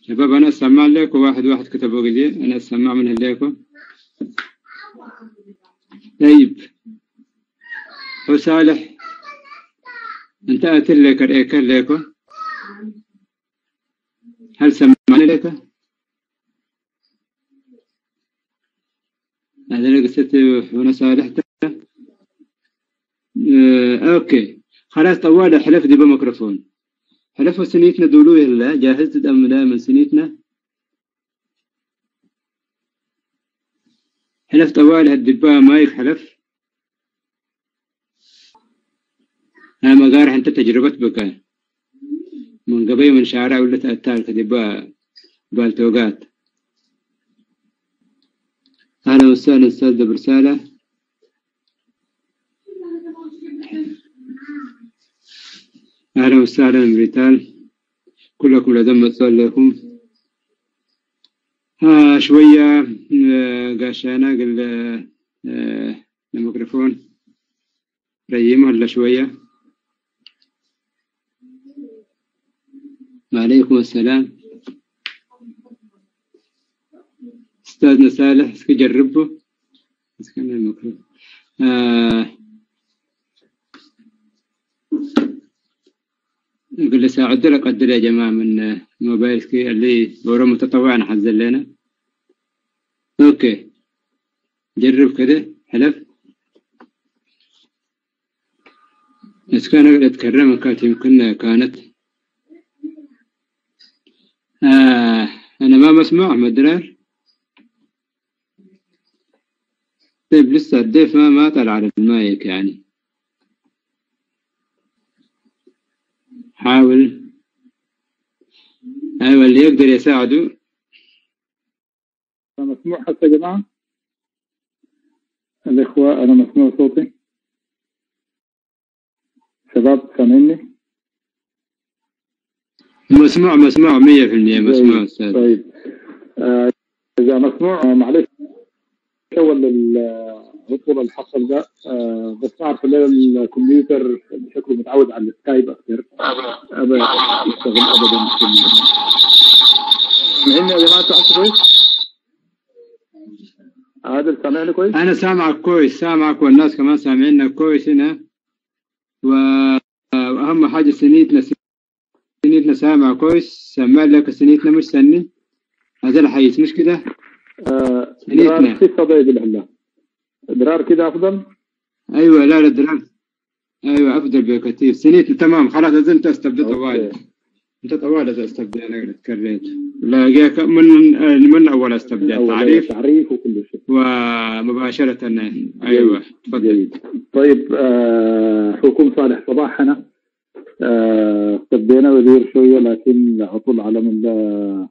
شباب أنا السماع لكم، واحد واحد كتبوا لي، أنا السماع من لكم. طيب هو صالح انت أتل لك الإيكال لكم، هل سمعنا لك؟ هذا اللي قصتي هنا صالح. أوكي خلاص طوال حلف دي بميكروفون. حلفوا سنيتنا دولو يلا جاهز أم لا من سنيتنا؟ حلف طوال هالدبا مايك حلف. ها مقارح انت تجربة بك من قبل من شارع ولا تأتال كدبا بالتوقات. أهلا وسهلا أستاذ برسالة. أهلا وسهلا بريتال، كلكم لازم لكم. شوية قاشانا قل الميكروفون ريم ولا شوية. وعليكم السلام أستاذنا صالح، اسكي جربه اسكي الميكروفون. نقول له ساعد لك قدر يا جماعة من موبايل اللي ورا متطوع نحزن لنا. okay جرب كده حلف. بس كان اتكرم كانت يمكن كانت انا ما مسموع احمد درار. طيب لسه الضيف ما طلع على المايك يعني، حاول. ايوه اللي يقدر يساعده. أنا مسموع حتى يا جماعة؟ الإخوة أنا مسموع صوتي؟ شباب سامعني؟ مسموع مسموع 100% مسموع أستاذ. طيب إذا مسموع معلش أول العطل اللي حصل ده، بس أعرف الليلة الكمبيوتر شكله متعود على السكايب أكثر، أبى يشتغل أبدا. سامعني يا جماعة؟ أنتوا كويس؟ عادل سامعني كويس؟ أنا سامعك كويس، سامعك والناس كمان سامعيننا كويس هنا. وأهم حاجة سنيتنا، سنيتنا سامع كويس، سمع لك سنيتنا مش سني هذا الحيز مش كده؟ سنيتنا في صدى بالله درار كده أفضل؟ أيوة لا لا درار أيوة أفضل بكثير. سنيتنا تمام خلاص. إذا أنت استبدأ طوال، أنت طوال إذا استبدأ. أنا تكررت لا جاك من أول استبدأ تعريف تعريف وكل شيء ومباشرة. أيوة تفضل. طيب حكم صالح صباحنا. استبدينا بدير شوية لكن عطل على من لا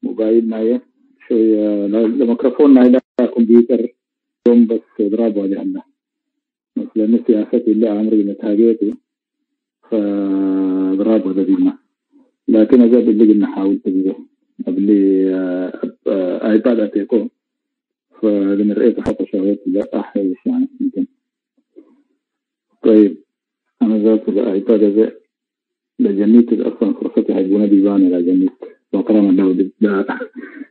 موبايل معي شوية، لا ميكروفون معي لا كمبيوتر يوم بس اضرابه على عنا مثلا سياستي اللي عمري ما تهاجيته فاضرابه ده بينا. لكن هذا اللي قلنا حاولت به قبل ايباد اتيكو فلما رأيته حتى شغلت لا احيش يعني يمكن. طيب انا ذات الايباد هذا لجنيت اصلا فرصتي حيبونا بيبان لجنيت وطالما لو ده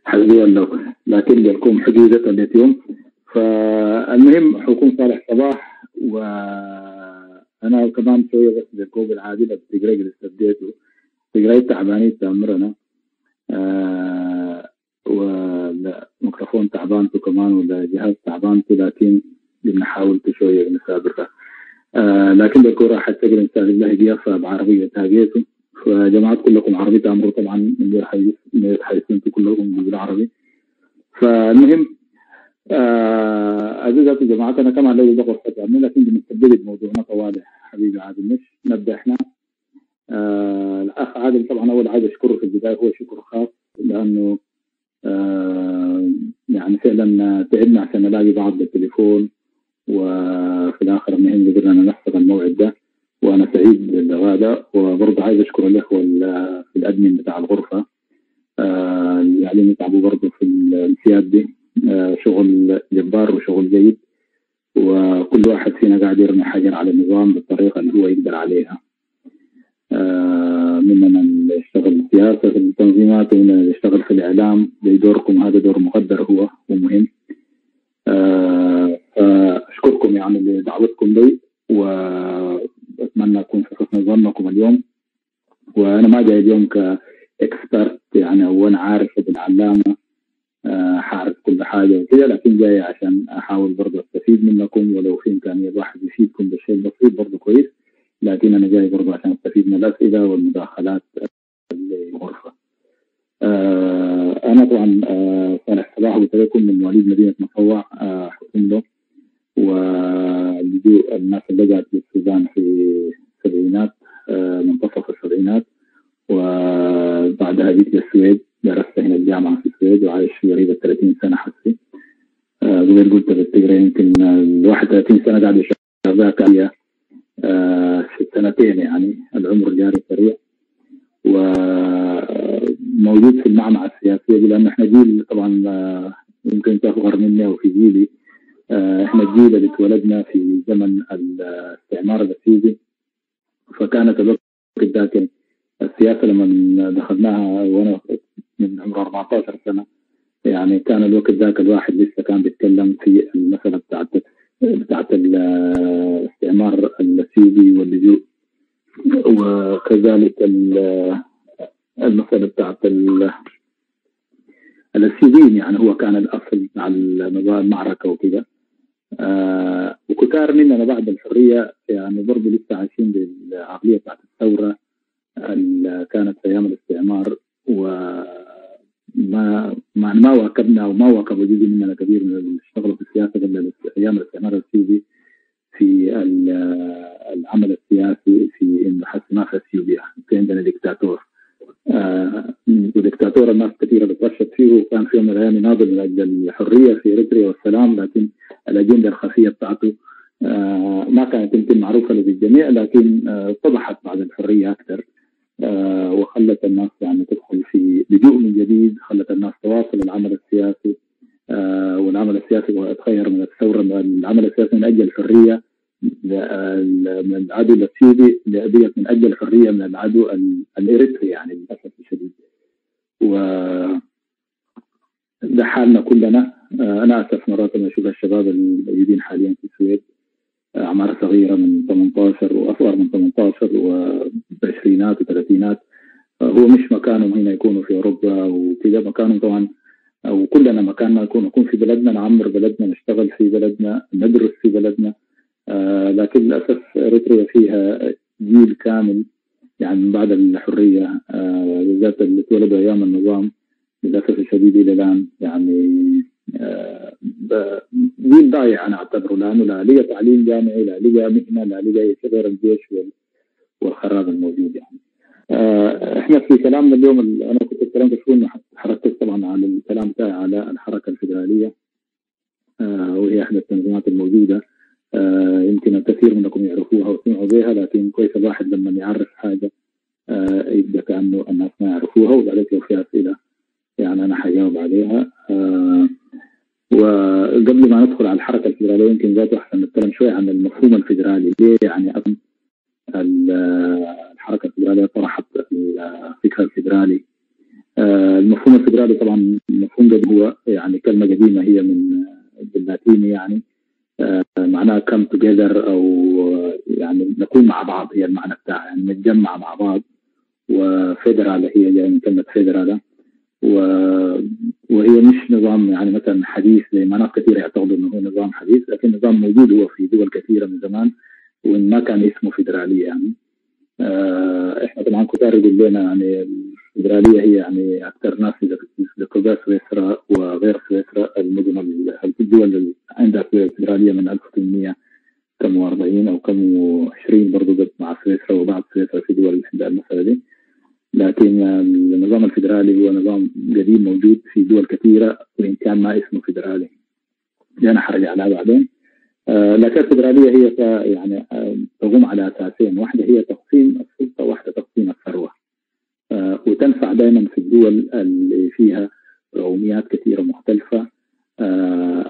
حزوة لو لكن لكم حجوزة اليوم. فالمهم حكم صالح صباح، وانا كمان شويه بس بالكوب العادي بتقرا اللي استبديته تقرأي تعباني تأمرنا والميكروفون تعبانته كمان ولا جهاز تعبانته، لكن بنحاول شوية بنسابقها. لكن بالكورة حتى قبل نسال الله قيافة بعربية تاجيته. فجماعات كلكم عربي تأمروا طبعا من غير حيث انتم كلكم بالعربي. فالمهم عزيزاتي جماعات انا كمان لو بقى غرفة لكن بنستبدل موضوعنا طوالي حبيبي عادل مش نبدا احنا. الأخ عادل طبعا أول عايز أشكره في البداية، هو شكر خاص لأنه يعني فعلا تعبنا عشان نلاقي بعض بالتليفون، وفي الآخر المهم قدرنا ننفذ الموعد ده، وأنا سعيد باللقاء ده. وبرضه عايز أشكر الإخوة في الأدمن بتاع الغرفة اللي قاعدين يتعبوا برضه في الانسياب دي، شغل جبار وشغل جيد، وكل واحد فينا قاعد يرمي حجر على النظام بالطريقة اللي هو يقدر عليها. مننا اللي اشتغل بيشتغل سياسة في التنظيمات، ومننا اللي بيشتغل في الإعلام. بدوركم هذا دور مقدر هو ومهم. فأشكركم يعني لدعوتكم لي، وأتمنى أكون في حسن ظنكم اليوم. وأنا ما جاي اليوم ك expert يعني، وأنا عارف بالعلامة حعرف كل حاجة وكده، لكن جاي عشان أحاول برضه أستفيد منكم، ولو في إمكانية الواحد يفيدكم بالشيء البسيط برضه كويس، لكن أنا جاي برضه عشان أستفيد من الأسئلة والمداخلات للغرفة. أنا طبعا صالح صلاح، قلت لكم من مواليد مدينة مصوع حكم ولجوء الناس اللي جات للسودان في السبعينات، منتصف السبعينات، وبعدها جيت للسويد، درست هنا الجامعة في السويد، وعايش قريب 30 سنة حسي. قبل قلت بالتقريبا يمكن ال 31 سنة قاعد أشتغل هي في سنتين، يعني العمر جاري سريع. وموجود في المعمعة السياسية دي، لأنه إحنا جيل طبعا يمكن أنت أصغر مني أو في جيلي، إحنا الجيل اللي اتولدنا في زمن الاستعمار الأثيوبي، فكانت الوقت ذاك السياسة لما دخلناها وأنا من عمر 14 سنة، يعني كان الوقت ذاك الواحد لسه كان بيتكلم في المسألة بتاعت الاستعمار الأثيوبي واللجوء، وكذلك المسألة بتاعت الأثيوبيين، يعني هو كان الأصل مع المعركة وكده. وكتار مننا بعد الحرية يعني برضه لسه عايشين بالعقلية بتاعت الثورة اللي كانت في أيام الاستعمار، وما ما ما واكبنا وما واكبوا جزء مننا كبير من اللي اشتغلوا في السياسة قبل أيام الاستعمار الأثيوبي في العمل السياسي، في إنه حس ما في أثيوبيا في عندنا ديكتاتور، وديكتاتور الناس كثيرة بترشد فيه، وكان في يوم من الأيام يناضل من أجل الحرية في إريتريا والسلام، لكن الأجندة الخفية بتاعته ما كانت يمكن معروفة للجميع، لكن اتضحت بعد الحرية أكثر، وخلت الناس يعني تدخل في لجوء من جديد، خلت الناس تواصل العمل السياسي، والعمل السياسي اتغير من الثورة، العمل السياسي من أجل الحرية من العدو الأثيوبي لقضية من أجل الحرية من العدو الإريتري، يعني للأسف الشديد. و ده حالنا كلنا. أنا أسف مرات لما أشوف الشباب الموجودين حاليا في السويد، أعمار صغيرة من 18 وأصغر من 18 وعشرينات وثلاثينات، هو مش مكانهم هنا يكونوا في أوروبا وكده، مكانهم طبعا أو كلنا مكاننا نكون في بلدنا، نعمر بلدنا، نشتغل في بلدنا، ندرس في بلدنا. لكن للأسف إريتريا فيها جيل كامل يعني من بعد الحرية، بالذات اللي اتولدوا أيام النظام، للأسف الشديد إلى الآن يعني جيل ضايع أنا أعتبره، لأنه لا لقى تعليم جامعي، لا لقى مهنة، لا لقى شيء غير الجيش والخراب الموجود يعني. إحنا في كلامنا اليوم أنا كنت اتكلمت شوي إنه حركت طبعا على الكلام بتاعي على الحركة الفيدرالية، وهي إحدى التنظيمات الموجودة، يمكن الكثير منكم يعرفوها وسمعوا بها، لكن كويس الواحد لما يعرف حاجة يبدأ كأنه الناس ما يعرفوها، وبعدين لو في أسئلة يعني أنا حجاوب عليها. وقبل ما ندخل على الحركة الفيدرالية يمكن ذاته أحسن نتكلم شوي عن المفهوم الفيدرالي، ليه يعني أصلا الحركة الفيدرالية طرحت الفكرة الفيدرالي. المفهوم الفيدرالي طبعا المفهوم ده هو يعني كلمة قديمة هي من باللاتيني، يعني معناها come together، أو يعني نكون مع بعض، هي المعنى بتاعها يعني نتجمع مع بعض. و federal هي جاية من كلمة federal، وهي مش نظام يعني مثلا حديث زي ما ناس كثير يعتقدوا انه هو نظام حديث، لكن نظام موجود هو في دول كثيرة من زمان، وان ما كان اسمه فيدرالية يعني. احنا طبعا كتار يقول لنا يعني الفيدرالية هي يعني اكثر ناس ذكروا سويسرا وغير سويسرا، المدن الدول اللي عندها فيدرالية من 1840 او كم 20 برضه مع سويسرا وبعد سويسرا في دول عندها المسالة دي. لكن النظام الفيدرالي هو نظام قديم موجود في دول كثيرة وإن كان ما اسمه فيدرالي، دي أنا حرجع لها بعدين. لكن الفيدرالية هي يعني تقوم على أساسين، واحدة هي تقسيم السلطة، واحدة تقسيم الثروة، وتنفع دائما في الدول اللي فيها قوميات كثيرة مختلفة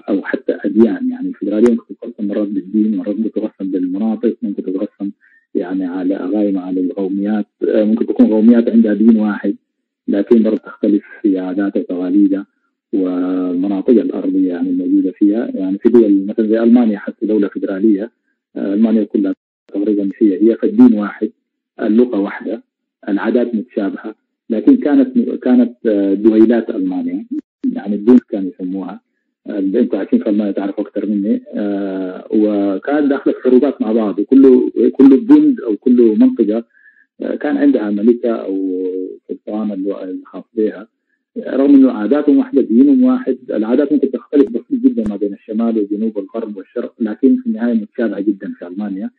أو حتى أديان. يعني الفيدرالية ممكن تتقسم مرات بالدين، مرات ممكن تتقسم بالمناطق، ممكن تتقسم يعني على غايمة على القوميات، ممكن تكون قومية قوميات عندها دين واحد، لكن برضه تختلف في عاداتها وتقاليدها والمناطق الأرضية يعني الموجودة فيها. يعني في دول مثلا زي ألمانيا، حتى دولة فيدرالية، ألمانيا كلها تقريبا هي فالدين واحد، اللغة واحدة، العادات متشابهة، لكن كانت دويلات ألمانيا، يعني الدين كانوا يسموها، انتوا عايشين في المانيا تعرفوا اكثر مني. وكان داخله في حروبات مع بعض، وكل بند او كل منطقة كان عندها ملكه او سلطان الخاص بها، رغم انه عاداتهم واحدة، دينهم واحد، العادات ممكن تختلف بسيط جدا ما بين الشمال والجنوب والغرب والشرق، لكن في النهاية متشابهة جدا في المانيا.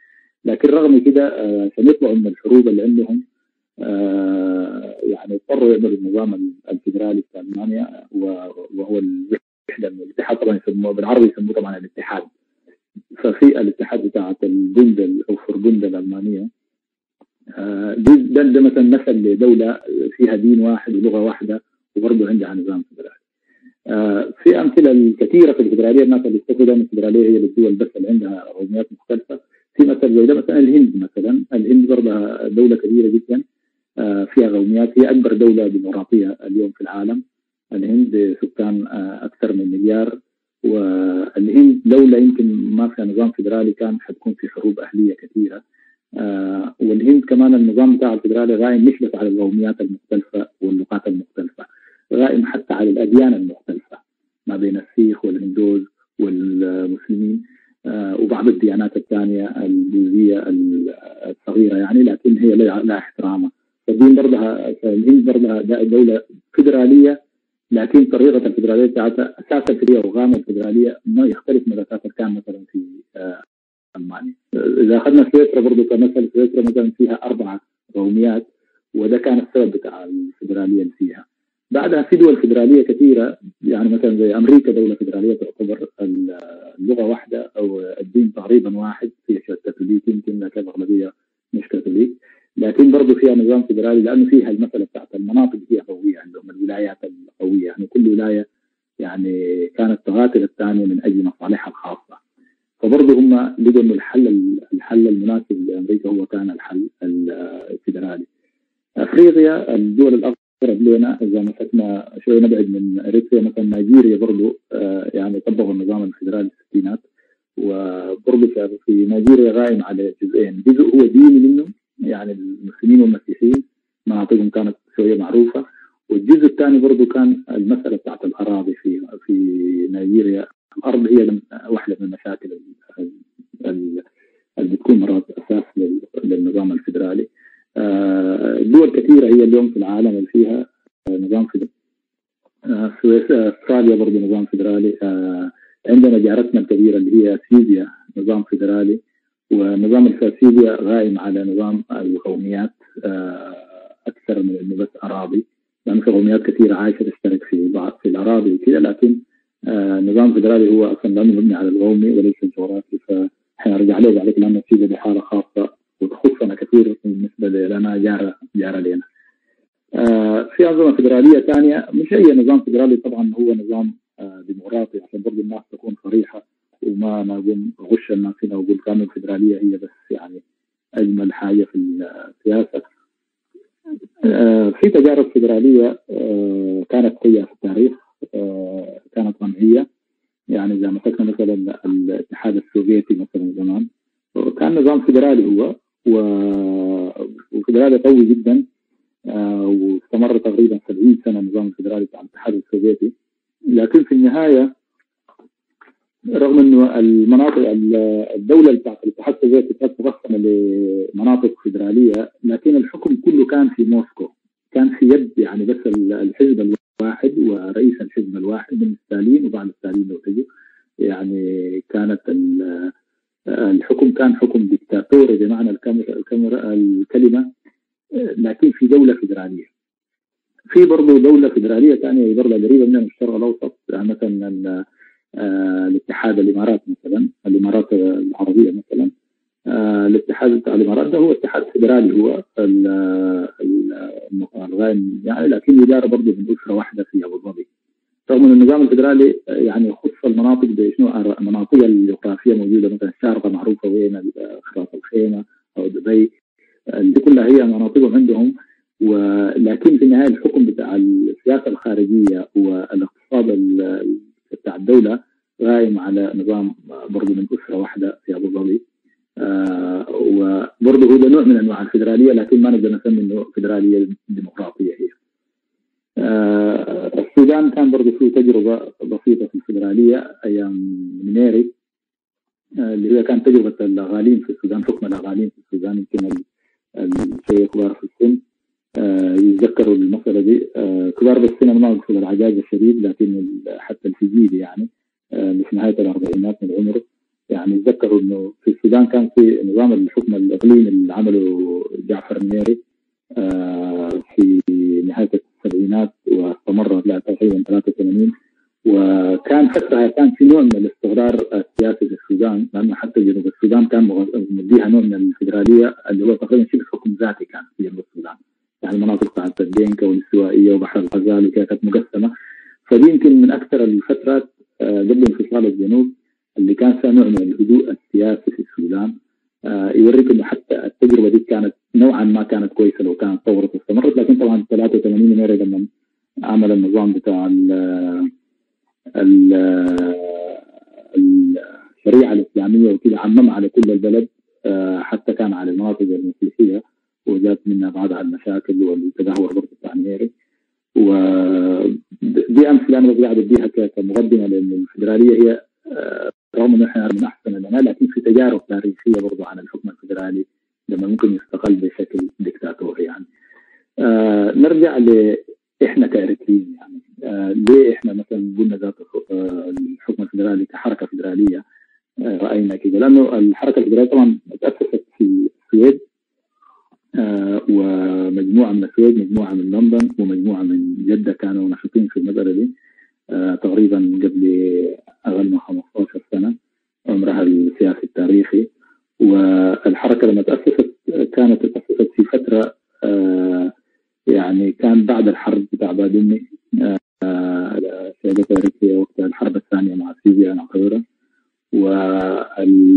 لكن رغم كده عشان يطلعوا من الحروب اللي عندهم يعني اضطروا يعملوا النظام الفيدرالي في المانيا، وهو الوحدة، الاتحاد طبعا يسموه بالعربي، يسموه طبعا الاتحاد. ففي الاتحاد بتاعت البوند او فربوند الالمانية، ده مثلا مثل لدولة فيها دين واحد ولغة واحدة وبرضه عندها نظام فيدرالي. في امثلة كثيرة في الفيدرالية، الناس اللي يفتكروا دائما الفيدرالية هي للدول بس اللي عندها قوميات مختلفة. في مثل زي ده مثلا الهند، مثلا الهند برضه دولة كبيرة جدا فيها قوميات، هي اكبر دولة ديمقراطية اليوم في العالم. الهند سكان اكثر من مليار، والهند دولة يمكن ما فيها نظام فيدرالي كان حتكون في حروب اهليه كثيرة. والهند كمان النظام بتاع الفيدرالي قائم مش بس على القوميات المختلفة واللغات المختلفة، قائم حتى على الاديان المختلفة ما بين السيخ والهندوز والمسلمين وبعض الديانات الثانية البوذية الصغيرة يعني، لكن هي لها احترامها. فالدين برضها، الهند برضها دولة فيدرالية، لكن طريقه الفيدرالية بتاعتها اساس الفيدرالية وغامه الفيدرالية ما يختلف من الاساس كان مثلا في المانيا. اذا اخذنا سويسرا برضه كمثل، سويسرا مثلا فيها 4 قوميات، وده كان السبب بتاع الفيدرالية اللي فيها. بعدها في دول فيدرالية كثيرة، يعني مثلا زي امريكا دولة فيدرالية تعتبر، اللغة واحدة او الدين تقريبا واحد، فيها شوية كاثوليك يمكن، لكن الاغلبية مش كاثوليك، لكن برضه فيها نظام فيدرالي لانه فيها المسالة بتاعت المناطق فيها قوية عندهم، الولايات القوية، يعني كل ولاية يعني كانت تقاتل الثانية من اجل مصالحها الخاصة. فبرضه هم لقوا انه الحل المناسب لامريكا هو كان الحل الفيدرالي. افريقيا الدول الاقرب لنا، اذا مسكنا شوية نبعد من اريتريا مثلا، نيجيريا برضه يعني طبقوا النظام الفيدرالي في الستينات، وبرضه في نيجيريا قائم على جزئين، جزء هو ديني منه يعني المسلمين والمسيحيين مناطقهم كانت شوية معروفة، والجزء الثاني برضه كان المسالة بتاعت الاراضي في نيجيريا. الارض هي واحدة من المشاكل اللي بتكون مرات اساس للنظام الفيدرالي. دول كثيرة هي اليوم في العالم اللي فيها نظام فيدرالي. استراليا برضه نظام فيدرالي. عندنا جارتنا الكبيرة اللي هي اثيوبيا نظام فيدرالي، ونظام الفاسيليا قائم على نظام القوميات اكثر من انه بس اراضي، لانه في قوميات كثيرة عايشه تشترك في بعض في الاراضي وكذا، لكن النظام الفيدرالي هو اصلا لانه مبني على القومي وليس الجغرافي. فحنرجع له بعد لانه اثيوبيا بحاله خاصة وتخصنا كثير بالنسبة لنا، جاره لنا. في انظمة فيدرالية ثانية، مش اي نظام فيدرالي طبعا هو نظام ديمقراطي، عشان برضه الناس تكون صريحه وما نقوم غش الناس هنا وقول كانوا الفيدرالية هي بس يعني اجمل حاجة في السياسة. في تجارب فيدرالية كانت سيئه في التاريخ، كانت قمعيه، يعني اذا مسكنا مثلا الاتحاد السوفيتي مثلا زمان كان نظام فيدرالي هو، وفيدرالي قوي جدا، واستمر تقريبا 70 سنة النظام الفيدرالي بتاع الاتحاد السوفيتي. لكن في النهاية رغم انه المناطق الدولة بتاعت الاتحاد السوفيتي كانت مقسمة لمناطق فيدرالية، لكن الحكم كله كان في موسكو، كان في يد يعني بس الحزب الواحد ورئيس الحزب الواحد من ستالين وبعد ستالين لو تجوا، يعني كانت الحكم كان حكم ديكتاتوري بمعنى الكلمة، لكن في دولة فيدرالية. في برضه دولة فيدرالية ثانية برضه قريبه مننا من الشرق الاوسط، يعني مثلا الاتحاد الامارات مثلا، الامارات العربية مثلا، الاتحاد بتاع الامارات ده هو اتحاد فيدرالي، هو الغايم يعني، لكن يدار برضه من اسره واحدة في ابو ظبي. رغم ان النظام الفيدرالي يعني يخص المناطق بشنو المناطق الجغرافية موجودة، مثلا الشارقة معروفة وين، راس الخيمة او دبي، دي كلها هي مناطقهم عندهم، ولكن في النهاية الحكم بتاع السياسة الخارجية والاقتصاد بتاع الدولة قائم على نظام برضه من اسره واحدة في ابو ظبي. وبرضه هو ده نوع من انواع الفدرالية، لكن ما نقدر نسمي انه فدراليه ديمقراطية هي. السودان كان برضه فيه تجربه بسيطة في الفدرالية ايام نميري، اللي هي كانت تجربه الاغاليم في السودان، حكم الاغاليم في السودان. يمكن الشيء كبار في السن يتذكروا المسالة دي، كبار بالسن انا ما اقصد العجاز الشديد، لكن حتى الفجيل يعني اللي في نهاية الاربعينات من العمر يعني يتذكروا انه في السودان كان في نظام الحكم الاقليمي اللي عمله جعفر نميري في نهاية السبعينات واستمر تقريبا 83. وكان فترة كان في نوع من الاستقرار السياسي في السودان، لانه حتى جنوب السودان كان مديها نوع من الفدرالية اللي هو تقريبا شبه حكم ذاتي كان في جنوب السودان، يعني المناطق بتاعت الدينكا والاستوائيه وبحر الغزال وكذا كانت مقسمة. فدي يمكن من اكثر الفترات قبل انفصال الجنوب اللي كان فيها نوع من الهدوء السياسي في السودان. يوريك انه حتى التجربة دي كانت نوعا ما كانت كويسة لو كانت طورت واستمرت. لكن طبعا 83 نميري لما عمل النظام بتاع الشريعة الاسلامية وكده، عممها على كل البلد، حتى كان على المناطق المسيحية، وجات منها بعضها المشاكل والتدهور برضه بتاع نميري. ودي امثلة انا بس قاعد اديها كمقدمة، لان الفدرالية هي رغم انه احنا من احسن لنا، لكن في تجارب تاريخية برضه عن الحكم الفدرالي لما ممكن يستقل بشكل ديكتاتوري يعني. نرجع ل احنا كاريتريين يعني، ليه احنا مثلا قلنا ذات الحكم الفدرالي كحركه فدراليه راينا كده؟ لانه الحركة الفدرالية طبعا تاسست في السويد، ومجموعة من السويد، مجموعة من لندن، ومجموعة من جده كانوا نشيطين في المسالة دي تقريبا قبل اقل من 15 سنة عمرها السياسي التاريخي. والحركة لما تاسست كانت تاسست في فترة يعني كان بعد الحرب بتاع بادمي، سيادة اريتريا وقت الحرب الثانية مع اثيوبيا نعتبرها. والنقاش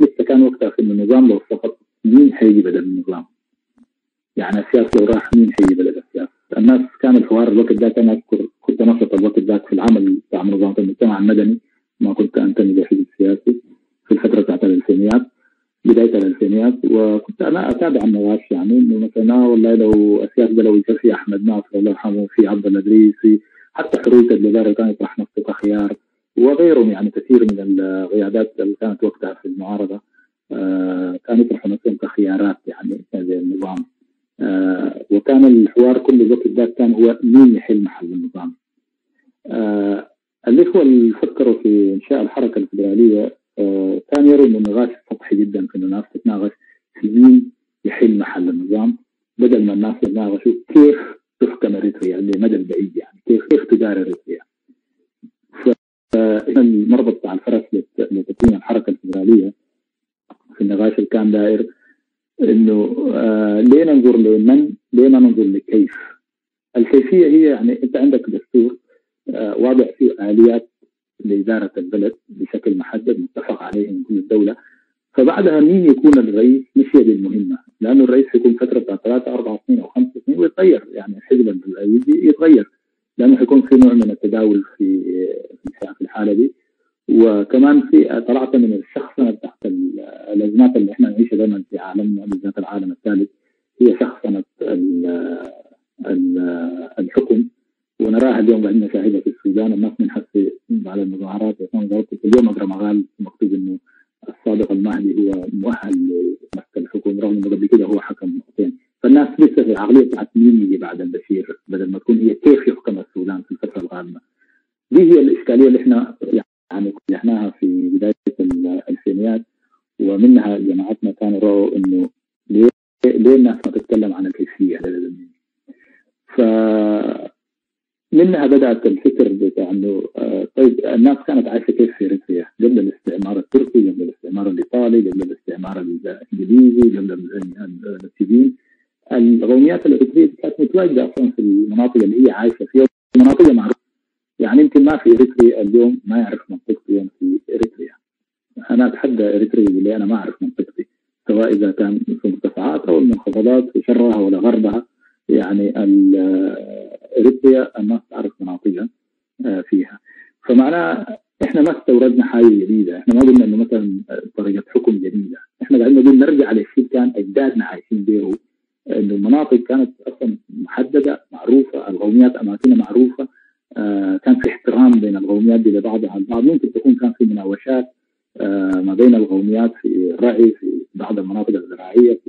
لسه كان وقتها في النظام لو سقط مين حيجي بدل النظام؟ يعني السياسة لو راح مين حيجي بدل السياسة؟ الناس كان الحوار الوقت ذاك، انا اذكر كنت نشط الوقت ذاك في العمل بتاع منظمة المجتمع المدني، ما كنت انتمي لحزب سياسي في الفترة بتاعت الالفينيات، بداية الالفينيات، وكنت انا اتابع النقاش يعني انه مثلا والله لو السياسة ده لو في احمد ناصر الله يرحمه، في عبد الله الادريسي، حتى حرية الجزائر كان يطرح نفسه كخيار، وغيرهم يعني كثير من القيادات اللي كانت وقتها في المعارضة كانوا يطرحوا نفسهم كخيارات يعني للنظام. وكان الحوار كل الوقت ذاك كان هو مين يحل محل النظام. الاخوة اللي فكروا في انشاء الحركة الفدرالية كان يروا انه النقاش سطحي جدا في انه الناس تتناقش في مين يحل محل النظام، بدل ما الناس يتناقشوا كيف تحكم اريتريا لمدى البعيد، يعني كيف تدار اريتريا. فإذا المربط بتاع الفرس لتكوين الحركة الفدرالية في النقاش اللي كان دائر انه ليه ننظر لمن، ليه ما ننظر لكيف؟ الكيفية هي يعني انت عندك دستور واضع فيه اليات لادارة البلد بشكل محدد متفق عليه من كل الدولة، فبعدها مين يكون الرئيس مش هي دي المهمة، لانه الرئيس حيكون فترة بتاع 3 4 سنين او 5 سنين ويتغير، يعني الحزب اللي يتغير، لانه حيكون في نوع من التداول في الحالة دي. وكمان في طلعت من الشخصنه بتاعت الازمات اللي احنا نعيشها دائما في عالمنا بالذات العالم الثالث، هي شخصنه الحكم، ونراها اليوم قاعدين نشاهدها في السودان. الناس من حس على المظاهرات، اليوم اقرا مقال مكتوب انه الصادق المهدي هو مؤهل لمسك الحكم رغم انه قبل كده هو حكم مرتين. فالناس لسه في العقلية بتاعت مين يجي بعد البشير، بدل ما تكون هي كيف يحكم السودان في الفترة القادمة. دي هي الاشكالية اللي احنا يعني واجهناها في بداية الالفينيات، ومنها جماعتنا كانوا رأوا انه ليه الناس ما تتكلم عن الكيفية. ف منها بدات الفكر بتاع انه طيب الناس كانت عايشه كيف في اريتريا قبل الاستعمار التركي، قبل الاستعمار الايطالي، قبل الاستعمار الانجليزي، قبل النسيبين. القوميات الاريتريه كانت متواجدة اصلا في المناطق اللي هي عايشه فيها، مناطق معروفة. يعني يمكن ما في اريتري اليوم ما يعرف منطقتي وين في اريتريا. انا اتحدى اريتري يقول لي انا ما اعرف منطقتي. سواء اذا كان في المرتفعات او المنخفضات، في شرها ولا غربها. يعني اريتريا الناس تعرف مناطقها فيها. فمعناه احنا ما استوردنا حاجة جديدة، احنا ما قلنا انه مثلا طريقه حكم جديدة، احنا قاعدين نقول نرجع للشيء كان اجدادنا عايشين به، انه المناطق كانت اصلا محددة معروفة، القوميات اماكنها معروفة، كان في احترام بين القوميات دي لبعضها البعض. ممكن تكون كان في مناوشات ما بين القوميات في الرعي في بعض المناطق الزراعية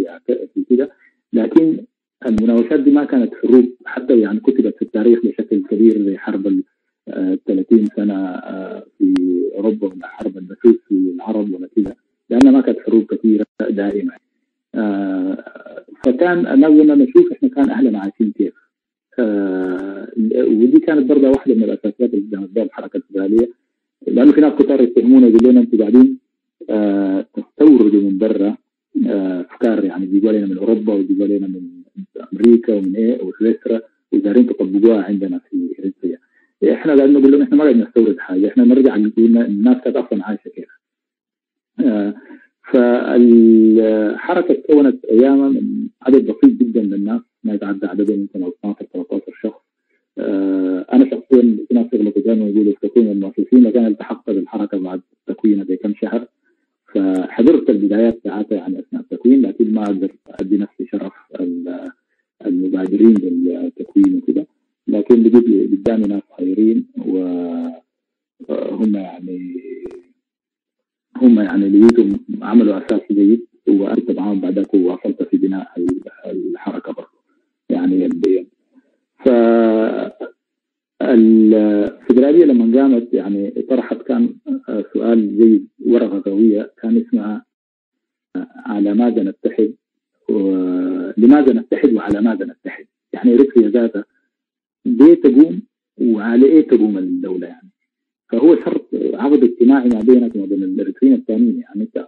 في كده، لكن المناوشات دي ما كانت حروب حتى، يعني كتبت في التاريخ بشكل كبير زي حرب 30 سنة في اوروبا ولا حرب البسوس في العرب ولا كده، لانها ما كانت حروب كثيرة دائما. فكان قلنا نشوف احنا كان اهلنا عايشين كيف. ودي كانت برضه واحدة من الاساسيات اللي قامت بها الحركة الفدرالية، لانه في ناس كتار يتهمونا يقولوا لنا انتم قاعدين تستوردوا من برا افكار، يعني بيجوا لنا من اوروبا وبيجوا لنا من امريكا ومن ايه وسويسرا، ودارين تطبقوها عندنا في اريتريا. احنا قاعدين نقول لهم احنا ما قاعدين نستورد حاجة، احنا نرجع نقول الناس كانت اصلا عايشه كيف. فالحركه تكونت ايامها من عدد بسيط جدا من الناس، ما يتعدى عددهم يمكن 12 13 شخص. انا شخصيا في ناس يغلطوا دائما يقولوا تكوين المؤسسين، لكن التحقت بالحركة بعد تكوينها بكم شهر، فحضرت البدايات بتاعتها يعني اثناء التكوين، لكن ما اقدر ادي نفسي شرف المبادرين بالتكوين وكده. لكن لقيت قدامي ناس خيرين، وهم يعني لقيتهم عملوا اساس جيد، وقفت معاهم بعدك وواصلت في بناء الحركة برضه يعني مبدئيا. ف الفدرالية لما قامت يعني طرحت كان سؤال جيد، ورقة قوية كان اسمها على ماذا نتحد ولماذا نتحد وعلى ماذا نتحد. يعني اريتريا ذاتها ليه تقوم وعلى ايه تقوم الدولة يعني. فهو شرط عقد اجتماعي ما بينك وما بين الاريتريين الثانيين. يعني انت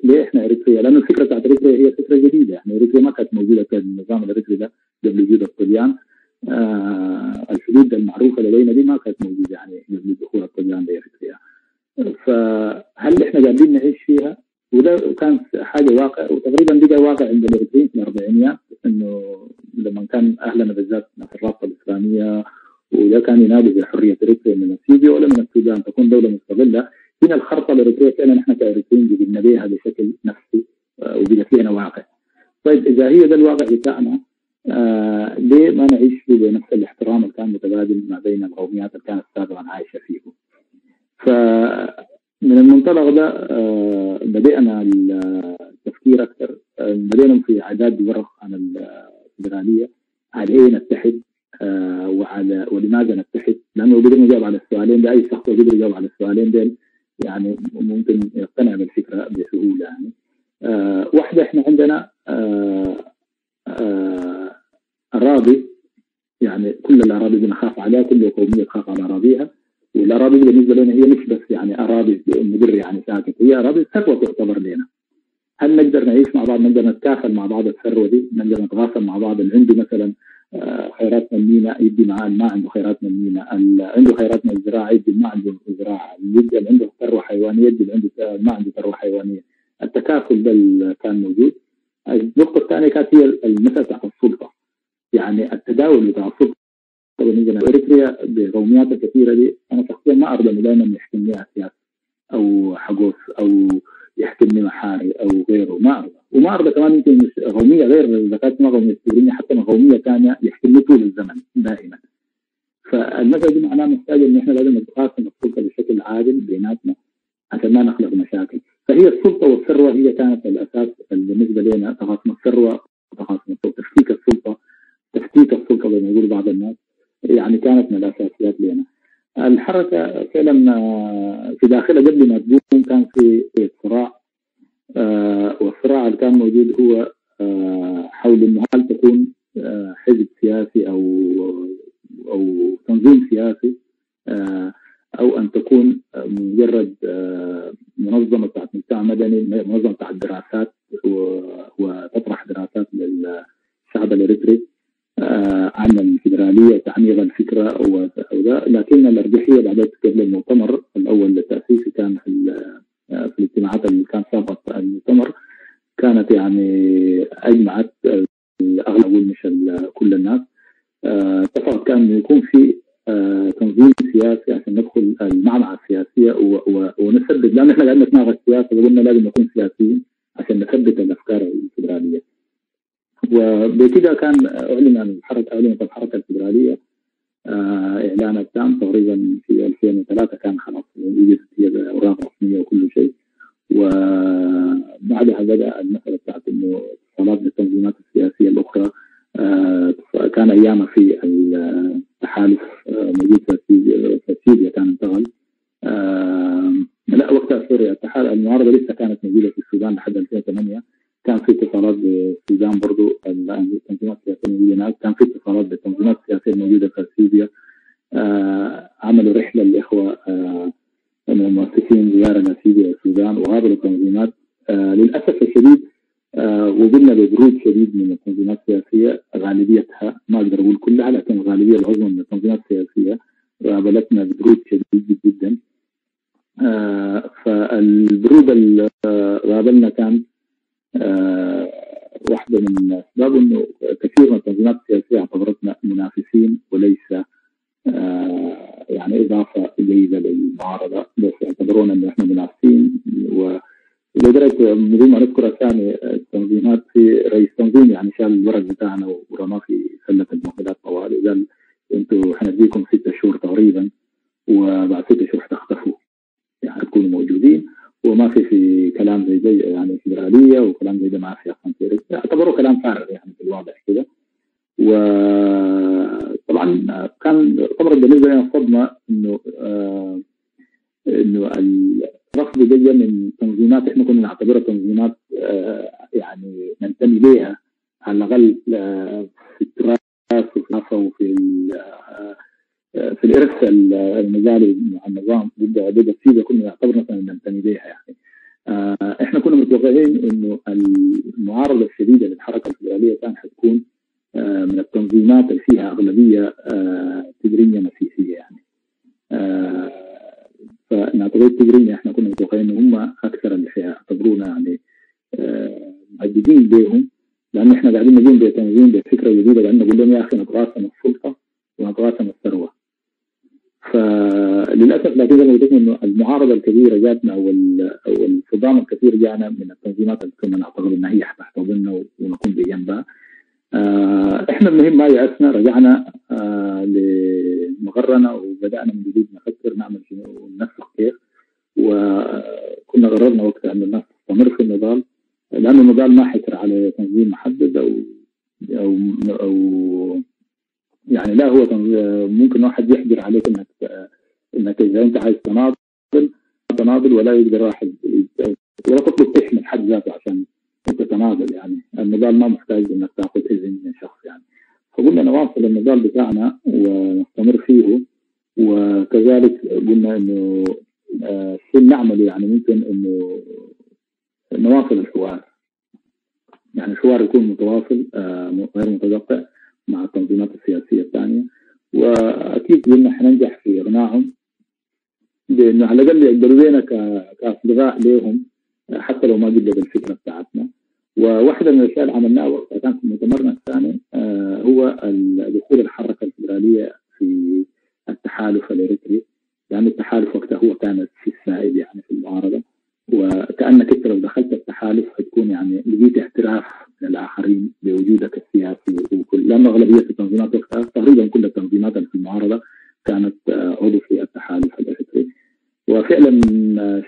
ليه احنا اريتريا؟ لانه الفكرة بتاعت اريتريا هي فكرة جديدة، يعني اريتريا ما كانت موجودة، كان النظام الاريتري ده قبل وجود الطليان. الحدود المعروفة لدينا دي ما كانت موجودة يعني قبل دخول الطليان لاريتريا. فهل احنا قادرين نعيش فيها؟ وده كان حاجة واقع، وتقريبا بقى واقع عند الاريتريين في الاربعينيات، انه لما كان اهلنا بالذات في الرابطة الاسلامية وده كان ينادي بحرية اريتريا من اثيوبيا ولا من السودان تكون دولة مستقلة. هنا الخرطة الاريتريه فعلا احنا كاريتريين جبنا بها بشكل نفسي وبقت لنا واقع. طيب اذا هي ده الواقع بتاعنا، ليه ما نعيش فيه بنفس الاحترام اللي كان متبادل ما بين القوميات اللي كانت سابقا عايشه فيه؟ فمن المنطلق ده بدأنا التفكير اكثر، بدأنا في اعداد ورق عن الفدرالية، على ايه نتحد وعلى ولماذا نتحد، لانه قدرنا نجاوب على السؤالين ده، اي شخص قدر يجاوب على السؤالين دول يعني ممكن يقتنع بالفكرة بسهولة يعني. واحدة، احنا عندنا اراضي، يعني كل الاراضي دي نخاف عليها، كل قومية تخاف على اراضيها، والاراضي دي بالنسبة لنا هي مش بس يعني اراضي مدر يعني ساكت، هي اراضي ثروة تعتبر لنا. هل نقدر نعيش مع بعض؟ نقدر نتكافل مع بعض الثروة دي؟ نقدر نتغافل مع بعض؟ اللي عنده مثلا خيرات من الميناء يدي معاه، ما عنده خيرات من الميناء، اللي عنده خيرات من الزراعة يدي ما عنده زراعة، اللي عنده ثروة حيوانية يدي اللي عنده ما عنده ثروة حيوانية. التكافل ده اللي كان موجود. النقطة الثانية كانت هي المسالة بتاعت السلطة، يعني التداول بتاع السلطة بالنسبة لاريتريا بقومياتها الكثيرة دي. انا شخصيا ما ارضى انه دائما يحكمني سياسة او حقوس او يحكمني محاري او غيره، ما ارضى. وما ارضى كمان يمكن قومية غير، اذا كانت ما قومية تجريني حتى من قومية ثانية يحكمني طول الزمن دائما. فالمسالة دي معناها محتاجه ان احنا لازم نتقاسم السلطة بشكل عادل بيناتنا عشان ما نخلق مشاكل. فهي السلطة والثروة هي كانت الاساس بالنسبة لنا، تقاسم الثروة وتقاسم السلطة، تفكيك السلطة، تفتيت السلطة زي ما يقول بعض الناس، يعني كانت من الاساسيات لنا. الحركة فعلا في داخلها قبل ما تقوم كان في صراع، والصراع اللي كان موجود هو حول انه هل تكون حزب سياسي او تنظيم سياسي او ان تكون مجرد منظمة بتاعت مجتمع مدني، منظمة بتاعت دراسات وتطرح دراسات للشعب الاريتري عن الفدرالية وتعميق الفكرة وده. لكن الارجحيه بعد قبل المؤتمر الاول التاسيسي كان في الاجتماعات اللي كان سابق المؤتمر كانت انه يكون في تنظيم سياسي عشان ندخل المعمعة السياسية ونثبت، لانه احنا قاعدين نتناقش سياسة وقلنا لازم نكون سياسيين عشان نثبت الافكار الفدرالية. وبكده كان اعلن الحركة، اعلنت الحركة الفدرالية اعلانها التام تقريبا في 2003، كان خلاص وجدت هي اوراق رسمية وكل شيء. وبعدها بدا المسالة بتاعت انه اتصالات بالتنظيمات السياسية الاخرى. كان ايامها في التحالف موجود في سوريا، كان انتقل لا وقتها sorry، التحالف المعارضة لسه كانت موجودة في السودان لحد 2008. كان في اتصالات بالسودان برضو، التنظيمات السياسية الموجودة هناك، كان في اتصالات بالتنظيمات السياسية الموجودة في سوريا. عملوا رحله الاخوة من المؤسسين زيارة لسوريا والسودان وقابلوا التنظيمات. للاسف الشديد وقلنا ببرود شديد من التنظيمات السياسية، غالبيتها ما اقدر اقول كلها لكن الغالبية العظمى من التنظيمات السياسية قابلتنا ببرود شديد جدا. فالبرود اللي قابلنا كان واحدة من اسبابه انه كثير من التنظيمات السياسية اعتبرتنا منافسين وليس يعني اضافه جيدة للمعارضه، بس اعتبرونا انه احنا منافسين. ولدرجه بدون ما نذكر اسامي التنظيمات، في رئيس تنظيم يعني شال الورق بتاعنا ورماه في سله المهملات طوالي، قال انتوا حنديكم 6 شهور تقريبا وبعد 6 شهور حتختفوا، يعني حتكونوا موجودين وما في كلام زي ده يعني فيدرالية وكلام زي ده ما في اصلا في، اعتبروه كلام فارغ يعني في الواضح كده. وطبعا كان طبعا بالنسبة لنا صدمة انه انه الرفض ده من تنظيمات احنا كنا نعتبرها تنظيمات يعني ننتمي ليها على الاقل في التراث وفي وفي في الارث المجالي مع النظام ضد السيدة، كنا نعتبر مثلا ننتمي ليها يعني. احنا كنا متوقعين انه المعارضة الشديدة للحركة الفيدرالية كان حتكون من التنظيمات اللي فيها اغلبية تجريميه مسيحية يعني. فنعتبر التجريميه احنا كنا متوقعين ان هم اكثر اللي حيعتبرونا يعني مهددين بهم، لانه احنا قاعدين نقوم بتنظيم بفكره جديدة، قاعدين نقول لهم يا اخي نتقاسم السلطة ونتقاسم الثروة. فللاسف لكن زي ما قلت لكم انه المعارضة الكبيرة جاتنا او الصدام الكثير جانا من التنظيمات اللي كنا نعتقد انها هي حتحتضننا ونكون بجنبها. احنا المهم ما يأسنا، رجعنا لمغرنا وبدأنا من جديد نفكر نعمل شنو وننسق كيف. وكنا قررنا وقتها انه الناس تستمر في النضال، لانه النضال ما حكر على تنظيم محدد او او او يعني لا هو ممكن واحد يحجر عليك انك اذا انت عايز تناضل ولا يقدر واحد ولا تطلب تحمي حد ذاته عشان انت تناضل، يعني النضال ما محتاج انك تاخذ اذن من شخص يعني. فقلنا نواصل النضال بتاعنا ونستمر فيه، وكذلك قلنا انه الشيء اللي نعمله يعني ممكن انه نواصل الحوار، يعني الحوار يكون متواصل غير متقطع مع التنظيمات السياسية الثانية. واكيد قلنا حننجح في اقناعهم بانه على الاقل يقدروا لنا كاصدقاء لهم حتى لو ما قبلوا بالفكرة بتاعتنا. وواحدة من الاشياء اللي عملناها وقتها كان في مؤتمرنا الثاني هو دخول الحركة الفيدرالية في التحالف الاريتري، لان التحالف وقتها هو كان في السائد يعني في المعارضة، وكانك انت لو دخلت التحالف حتكون يعني لقيت اعتراف من الاخرين بوجودك السياسي وكل، لانه اغلبية التنظيمات وقتها تقريبا كل التنظيمات اللي في المعارضة كانت عضو في التحالف الاريتري. وفعلا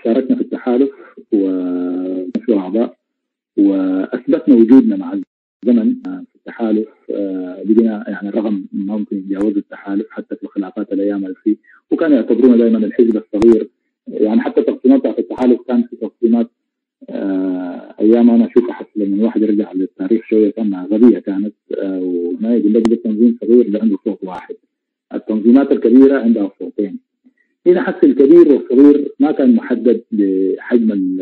شاركنا في التحالف ونحن اعضاء، واثبتنا وجودنا مع الزمن في التحالف. بقينا يعني رغم ما ممكن يتجاوزوا التحالف حتى في الخلافات الايام اللي فيه، وكانوا يعتبرونا دائما الحزب الصغير يعني. حتى التقسيمات بتاعت التحالف كان في تقسيمات ايام انا اشوف احس لما الواحد يرجع للتاريخ شوية كان غبية كانت، وما يقول لك ده تنظيم صغير اللي عنده صوت واحد، التنظيمات الكبيرة عندها صوتين. هنا حس الكبير والصغير ما كان محدد بحجم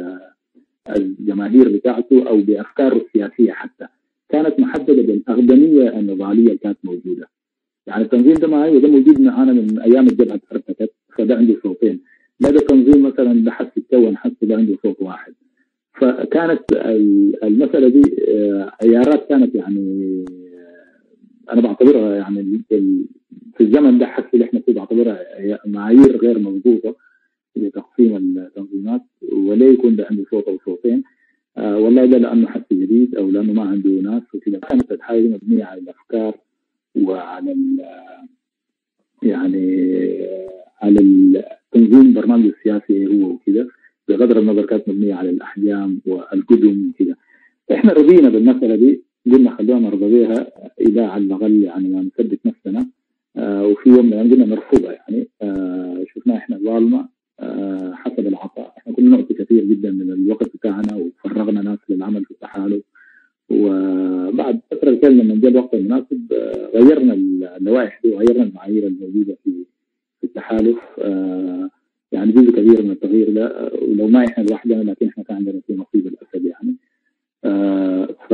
الجماهير بتاعته او بافكاره السياسية، حتى كانت محددة بالاقدميه النضاليه اللي كانت موجودة. يعني التنظيم ده معي وده موجود معانا من ايام الجبهة اتفرتكت، فده عنده صوتين. لا ده تنظيم مثلا ده حس اتكون حس ده عنده صوت واحد. فكانت المسالة دي عيارات كانت يعني انا بعتبرها يعني في الزمن ده حتى اللي احنا فيه بعتبرها معايير غير مضبوطة لتقسيم التنظيمات، ولا يكون ده عنده صوت او صوتين، والله ده لانه حس جديد او لانه ما عنده ناس وكده. كانت الحاجة دي مبنية على الافكار وعلى يعني على التنظيم برنامجه السياسي هو وكده، بغض النظر كانت مبنية على الاحجام والقدم وكده. احنا رضينا بالمسالة دي، قلنا خلونا نرضى بها الى على الاقل يعني ما نثبت نفسنا، وفي يوم من الايام قلنا نرفضها يعني. شفناها احنا ظالمه حسب العطاء، احنا كنا نعطي كثير جدا من الوقت بتاعنا وفرغنا ناس للعمل في التحالف، وبعد فترة كده لما جاء الوقت المناسب غيرنا اللوائح دي وغيرنا المعايير الموجودة في التحالف. يعني جزء كبير من التغيير ده ولو ما احنا لوحدنا، لكن احنا كان عندنا في نصيب الاسد يعني. ف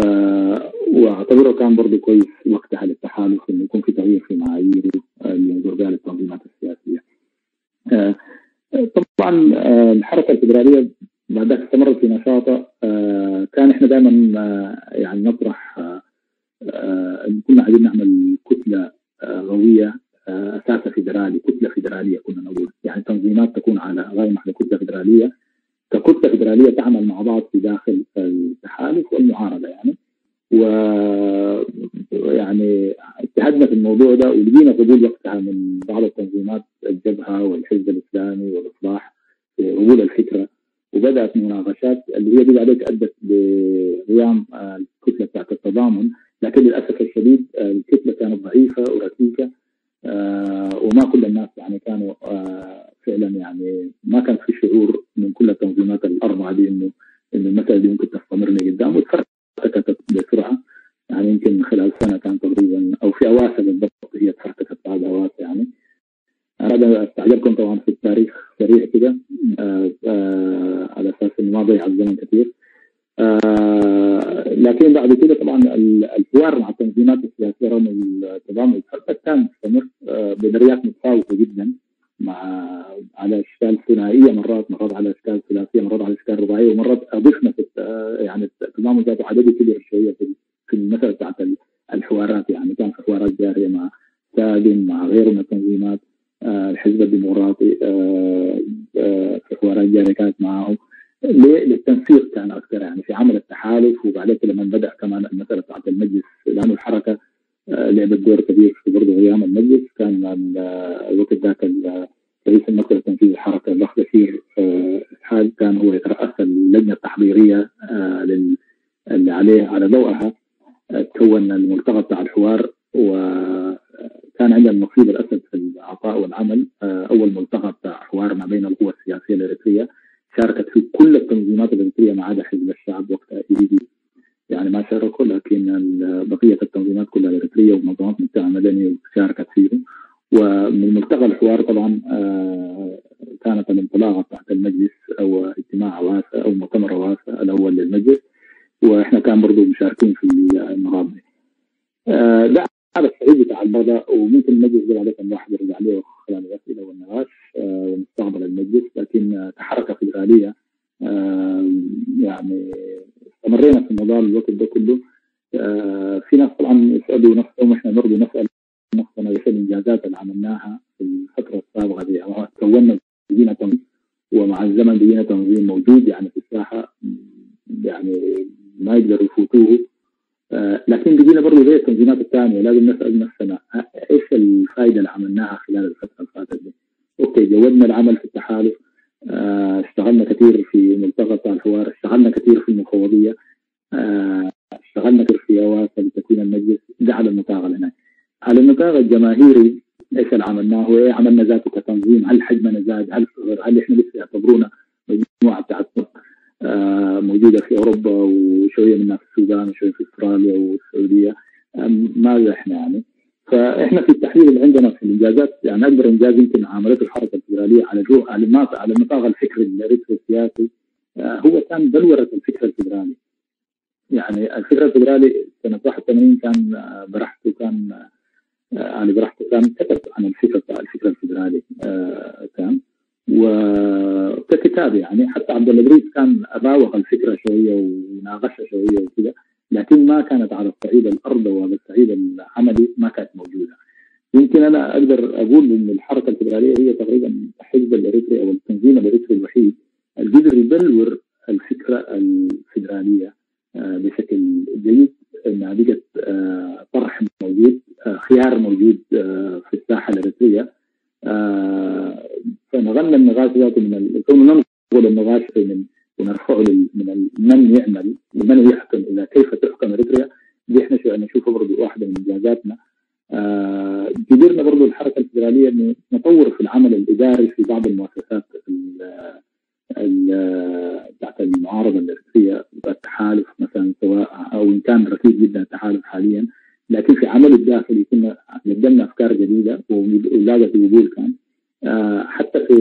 واعتبره كان برضه كويس وقتها للتحالف انه يكون في تغيير في معاييره اللي ينظر بها للتنظيمات السياسية. طبعا الحركة الفدرالية بعد ذاك استمرت في نشاطها. كان احنا دائما يعني نطرح كنا عايزين نعمل كتلة قوية اساسها فيدرالي، كتلة فيدرالية كنا نقول، يعني تنظيمات تكون على قائمة على كتلة فيدرالية، ككتله فيدرالية تعمل مع بعض في داخل التحالف والمعارضة يعني. و يعني اجتهدنا في الموضوع ده ولقينا قبول وقتها من بعض التنظيمات، الجبهة والحزب الاسلامي والاصلاح، في قبول الفكرة، وبدات مناقشات اللي هي دي بعدين ادت لقيام الكتلة بتاعت التضامن. لكن للاسف الشديد الكتلة كانت ضعيفة وركيكه، وما كل الناس يعني كانوا فعلا يعني ما كان في شعور من كل التنظيمات الاربعة دي انه المسالة دي ممكن تستمر لقدام، وتفرتكت بسرعة يعني يمكن خلال سنة كان تقريبا او في اواسط بالضبط هي تفرتكت بعد اواسط يعني. انا استعجلكم طبعا في التاريخ سريع كده على اساس انه ما ضيع الزمن كثير. لكن بعد كده طبعا الحوار مع التنظيمات السياسية رغم التضامن الفرد كان مستمر بدرجات متفاوتة جدا، مع على اشكال ثنائية مرات، مرات على اشكال ثلاثية، مرات على اشكال رباعية، ومرات اضفنا في يعني التضامن ذاته عدده كبر شوية في المسالة بتاعت الحوارات يعني. كان في حوارات جارية مع ساجن، مع غيره من التنظيمات، الحزب الديمقراطي في حوارات جارية كانت معه للتنسيق كان اكثر يعني في عمل التحالف. وبعدين لما بدا كمان المسالة بتاعت المجلس، لانه الحركة لعبت دور كبير في برضه قيام المجلس. كان الوقت ذاك رئيس المكتب التنفيذي الحركة الاخ بشير اسحاق كان هو يترأس اللجنة التحضيريه اللي عليه على ضوءها تكون الملتقى بتاع الحوار، وكان عندنا النصيب الاسد في العطاء والعمل. اول ملتقى بتاع حوار ما بين القوى السياسية الاريتريه شاركت فيه كل التنظيمات الاريتريه ما عدا حزب الشعب وقتها ايدي يعني ما شاركوا، لكن بقية التنظيمات كلها الاريتريه ومنظمات المجتمع المدني شاركت فيه. ومن ملتقى الحوار طبعا كانت الانطلاقة بتاعت المجلس او اجتماع رواسه او مؤتمر رواسه الاول للمجلس، واحنا كان برضه مشاركين في النقاط دي. ده على الصعيد بتاع البضاء، وممكن المجلس ده عليك الواحد يرجع له خلال الاسئلة والنقاش ومستقبل المجلس. لكن كحركه فيدرالية يعني استمرينا في النضال الوقت ده كله. في ناس طبعا يسالوا نفسهم، واحنا برضه نسال نفسنا ايش الانجازات اللي عملناها في الفترة السابقة دي. يعني كونا بقينا تنظيم، ومع الزمن بقينا تنظيم موجود يعني في الساحة، يعني ما يقدروا يفوتوه. لكن بقينا برضه زي التنظيمات الثانية لازم نسال نفسنا ايش الفائدة اللي عملناها خلال الفترة اللي فاتت دي. okay جودنا العمل في التحالف، اشتغلنا كثير في ملتقى بتاع الحوار، اشتغلنا كثير في المفوضية، اشتغلنا كثير في اواسه لتكوين المجلس. ده على النطاق هناك. على النطاق الجماهيري ايش اللي عملناه وايه عملنا ذاته كتنظيم؟ هل حجمنا زاد؟ هل صغر؟ هل احنا لسه يعتبرونا مجموعة بتاعت موجودة في اوروبا وشوية منها في السودان وشوية في استراليا والسعودية؟ ماذا احنا يعني؟ فاحنا في التحليل اللي عندنا في الانجازات، يعني اكبر انجاز يمكن عملته الحركة الفيدرالية على على النطاق الفكري الاريتري السياسي هو كان بلوره الفكر الفيدرالي. يعني الفكر الفيدرالي سنة 81 كان برحته، كان علي برحته كان كتب عن الفكرة بتاع الفكر الفيدرالي كان وككتاب يعني. حتى عبد الادريس كان راوغ الفكرة شوية وناقشها شوية وكذا، لكن ما كانت على الصعيد الارضي وعلى الصعيد العملي ما كانت موجودة. يمكن انا اقدر اقول ان الحركة الفدرالية هي تقريبا الحزب الاريتري او التنظيم الاريتري الوحيد اللي قدر يبلور الفكرة الفدرالية بشكل جيد، انها بقت طرح موجود، خيار موجود في الساحة الاريتريه. فنغلنا النقاش ذاته من كون ننقل النقاش من ونرفعه من من يعمل لمن يحكم الى كيف تحكم اريتريا، دي احنا نشوفها برضه واحدة من انجازاتنا. قدرنا برضه الحركة الفدرالية انه نطور في العمل الاداري في بعض المؤسسات بتاعت المعارضة الاريتريه، التحالف مثلا، سواء او ان كان ركيك جدا التحالف حاليا، لكن في عمله الداخلي كنا قدمنا افكار جديدة ولاقت قبول كان. حتى في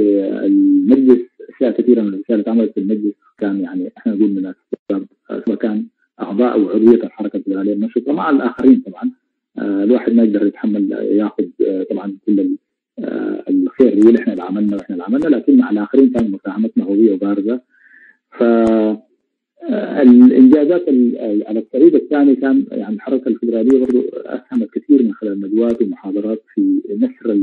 المجلس اشياء كثيرة من الاشياء اللي اتعملت في المجلس كان يعني احنا نقول من اسباب، سواء كان اعضاء او عضوية الحركة الفدرالية النشطه مع الاخرين طبعا. الواحد ما يقدر يتحمل ياخذ طبعا كل الخير اللي احنا اللي عملنا واحنا اللي عملنا، لكن مع الاخرين كان مساهمتنا قوية وبارزه. ف الانجازات على الصعيد الثاني كان يعني الحركة الفدرالية برضه اسهمت كثير من خلال ندوات ومحاضرات في نشر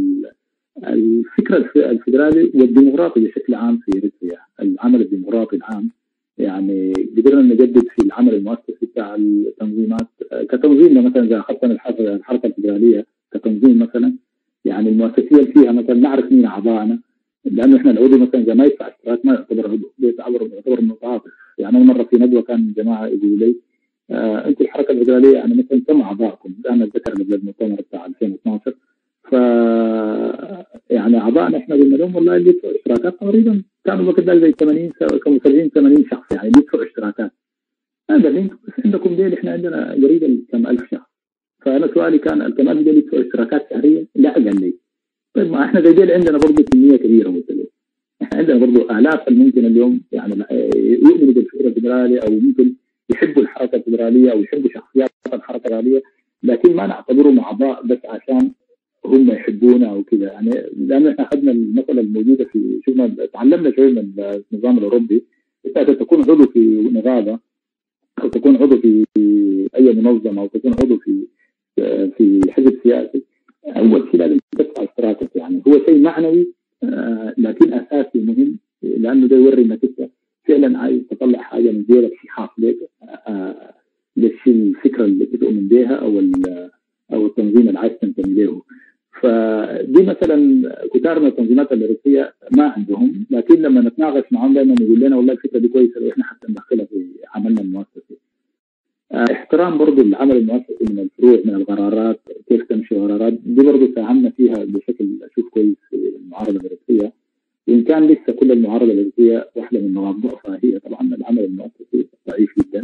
الفكر الفدرالي والديمقراطي بشكل عام في اريتريا، العمل الديمقراطي العام. يعني قدرنا نجدد في العمل المؤسسي بتاع التنظيمات كتنظيم، مثلا اذا اخذنا الحركة الفدرالية كتنظيم مثلا، يعني المؤسسيه اللي فيها مثلا نعرف مين اعضائنا، لانه احنا العضو مثلا اذا ما يدفع اشتراك ما يعتبر عضو، يعتبر متعاطف. يعني انا مرة في ندوه كان جماعة يقولوا لي انتم الحركة الفدرالية يعني مثلا كم اعضائكم؟ انا اتذكر قبل المؤتمر بتاع 2012، ف يعني اعضائنا احنا قلنا لهم والله اللي يدفعوا اشتراكات تقريبا كانوا الوقت ده زي 80 70 80 شخص يعني اللي يدفعوا اشتراكات. انا قال لي انتم بس عندكم ديل، احنا عندنا قريب كم الف شخص. فانا سؤالي كان الكم الف ديل يدفعوا اشتراكات شهرية؟ لا، قال لي طيب ما احنا زي ديل عندنا برضه كمية كبيرة. قلت له احنا عندنا برضه الاف الممكن اليوم يعني يؤمنوا بالفكر الفدرالي او ممكن يحبوا الحركة الفدرالية او يحبوا شخصيات الحركة الفدرالية، لكن ما نعتبرهم اعضاء بس عشان هم يحبونا او كذا يعني. لانه احنا اخذنا المسالة الموجودة في شفنا تعلمنا شوية من النظام الاوروبي، انت عشان تكون عضو في نقابة او تكون عضو في اي منظمة او تكون عضو في حزب سياسي، اول شيء لازم تدفع اشتراكك. يعني هو شيء معنوي لكن اساسي مهم، لانه ده يوري انك انت فعلا عايز تطلع حاجة من جيبك، شيء خاص لك، للشيء الفكرة اللي بتؤمن بها او التنظيم اللي عايز تنتمي له. فدي مثلا كتار من التنظيمات الاريتريه ما عندهم، لكن لما نتناقش معهم دائما يقول لنا والله الفكرة دي كويسة لو احنا حتى ندخلها في عملنا المؤسسي. احترام برضه العمل المؤسسي من الفروع من القرارات، كيف تمشي القرارات دي برضه ساهمنا فيها بشكل اشوف كويس في المعارضة الاريتريه. وان كان لسه كل المعارضة الاريتريه واحدة من نقاط ضعفها هي طبعا العمل المؤسسي ضعيف جدا،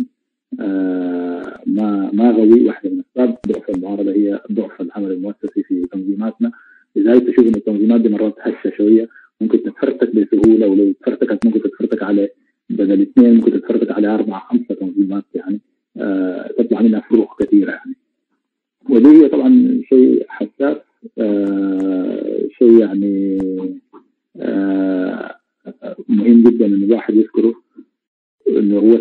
ما قوي. واحدة من اسباب ضعف المعارضة هي ضعف العمل المؤسسي في تنظيماتنا. لذلك تشوف ان التنظيمات دي مرات هشه شوية، ممكن تتفرتك بسهولة، ولو تفرتكت ممكن تتفرتك على بدل اثنين ممكن تتفرتك على 4 5 تنظيمات يعني، تطلع منها فروق كثيرة يعني. ودي هي طبعا شيء حساس، شيء يعني مهم جدا ان الواحد يذكره، انه هو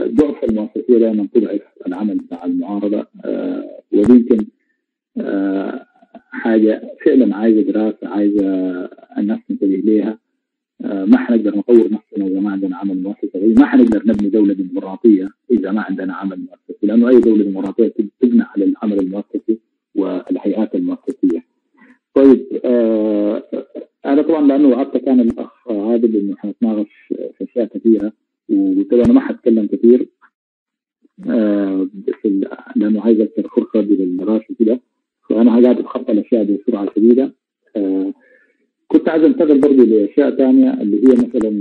ضعف المؤسسيه دائما تضعف العمل بتاع المعارضة. ودي يمكن حاجة فعلا عايزه دراسة، عايزه الناس تنتبه ليها. ما حنقدر نطور نفسنا اذا ما عندنا عمل مؤسسي، ما حنقدر نبني دولة ديمقراطية اذا ما عندنا عمل مؤسسي، لانه اي دولة ديمقراطية تبنى على العمل المؤسسي والهيئات المؤسسيه. طيب انا طبعا لانه وعدت كان الاخ عادل انه حنتناقش في اشياء كثيرة، وقلت له انا ما حتكلم كثير لانه عايز اكثر فرصة للنقاش وكده، فانا قاعد اتخطى الاشياء دي بسرعة شديدة. كنت عايز انتقل برضه لاشياء ثانية اللي هي مثلا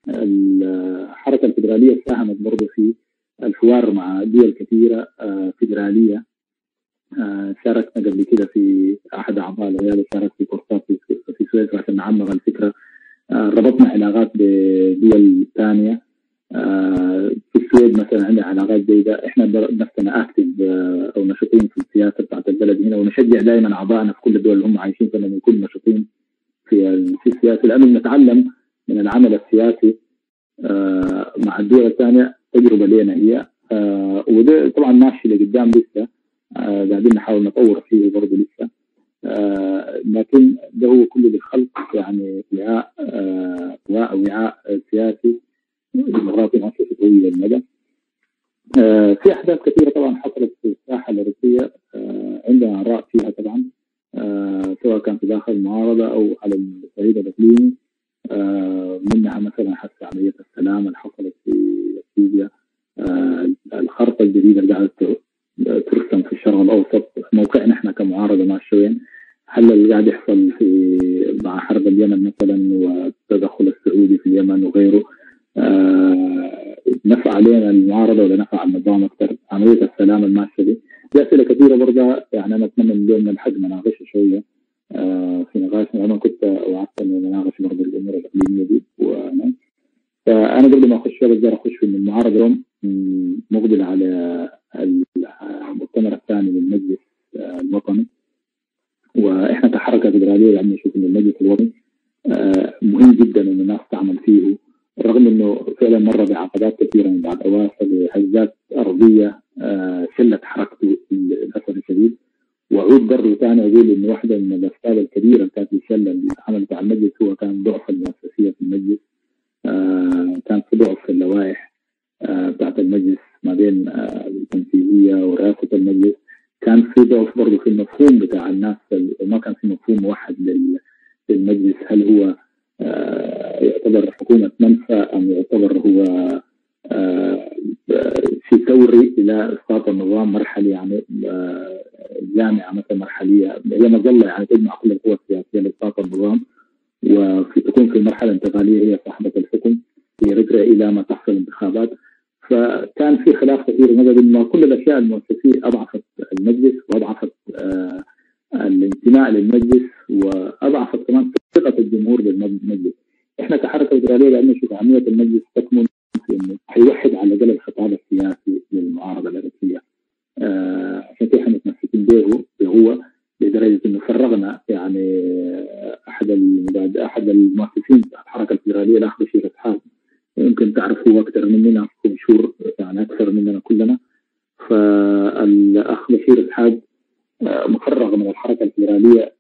الحركة الفدرالية ساهمت برضه في الحوار مع دول كثيرة فدراليه. شاركنا قبل كده في احد اعضاء العيادة شارك في كورسات في سويسرا عشان نعمق الفكرة. ربطنا علاقات بدول ثانية، في السويد مثلا عندنا علاقات جيدة. احنا نفسنا active او نشيطين في السياسة بتاعت البلد هنا، ونشجع دائما اعضائنا في كل الدول اللي هم عايشين فيها انهم يكونوا نشيطين في السياسة، لانه بنتعلم من العمل السياسي مع الدول الثانية تجربه لنا هي. وده طبعا ماشي لقدام لسه، قاعدين نحاول نطور فيه برضه لسه، لكن ده هو كله لخلق يعني وعاء وعاء سياسي ديمقراطي مؤسسي طويل المدى. في احداث كثيرة طبعا حصلت في الساحة الاريتريه، عندنا اراء فيها طبعا، سواء كان في داخل المعارضة او على الصعيد الاقليمي، منها مثلا حتى عملية السلام اللي حصلت في ليبيا، الخرطة الجديدة اللي قاعدة ترسم في الشرق الاوسط، موقعنا احنا كمعارضه ماشي وين، هل اللي قاعد يحصل في مع حرب اليمن مثلا والتدخل السعودي في اليمن وغيره، نفع علينا المعارضة ولا نفع النظام اكثر؟ عملية السلام الماشية دي اسئلة كثيرة برضه، يعني انا اتمنى ان اليوم نلحق نناقشها شوية في نقاش. انا كنت وعدت انه نناقش برضه الامور الاقليمية دي، فانا قبل ما اخش فيها بقدر اخش في ان المعارضة اليوم مقبله على المؤتمر الثاني للمجلس الوطني، واحنا كحركه فيدرالية قاعدين نشوف ان المجلس الوطني مهم جدا ان الناس تعمل فيه، رغم انه فعلا مر بعقبات كثيرة من بعد اواخر وهزات ارضية شلت حركته للاسف الشديد. واعود برضه ثاني اقول انه واحدة من الاسباب الكبيرة اللي كانت الشلة اللي عملت على المجلس هو كان ضعف المؤسسيه في المجلس، كان في ضعف في اللوائح بتاعت المجلس ما بين التنفيذية ورئاسه المجلس، كان في ضعف برضه في المفهوم بتاع الناس، ما كان في مفهوم موحد للمجلس، هل هو يعتبر حكومة منفى أم يعتبر هو شيء ثوري إلى إسقاط النظام مرحلي، يعني جامعة مثلا مرحلية هي مظلة يعني تجمع كل القوى السياسية لإسقاط النظام، وفي تكون في مرحلة انتقالية هي صاحبة الحكم في إريتريا إلى ما تحصل انتخابات. فكان في خلاف كثير نظرا ما كل الأشياء المؤسسية أضعفت المجلس وأضعفت الانتماء للمجلس وأضعفت كمان ثقة الجمهور بالمجلس. احنا كحركة فيدرالية قاعدين نشوف أهمية المجلس تكمن في انه حيوحد على الأقل الخطاب السياسي للمعارضة الأريترية، عشان كده احنا متمسكين به هو لدرجة انه فرغنا يعني احد المؤسسين بتاع الحركة الفيدرالية الأخ بشير إسحاق، يمكن تعرفوه أكثر مننا، هو مشهور يعني أكثر مننا كلنا. فالأخ بشير إسحاق مفرغ من الحركة الفيدرالية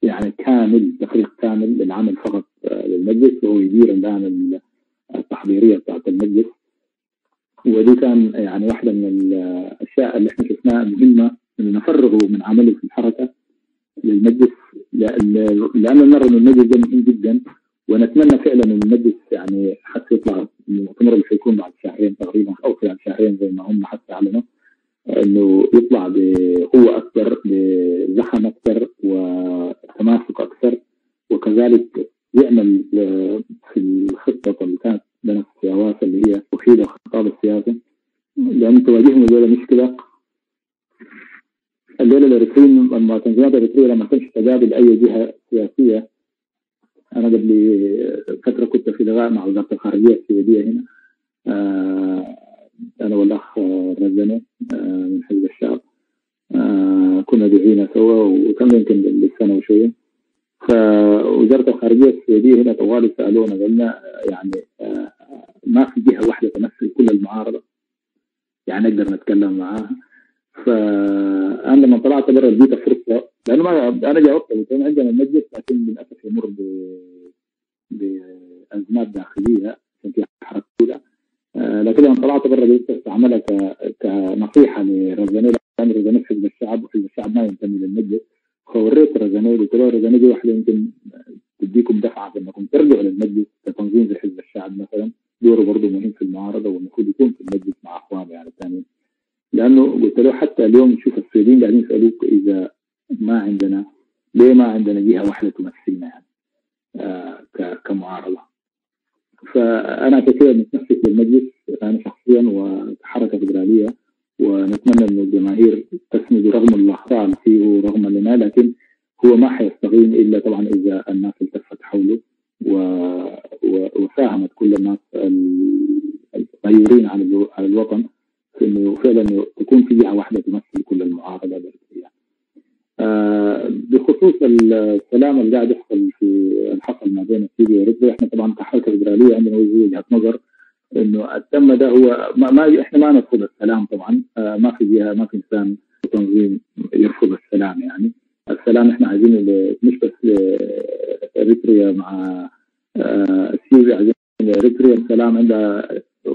يعني كامل، تفريغ كامل للعمل فقط للمجلس، وهو يدير الآن التحضيرية بتاعت المجلس. ودي كان يعني واحدة من الأشياء اللي احنا شفناها مهمة، إنه نفرغه من عمله في الحركة للمجلس، لأنه نرى إنه المجلس ده مهم جدا، ونتمنى فعلا إن المجلس يعني حتى يطلع المؤتمر اللي حيكون بعد شهرين تقريبا أو خلال شهرين زي ما هم حتى أعلنوا، انه يطلع بقوة اكثر، بزخم اكثر وتماسك اكثر، وكذلك يعمل في الخطة اللي كانت لنا في اواس اللي هي وحيد الخطاب السياسي، لان تواجههم الليلة مشكلة. الليلة الاريتريين لما التنظيمات الاريتريه لما تمشي تقابل اي جهة سياسية، انا قبل فترة كنت في لقاء مع وزارة الخارجية السويدية هنا، أنا والأخ الرزني من حزب الشعب، كنا دعينا سوا وكان يمكن للسنة وشوية. فوزارة الخارجية السويدية هنا طوالي سألونا قالنا يعني ما في جهة واحدة تمثل كل المعارضة يعني نقدر نتكلم معاها. فأنا لما طلعت برا لقيت فرصة، لأنه ما أنا جاوبت قلت لهم عندنا المجلس لكن للأسف يمر بأزمات داخلية عشان في حركة أولى، لكن لما طلعت برا قلت استعملها كنصيحه لرزاني، لان رزاني حزب الشعب وحزب الشعب ما ينتمي للمجلس. فوريت رزاني قلت له رزاني دي واحدة يمكن تديكم دفعه انكم ترجعوا للمجلس كتنظيم زي حزب الشعب مثلا، دوره برضه مهم في المعارضة والمفروض يكون في المجلس مع اخوانه يعني الثانيين. لانه قلت له حتى اليوم شوف السويديين قاعدين يسالوك اذا ما عندنا، ليه ما عندنا جهة واحدة تمثلنا يعني كمعارضه. فانا كثير متمسك بالمجلس انا شخصيا وكحركه فيدرالية، ونتمنى ان الجماهير تسند رغم الاخطاء اللي فيه ورغم اللي، لكن هو ما حيستقيم الا طبعا اذا الناس التفت حوله وساهمت كل الناس الغيورين على الوطن في انه فعلا تكون في جهة واحدة تمثل كل المعارضة الاريتريه. بخصوص السلام اللي قاعد يحصل في الحصل ما بين اثيوبيا واريتريا، احنا طبعا كحركه فيدرالية عندنا وجهه نظر انه التم ده هو ما احنا ما نرفض السلام طبعا، ما في جهة، ما في انسان تنظيم يرفض السلام. يعني السلام احنا عايزينه مش بس اريتريا مع اثيوبيا، عايزين اريتريا السلام عندها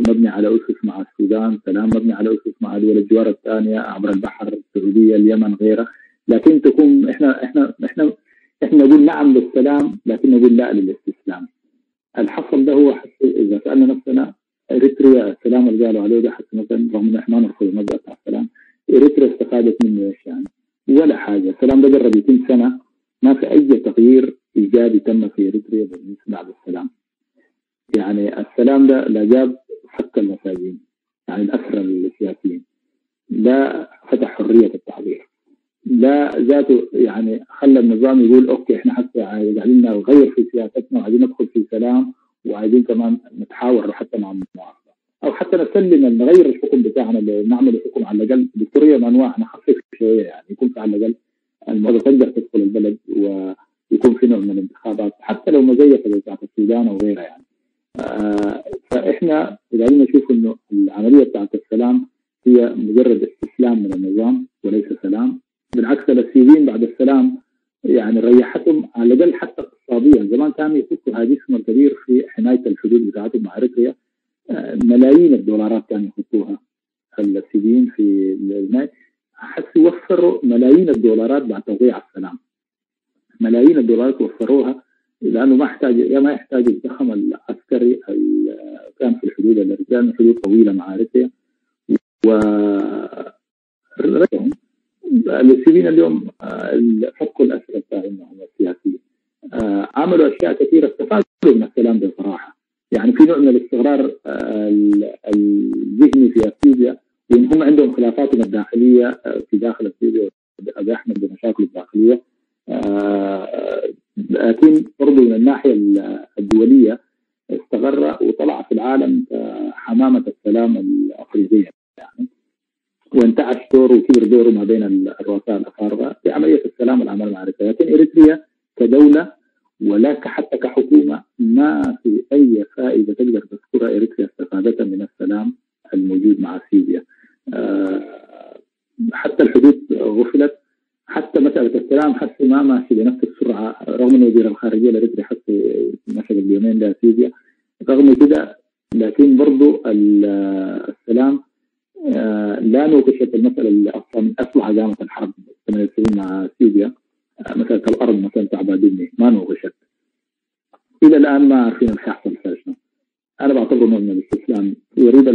مبني على اسس مع السودان، سلام مبني على اسس مع دول الجوار الثانية عبر البحر، السعودية، اليمن، غيرها. لكن تكون احنا احنا احنا احنا نقول نعم للسلام لكن نقول لا للاستسلام. الحصل ده هو اذا سالنا نفسنا اريتريا السلام اللي قالوا عليه ده حتى مثلا رغم ان احنا ما نرفض المبدا بتاع السلام، اريتريا استفادت منه ايش يعني؟ ولا حاجة. السلام ده جرب يتم سنة ما في اي تغيير ايجابي تم في اريتريا بالنسبة بعد السلام. يعني السلام ده لا جاب فك المساجين يعني الاسرى السياسيين، لا فتح حرية التعبير، لا ذاته يعني خلى النظام يقول okay احنا حتى قاعدين نغير في سياستنا وعايزين ندخل في سلام وعايزين كمان نتحاور حتى مع المعارضة او حتى نسلم نغير الحكم بتاعنا اللي نعمل حكم على الاقل دكتوريه من انواع نخفف شوية، يعني يكون في على الاقل المعارضة تقدر تدخل البلد ويكون في نوع من الانتخابات حتى لو مزيفة زي بتاعت السودان او غيرها يعني. فاحنا قاعدين نشوف انه العملية بتاعت السلام هي مجرد استسلام من النظام وليس سلام. بالعكس الاثيوبيين بعد السلام يعني ريحتهم على الاقل حتى اقتصاديا. زمان كانوا يحطوا هاجسهم الكبير في حماية الحدود بتاعتهم مع اريتريا، ملايين الدولارات كانوا يحطوها الاثيوبيين في الماء، حسوا وفروا ملايين الدولارات بعد توقيع السلام، ملايين الدولارات وفروها لانه ما احتاج ما يحتاج الزخم العسكري اللي كان في الحدود الاريتريا، حدود طويلة مع اريتريا. و الاثيوبيين اليوم فكوا الاسرى بتاعهم السياسيين، عملوا اشياء كثيرة استفادوا من السلام بصراحة. يعني في نوع من الاستقرار الذهني في اثيوبيا، وان هم عندهم خلافاتهم الداخلية في داخل اثيوبيا، ابي احمد بمشاكله الداخلية، لكن برضه من الناحية الدولية استقر وطلع في العالم حمامه السلام الافريقية يعني، وانتعش دوره وكبر دوره ما بين الرؤساء الافارقة في عملية السلام والعمل مع اريتريا. لكن اريتريا كدولة ولا حتى كحكومة ما في اي فائدة تقدر تذكرها اريتريا استفادتها من السلام الموجود مع اثيوبيا. حتى الحدود غفلت، حتى مسالة السلام حتى ما ماشي بنفس السرعة، رغم ان وزير الخارجية الاريتري حتى مشى قبل يومين لاثيوبيا رغم كده، لكن برضو السلام لا نوقشت المسألة اللي أصلا من أصلها قامت الحرب 98 مع اثيوبيا، مسألة الأرض مثلا تاع بادمي ما نوقشت إلى الآن، ما عارفين اللي حيحصل فيها شنو. أنا بعتبره نوع من الاستسلام. يريد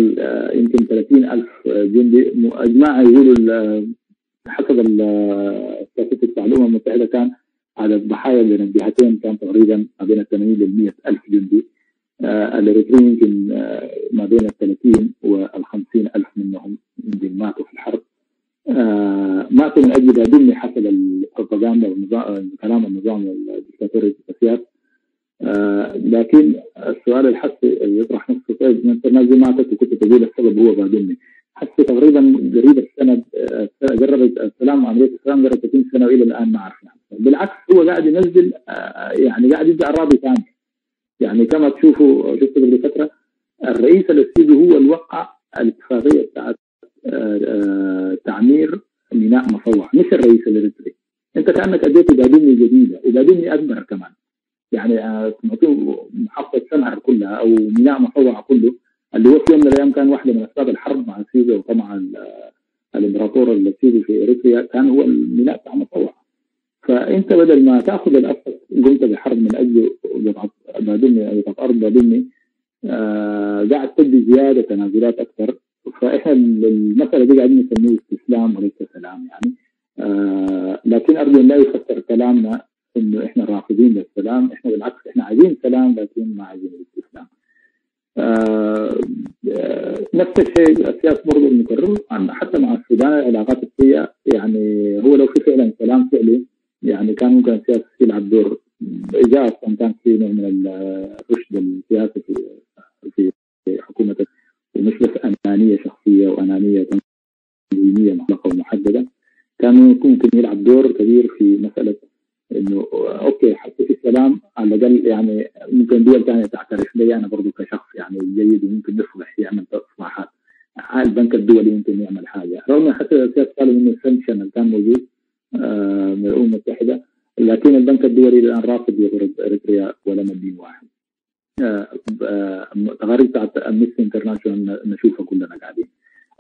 يمكن 30,000 جندي أجماع يقولوا حسب الستاتستكس بتاع الأمم المتحدة كان عدد ضحايا بين الجهتين كان تقريبا ما بين 80 لل 100,000 جندي. الاريتريين يمكن ما بين 30 وال 50,000 منهم يمكن ماتوا في الحرب، ماتوا من اجل بادمي حسب البروباغندا وكلام النظام الدكتاتوري السياسي. لكن السؤال الحسي اللي يطرح نفسه، طيب انت الناس دي ماتت وكنت تقول السبب هو بادمي، حسي تقريبا قريب السنة جربت السلام وعملية السلام جربت 30 سنة والى الان ما عرفنا. بالعكس هو قاعد ينزل يعني قاعد يدي اراضي ثانية. يعني كما تشوفوا شفت قبل فترة الرئيس الاثيوبي هو اللي وقع الاتفاقية بتاعت تعمير ميناء مصوع، مش الرئيس الاريتري. انت كانك اديته بادمي جديدة وبادمي اكبر كمان، يعني معطيه محافظة سمهر كلها او ميناء مصوع كله، اللي هو في يوم من الايام كان واحدة من اسباب الحرب مع اثيوبيا وطمع الامبراطور الاثيوبي في اريتريا كان هو الميناء بتاع مصوع. فانت بدل ما تاخذ الاسد قمت بحرب من اجل قطعه بادمي قطعه ارض بادمي، قاعد تدي زيادة تنازلات اكثر. فاحنا المسالة دي قاعدين نسميه استسلام وليس سلام يعني. لكن ارجو ان لا يفسر كلامنا انه احنا رافضين للسلام، احنا بالعكس احنا عايزين سلام لكن ما عايزين الاستسلام. نفس الشيء السياسة برضه بنكرره حتى مع السودان العلاقات السيئة، يعني هو لو في فعلا سلام فعلي يعني كان ممكن السياسة يلعب دور، اذا اصلا كان في نوع من الرشد السياسي في حكومة، ومش بس انانية شخصية وانانيه تنظيميه محلقة ومحددة، كان ممكن يلعب دور كبير في مسالة انه okay حتى في السلام على الاقل يعني ممكن دول ثانية تعترف لي انا برضه كشخص يعني جيد، وممكن يصلح يعمل اصلاحات. البنك الدولي يمكن يعمل حاجة، رغم حتى السياسة قالوا انه ال sanction اللي كان موجود من الامم المتحدة، لكن البنك الدولي الان رافض يقرض اريتريا ولا مليم واحد. تقارير بتاعت امنستي انترناشونال نشوفها كلنا قاعدين.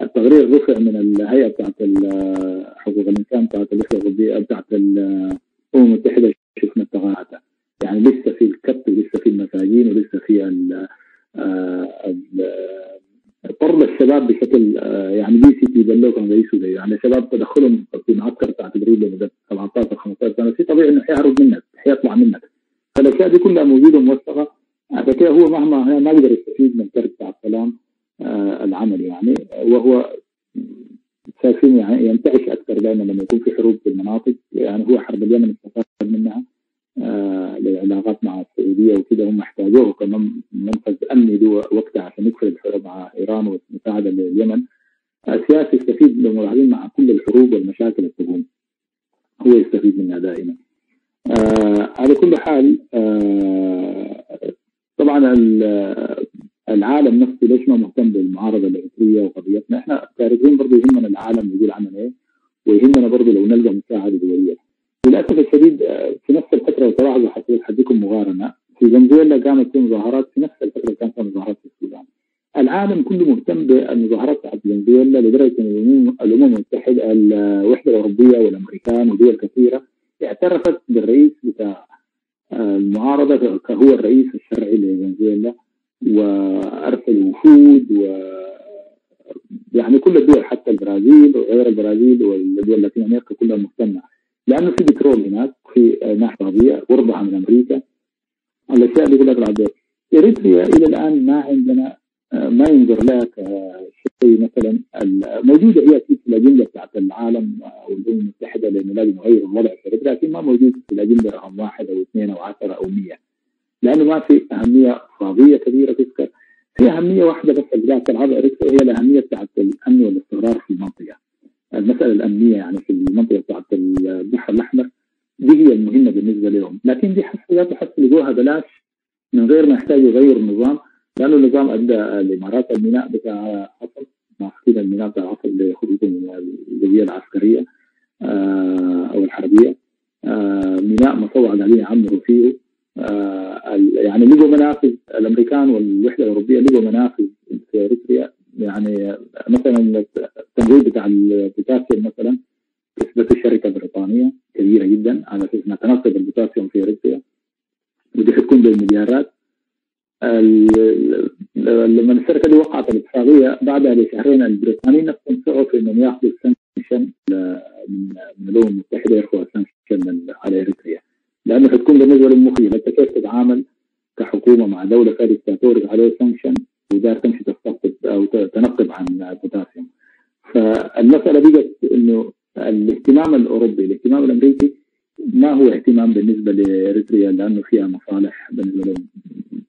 التقرير رفع من الهيئة بتاعت حقوق الانسان بتاعت الوحدة الاوروبية بتاعت الامم المتحدة، شفنا التغيرات يعني لسه في الكبت ولسه في المساجين ولسه في طرد الشباب بشكل يعني بي سي تي بلو كانوا بيسوا زيه، يعني الشباب تدخلهم في معسكر بتاع تدريب لمدة 17 15 سنة، شيء طبيعي انه حيهرب منك، حيطلع منك. فالاشياء دي كلها موجودة وموثقه. عشان كده هو مهما ما قدر يستفيد من الترك بتاع السلام العملي يعني، وهو شايفين يعني ينتعش اكثر دائما لما يكون في حروب في المناطق. يعني هو حرب اليمن استفاد منها للعلاقات مع السعودية وكده، هم احتاجوه كمان منفذ امني له وقتها عشان يقفل الحروب مع ايران والمساعدة لليمن. السياسي يستفيد لو ملاحظين مع كل الحروب والمشاكل اللي تقوم هو يستفيد منها دائما. على كل حال طبعا العالم نفسه ليش ما مهتم بالمعارضه الاريتريه وقضيتنا؟ احنا كاريتريين برضه يهمنا العالم يقول عننا ايه، ويهمنا برضه لو نلقى مساعدة دولية. للاسف الشديد في نفس الفترة، وتلاحظوا حديكم مقارنة، في فنزويلا قامت في مظاهرات في نفس الفترة كان في مظاهرات في السودان. العالم كله مهتم بالمظاهرات بتاعت فنزويلا لدرجة ان الامم المتحدة، الوحدة الاوروبية والامريكان ودول كثيرة اعترفت بالرئيس بتاع المعارضة كهو الرئيس الشرعي لفنزويلا، وارسلوا وفود و يعني كل الدول حتى البرازيل وغير البرازيل والدول لاتين امريكا كلها مهتمة، لانه في بترول هناك، في ناحية قضية قربها من امريكا، الاشياء اللي يقول لك اريتريا الى الان ما عندنا ما ينظر لها كشيء مثلا موجودة هي في الاجندة بتاعت العالم او الامم المتحدة لانه لازم نغير الوضع في اريتريا، لكن ما موجود في الاجندة رقم 1 او 2 او 10 او 100، لانه ما في اهمية اقتصادية كبيرة تذكر. في اهمية واحدة بس اللي قاعدة تلعبها اريتريا هي الاهمية بتاعت الامن والاستقرار في المنطقة. المسالة الامنية يعني في المنطقة بتاعت البحر الاحمر دي هي المهمة بالنسبة لهم، لكن دي حسوا ذاته حسوا لقوها بلاش من غير ما يحتاجوا يغيروا النظام، لانه النظام ادى الامارات الميناء بتاع عصب، ماسكين الميناء بتاع عصب لخطوطهم الجوية العسكرية او الحربية، ميناء مصوع قاعدين يعمروا فيه، يعني لقوا منافذ الامريكان والوحدة الاوروبية لقوا منافذ في اريتريا. يعني مثلا التنظيم بتاع البوتاسيوم مثلا كسبته شركة بريطانية كبيرة جدا على اساس انها تنقب البوتاسيوم في اريتريا، ودي حتكون بالمليارات. لما الشركة دي وقعت الاتفاقية بعدها بشهرين البريطانيين نفسهم سعوا في انهم ياخذوا ال sanction من الامم المتحدة، يرفعوا ال sanction على اريتريا، لانه حتكون بالنسبة لهم مخيفة. انت كيف تتعامل كحكومة مع دولة فيها ديكتاتور عليه sanction ودار تمشي تستقطب او تنقب عن البوتاسيوم؟ فالمسالة بقت انه الاهتمام الاوروبي، الاهتمام الامريكي ما هو اهتمام بالنسبة لاريتريا، لانه فيها مصالح بالنسبة لهم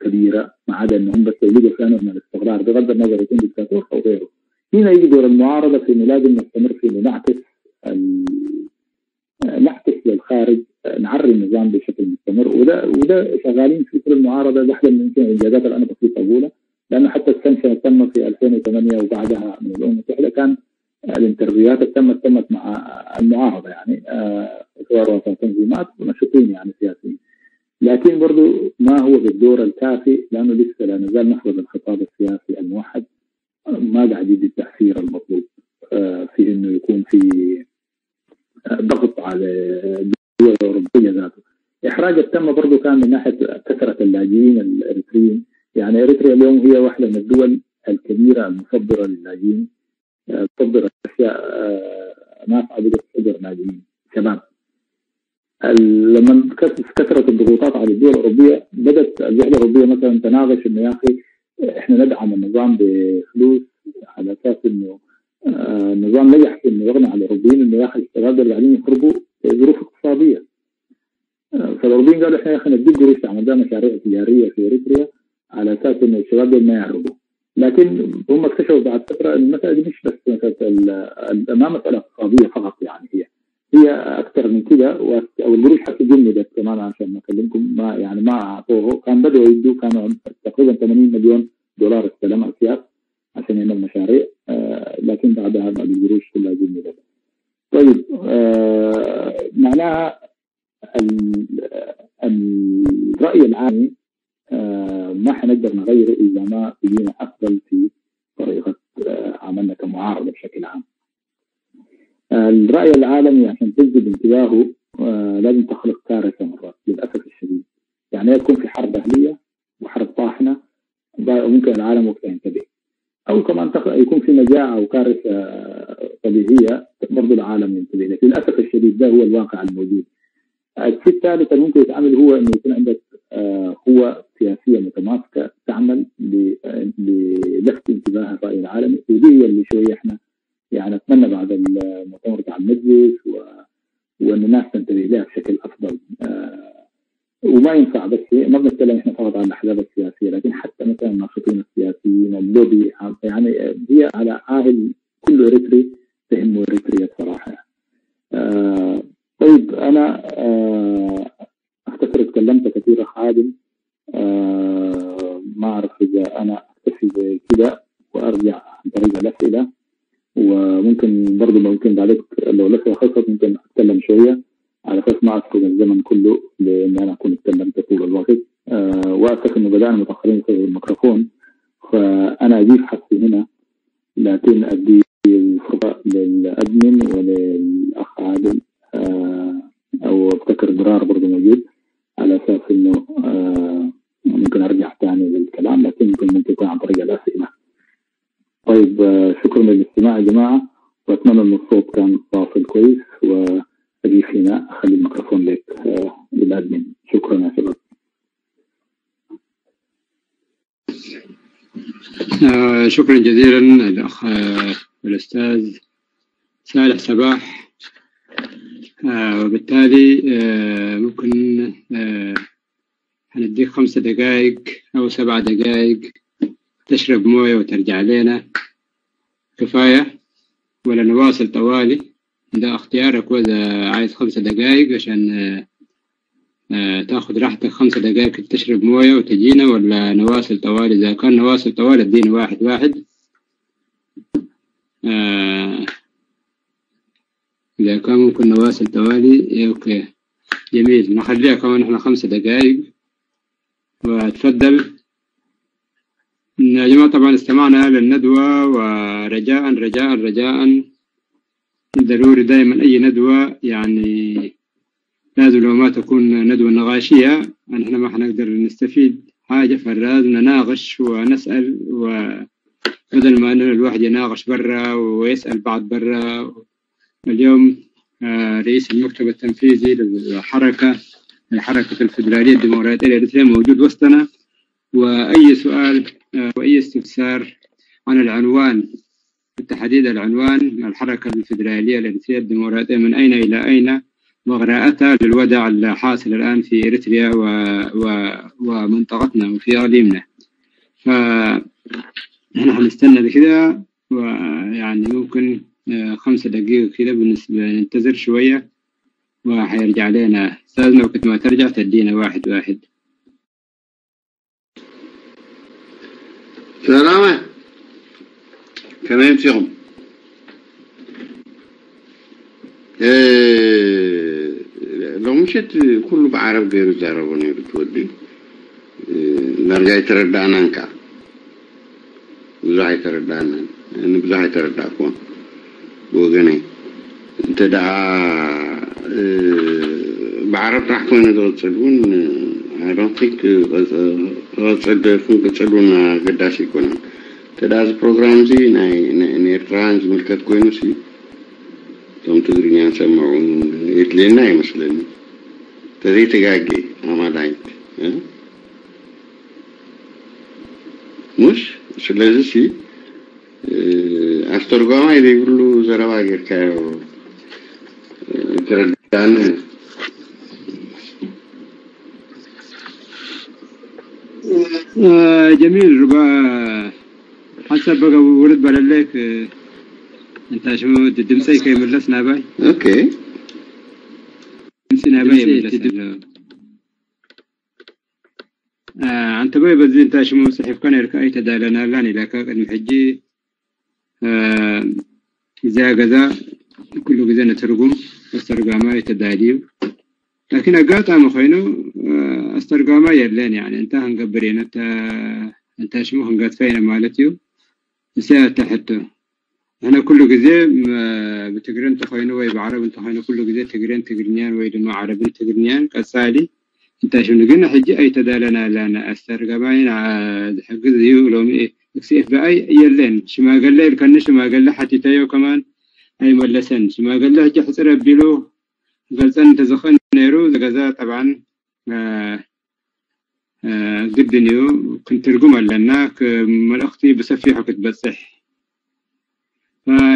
كبيرة، ما عدا انهم بس يلقوا فيها نوع من الاستقرار بغض النظر يكون ديكتاتور او غيره. هنا يجي دور المعارضة في انه لازم نستمر في انه نعكس للخارج، نعري النظام بشكل مستمر، وده شغالين في كل المعارضة. ده واحدة من يمكن الانجازات اللي انا بسيط اقولها، لانه حتى ال sanction تم في 2008 وبعدها من الامم المتحدة كان ال interview هات تمت مع المعارضة، يعني سواء رؤساء تنظيمات ونشطين يعني سياسيين، لكن برضو ما هو بالدور الكافي، لانه لسه لا نزال نحفظ الخطاب السياسي الموحد ما قاعد يدي التاثير المطلوب في انه يكون في ضغط على الدول الاوروبية ذاته. احراج التم برضو كان من ناحية كثرة اللاجئين الاريتريين، يعني اريتريا اليوم هي واحدة من الدول الكبيرة المصدرة للاجئين، تصدر اشياء نافعة، بقت تصدر لاجئين شباب. لما كثرت الضغوطات على الدول الاوروبية بدات الوحدة الاوروبية مثلا تناقش انه يا اخي احنا ندعم النظام بفلوس على اساس انه النظام نجح في انه يغني على الاوروبيين انه يا اخي الشباب اللي قاعدين يهربوا ظروف اقتصادية. فالاوروبيين قالوا احنا يا اخي نديك قروش عملنا مشاريع تجارية في اريتريا على اساس انه الشباب دول ما يهربوا. لكن هم اكتشفوا بعد فترة ان المسالة دي مش بس مسالة ما مسالة اقتصادية فقط، يعني هي هي اكثر من كده، والقروش حتى جمدت كمان عشان ما اكلمكم، ما يعني ما اعطوه، كان بدأوا يدوا، كانوا تقريبا 80 مليون دولار استلم اسياس عشان يعمل مشاريع، لكن بعدها القروش كلها جمدت. طيب معناها الرأي العام ما حنقدر نغيره إذا ما بقينا أفضل في طريقة عملنا كمعارضة بشكل عام. الرأي العالمي عشان تجذب انتباهه لازم تخلق كارثة مرات للأسف الشديد، يعني يكون في حرب أهلية وحرب طاحنة ممكن العالم وقتها ينتبه، أو كمان يكون في مجاعة أو كارثة طبيعية برضو العالم ينتبه. لكن للأسف الشديد ده هو الواقع الموجود. الشيء الثالث اللي ممكن يتعمل هو انه يكون عندك قوة سياسية متماسكة تعمل للفت انتباه الرأي العالمي، ودي هي اللي شوية احنا يعني اتمنى بعد المؤتمر بتاع المجلس وان الناس تنتبه لها بشكل افضل. وما ينفع بس ما بنتكلم احنا فقط عن الاحزاب السياسية، لكن حتى مثلا الناشطين السياسيين، اللوبي، يعني هي على عاهل كل اريتري تهمه اريتريا بصراحة. طيب انا افتكر اتكلمت كثير اخ عادل، ما اعرف اذا انا اكتفي بكده وارجع عن طريق الاسئلة، وممكن برضه ممكن بعدك لو الاسئلة خلصت ممكن اتكلم شوية على اساس ما اسرق الزمن كله، لان انا اكون اتكلمت طول الوقت. واسف انه بدانا متاخرين بسبب الميكروفون، فانا اجيب حقي هنا، لكن ادي الفرصة للادمن وللاخ عادل، او افتكر درار برضه موجود، على اساس انه ممكن ارجع ثاني للكلام، لكن ممكن يكون عن طريق الاسئلة. طيب شكرا للاستماع يا جماعة، واتمنى ان الصوت كان واصل كويس، واجيب هنا اخلي الميكروفون لك للادمن. شكرا يا شباب. شكرا جزيلا الاخ الاستاذ صالح صباح. وبالتالي ممكن هنديك 5 دقائق أو 7 دقائق تشرب موية وترجع لنا، كفاية ولا نواصل طوالي؟ ده اختيارك، وإذا عايز 5 دقائق عشان تاخد راحتك 5 دقائق تشرب موية وتجينا، ولا نواصل طوالي؟ إذا كان نواصل طوالي اديني 1 1. إذا كان ممكن نواصل توالي، أوكي جميل، نخليها كمان إحنا 5 دقائق وتفضل يا جماعة. طبعا استمعنا للندوة، ورجاء رجاء رجاء ضروري دائما أي ندوة يعني لازم لو ما تكون ندوة نقاشية نحن ما حنقدر نستفيد حاجة، فلازم نناقش ونسأل، وبدل ما أن الواحد يناقش برا ويسأل بعض برا. اليوم رئيس المكتب التنفيذي للحركة الحركة الفيدرالية الديمقراطية الإريترية موجود وسطنا، وأي سؤال وأي استفسار عن العنوان بالتحديد العنوان الحركة الفيدرالية الإريترية الديمقراطية من أين إلى أين، وقراءتها للوضع الحاصل الآن في إريتريا ومنطقتنا وفي إقليمنا. فنحن هنستنى بكده، ويعني ممكن 5 دقائق كده بالنسبة ننتظر شوية وحيرجع لنا أستاذنا، وقت ما ترجع تدينا 1 1. سلامة كمان فيهم لو مشيت كله بعرب غير زاربوني بتودي نرجع يتردعنا انكا بزح يتردعنا بزح يتردعكم ወገኔ እንተ ደኣ ብዓረብ ጥራሕ ኮይኑ ዝቕፅል እውን I don't think ክቕፅል ክንቅፅል እውን ኣገዳሲ ኣይኮነን። እንተ ደኣ እዚ ፕሮግራም እዚ ናይ ንኤርትራውያን ዝምልከት ኮይኑ ሲ እቶም ትግርኛ ንሰምዑ የድልየና ኣይመስለኒ ተዘይተጋጊ ኣማላይት ሙሽ። ስለዚ ሲ ኣስተርጓማይ ዘይብሉ ዘረባ ጌርካዮ ትረዳእኒ። جميل ربا حسب بقى ورد بلاليك انت شو دمسي كي ملسنا باي. okay. ናበይ ይምለስ ኣሎ አንተ በይ በዚ እንታይ ሽሙ ፅሒፍካ ነርካ ኣይተዳለናላን ኢለካ ቅድሚ ሕጂ እዚኣ ገዛ ኩሉ ግዜ ንትርጉም ኣስተርጓማይ ተዳልዩ لكن ኣጋጣሚ ኮይኑ ኣስተርጓማይ የለን يعني እንታይ ክንገብር ኢና እንታይ ሽሙ ክንገድፈ ኢና ማለት እዩ እዚኣ እታ ሕቶ ንሕና ኩሉ ግዜ ብትግረ እንተኮይኑ ወይ ብዓረብ እንተኮይኑ ኩሉ ግዜ ትግረን ትግርኛን ወይ ድማ ዓረብን ትግርኛን ቀፃሊ እንታይ ሽሙ ግን ሕጂ ኣይተዳለናላን ኣስተርጓማይ ዝሕግዝ እዩ ሎሚ ኤፍቢኣይ የለን ሽማገለ ኢልከኒ ሽማገለ ሓቲተዮ ከማን ኣይመለሰን ሽማገለ ሕጂ ሕፅር ኣቢሉ ገልፀን እንተዝኽእል ነይሩ ገዛ طبعا ግድን እዩ ክንትርጉም ኣለና መልእኽቲ ብሰፊሑ ክትበፅሕ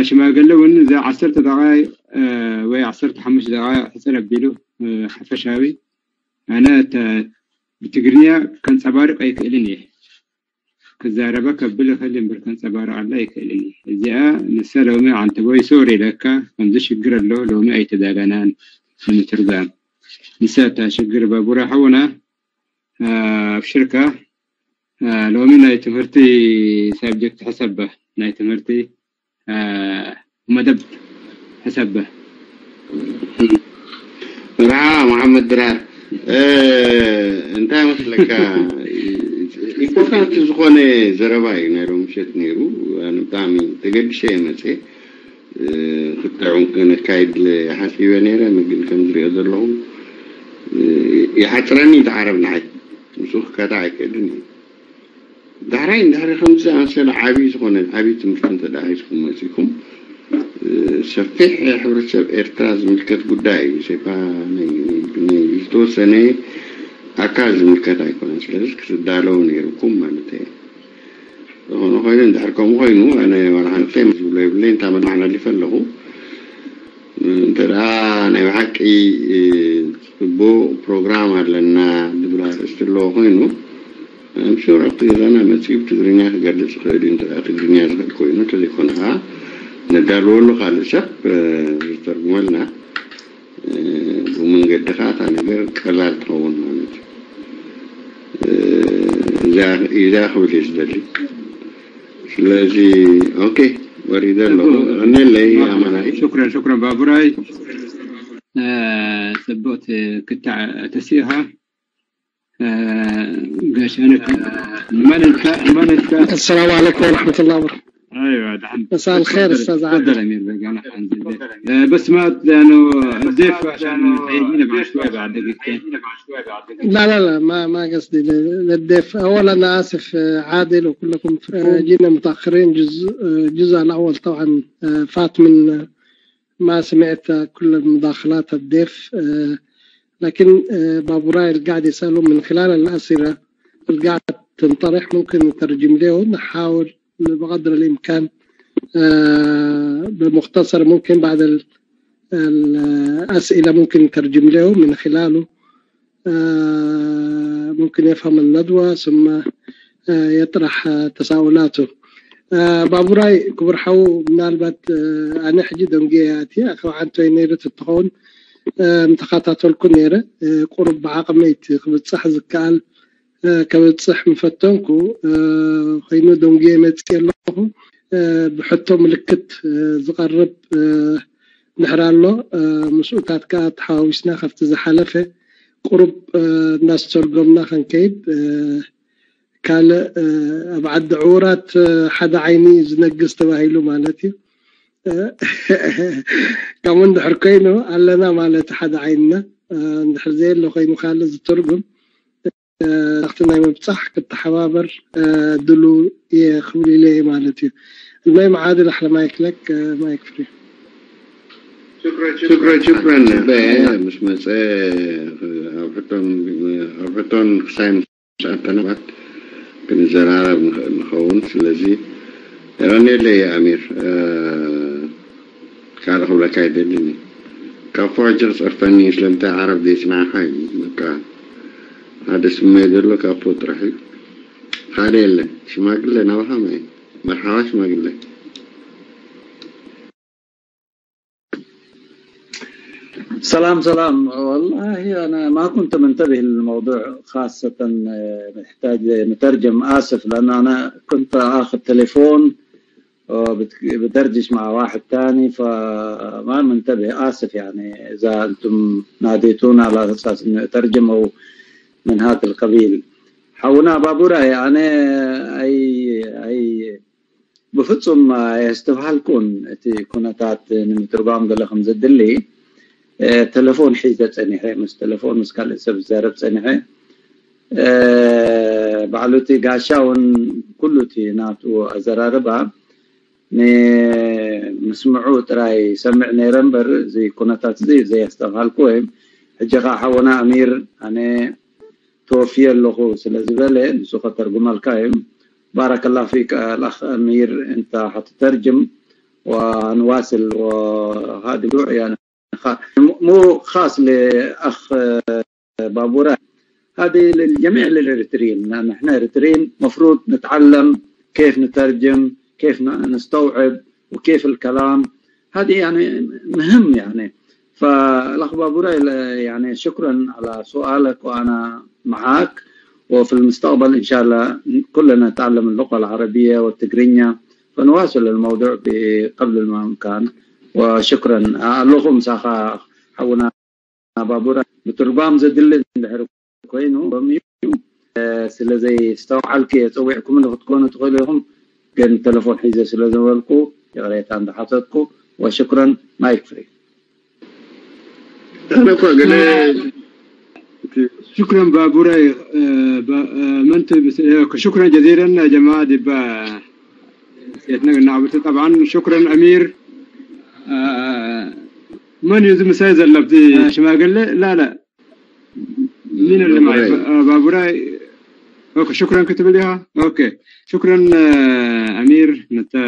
ሽማገለ እውን እዛ 10 ደቃይቅ ወይ 15 ደቃይቅ ሕፅር ኣቢሉ ሓፈሻዊ ኣነ ብትግርኛ ከንፀባርቅ ኣይክእልን እየ ክዛረበ ከብል ይኽእል እምበር ከንፀባርቀላ ኣይክእልን እየ እዚኣ ንሰ ሎሚ ዓንተ ቦይ sorry ኢለካ ከምዚ ሽግር ኣሎ ሎሚ ኣይተዳለናን ንምትርጓም ንሰ እታ ሽግር ባቡራ ሓውና ኣብሽርካ ሎሚ ናይ ትምህርቲ subject ሕሰበ ናይ ትምህርቲ መደብ ሕሰበ መርሓባ መሓመድ ድራር እንታይ መስለካ important ዝኾነ ዘረባ እዩ ናይ ሎሚ ምሸት ነይሩ ኣነ ብጣዕሚ ተገዲሸ እየ መፅአ ክትዑን ክነካይድ ሓሲበ ነይረ ግን ከም ዝሪኦ ዘለኹ ይሓፅረኒ እቲ ዓረብ ንዓይ ምስኡ ክከታዕ ኣይክእልን እዩ ዳሕራይ እንድሕሪ ከምዚ ዝኣመሰለ ዓብይ ዝኾነ ዓብይ ትምህርቲ እንተደኣ ሒዝኩም መፂኩም ሰፊሕ ሕብረተሰብ ኤርትራ ዝምልከት ጉዳይ እዩ ሴፋ ዝተወሰነ ኣካል ዝምልከት ኣይኮነን ስለዚ ክትዳለው ነይርኩም ማለት እየ ዝኾነ ኮይኑ እንድሕር ከምኡ ኮይኑ ኣነ ዋላ ሓንቲ ዝብሎ የብለይ እንታይ መመሓላሊፈ ኣለኹ እንተ ደኣ ናይ ብሓቂ ፅቡቅ ፕሮግራም ኣለና ዝብል ኣርእስቲ ኣለዎ ኮይኑ I'm sure ኣብቲ ገዛና መፂኡ ብትግርኛ ክገልፅ ይኽእል እዩ እንተ ትግርኛ ዝኽእል ኮይኑ እንተዘይኮነ ከዓ ነዳልወሉ ካልእ ሰብ ዝተርጉመልና ብመንገዲ ከዓ እታ ነገር ቀላል ትኸውን ማለት እዩ እዚኣ ክብል እየ ዝደሊ ስለዚ okay ወሪደ ኣለኹ ቀኒለይ ኣማናይ شكرا شكرا ባቡራይ ፅቡቅቲ ክታዕ ተሲኢኻ قاش انا من انت من انت السلام عليكم ورحمة الله وبركاته. ايوه دحين مساء الخير أستاذ تفضل عادل. امير بقى انا حنزل بس ما لانه الضيف عشان حيجينا بعد شوي بعد دقيقتين لا لا لا ما قصدي للضيف. أولا أنا آسف عادل وكلكم جينا متأخرين. الجزء الأول طبعا فات من ما سمعت كل المداخلات الضيف، لكن بابوراي اللي قاعد يسأله من خلال الأسئلة اللي قاعد تنطرح ممكن نترجم له، نحاول بقدر الإمكان بمختصر ممكن بعد الأسئلة ممكن نترجم له من خلاله، ممكن يفهم الندوة ثم يطرح تساؤلاته. بابوراي كبر حو منالبات أنا حجي دونجياتي أخو عنتو نيرة التخون متخاطاتو نيرة قرب بعقميت خبتصح زكال كبتصح مفتنكو خينو دونجي متسي الله بحطو ملكت زقرب نحرالو مسؤولات كات حاوسنا خفت زحلفة قرب ناس ترجمنا خنكيد كال أبعد عورات حدا عيني زنقص تباهيلو مالتي كمان دحر كينو علنا مالت حدا عيننا نحر زي لو خينو خالز ترجم اختنا مبصح كنت حبابر دلو يخولي لي مالتي المهم عادل احلى مايك لك mic free. شكرا شكرا ምስ መፀ ኣብ ሕቶን ክሳይ ምስኣተናባት ክንዘራረብ ንኽእል ንኸውን ስለዚ ረኔለይ ኣሚር ካልእ ክብለካ ኣይደልን ካብ ሕጂ ክፀርፈኒ ስለምንታይ ዓረብ ዘይስማዕካ እዩ በቃ ሓደ ስመይ ዘሎ ካፖ ጥራሕ እዩ ካልእ የለን ሽማግለ ናባኻ መ መርሓባ ሽማግለ سلام سلام. والله أنا ما كنت منتبه للموضوع، خاصة محتاج مترجم، آسف، لأن أنا كنت آخذ تليفون بدردش مع واحد تاني فما منتبه، آسف يعني إذا أنتم ناديتونا على أساس إنه أترجم أو من هذا القبيل. حونا بابورا يعني أي بفتصم يستفهلكون እቲ ኩነታት ንምትርጓም ገለ ከም ዘድሊ ተለፎን ሒዘ ፀኒሐ፣ ምስ ተለፎን ምስ ካልእ ሰብ ዝዛረብ ፀኒሐ። ባዕሉ እቲ ጋሻ እውን ኩሉ እቲ ናቱ ኣዘራርባ ንምስምዑ ጥራይ ሰምዕ ነይረ እምበር እዚ ኩነታት እዚ ዘየስተብሃልኩ። ወይም ሕጂ ከዓ ሓወና ኣሚር ኣነ ተወፍየ ኣለኹ ስለ ዝበለ ንሱ ከተርጉመልካ እዩ። بارك الله فيك الأخ أمير، أنت حتترجم ونواصل، وهذا موضوع يعني مو خاص لأخ بابورا، هذه للجميع للإريتريين، لأن احنا إريتريين مفروض نتعلم كيف نترجم، كيف نستوعب، وكيف الكلام هذه يعني مهم يعني. فالأخ بابورا يعني شكرا على سؤالك وأنا معاك، وفي المستقبل إن شاء الله كلنا نتعلم اللغة العربية والتجرينيا فنواصل الموضوع بقبل الإمكان، وشكرا اللغة مساخة حونا بابورا ምትርጓም ዘድሊ እንድሕር ኮይኑ ስለዘይስተውዓልክ ፀዊዕኩም ንክትኮኑ ትኽእሉ ኢኹም፣ ግን ቴሌፎን ሒዘ ስለ ዝበልኩ ይቕሬታ እንዳሓተትኩ፣ وشكرا. Mic free. ኣነ እኳ ገለ شكرا بابوراي. منت شكرا جزيلا يا جماعة دبا طبعا. شكرا أمير. من يزم سايز اللبتي شما قال لي لا لا مين اللي معي؟ بابوراي. Okay، شكرا كتب ليها. Okay، شكرا امير نتا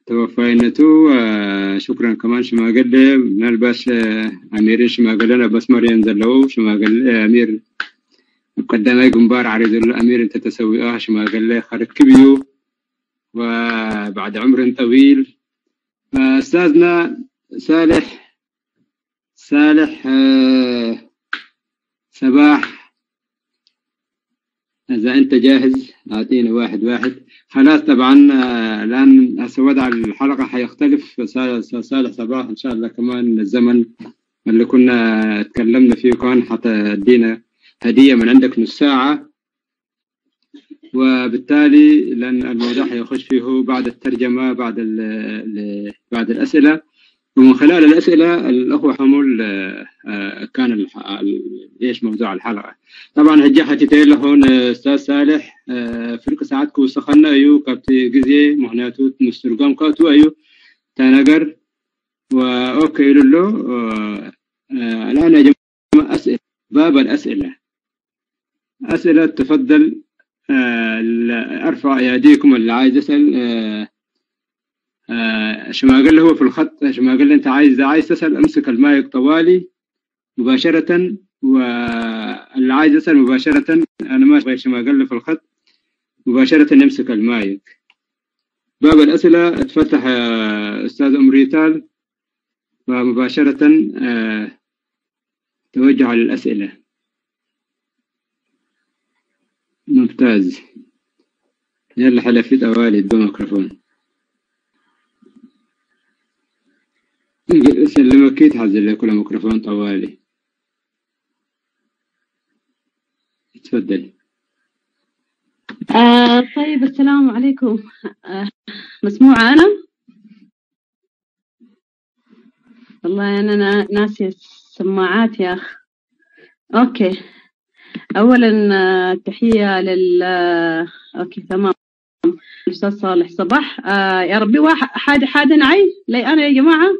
توفينتو. شكرا كمان شما قال لي ምናልባሽ ኣሚርን ሽማግለን ኣብ መስመር እዮም ዘለው። ሽማግለ ኣሚር ኣብ ቀዳማይ ግንባር ዓርዩ ዘሎ ኣሚር እንተተሰዊኦ ሽማግለ ክርክብ እዩ وبعد عمر طويل. استاذنا صالح صالح صباح، إذا أنت جاهز أعطينا واحد واحد. خلاص طبعا الآن هسه وضع الحلقة حيختلف. صالح صباح إن شاء الله كمان الزمن اللي كنا تكلمنا فيه كان حتدينا هدية من عندك نص ساعة، وبالتالي لأن الموضوع حيخش فيه بعد الترجمة بعد الأسئلة، ومن خلال الأسئلة الأخوة حمول كان إيش موضوع الحلقة. طبعا ሕጂ ሓቲተ هون أستاذ صالح ፍርቂ ሰዓት ክውስኸና እዩ ካብቲ ግዜ፣ ምክንያቱ ምስትርጓም ከእትዎ እዩ እታ ነገር። Okay ኢሉ ኣሎ። الآن يا جماعة أسئلة، باب الأسئلة، أسئلة تفضل. أرفع أيديكم اللي عايز يسأل. شما هو في الخط، شما قال أنت عايز تسأل امسك المايك طوالي مباشرة، واللي عايز يسأل مباشرة أنا ما أبغى شما قال في الخط مباشرة يمسك المايك. باب الأسئلة اتفتح أستاذ أم ريتال، ومباشرة توجه على الأسئلة. ممتاز، يلا حلفيت أوالي دو ميكروفون سلمك تحزل لك كل ميكروفون طوالي. تفضل. طيب السلام عليكم. مسموعة أنا؟ والله أنا ناسية السماعات يا أخ. Okay، أولا تحية لل okay تمام الأستاذ صالح صباح. يا ربي واحد حاد نعي لي أنا يا جماعة،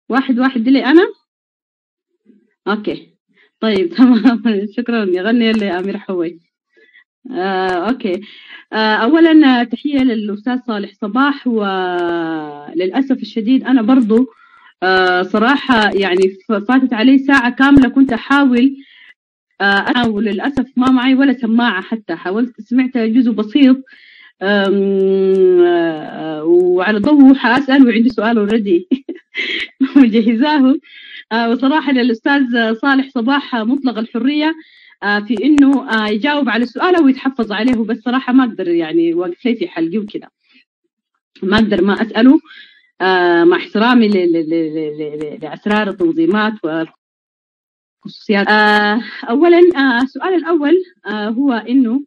واحد واحد لي أنا. Okay طيب تمام شكرا يغني لي أمير حوي. Okay، أولا تحية للأستاذ صالح صباح، وللأسف الشديد أنا برضو صراحة يعني فاتت علي ساعة كاملة كنت أحاول أنا، وللأسف ما معي ولا سماعة حتى، حاولت سمعت جزء بسيط. وعلى ضوء حاسال وعندي سؤال already مجهزاه. وصراحة للاستاذ صالح صباح مطلق الحرية في انه يجاوب على السؤال او يتحفظ عليه، بس صراحة ما اقدر يعني واقف لي في حلقي وكذا، ما اقدر ما اساله، مع احترامي لاسرار التنظيمات والخصوصيات. اولا السؤال الاول هو انه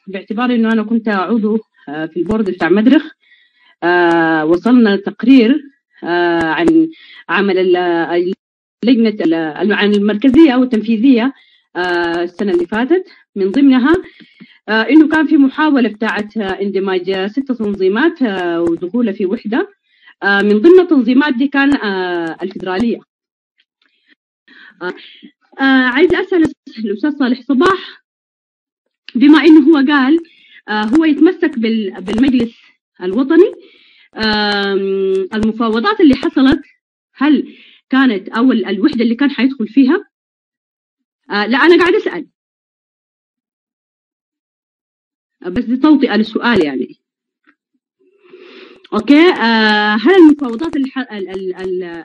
باعتبار انه انا كنت عضو في ال board بتاع مدرخ، وصلنا تقرير عن عمل اللجنة عن المركزية أو التنفيذية السنة اللي فاتت، من ضمنها إنه كان في محاولة بتاعت اندماج 6 تنظيمات ودخولها في وحدة. من ضمن التنظيمات دي كان الفيدرالية. عايزة أسأل الأستاذ صالح صباح، بما إنه هو قال هو يتمسك بالمجلس الوطني، المفاوضات اللي حصلت هل كانت أو الوحدة اللي كان حيدخل فيها؟ لا أنا قاعد أسأل بس دي توطئة للسؤال يعني. okay، هل المفاوضات اللي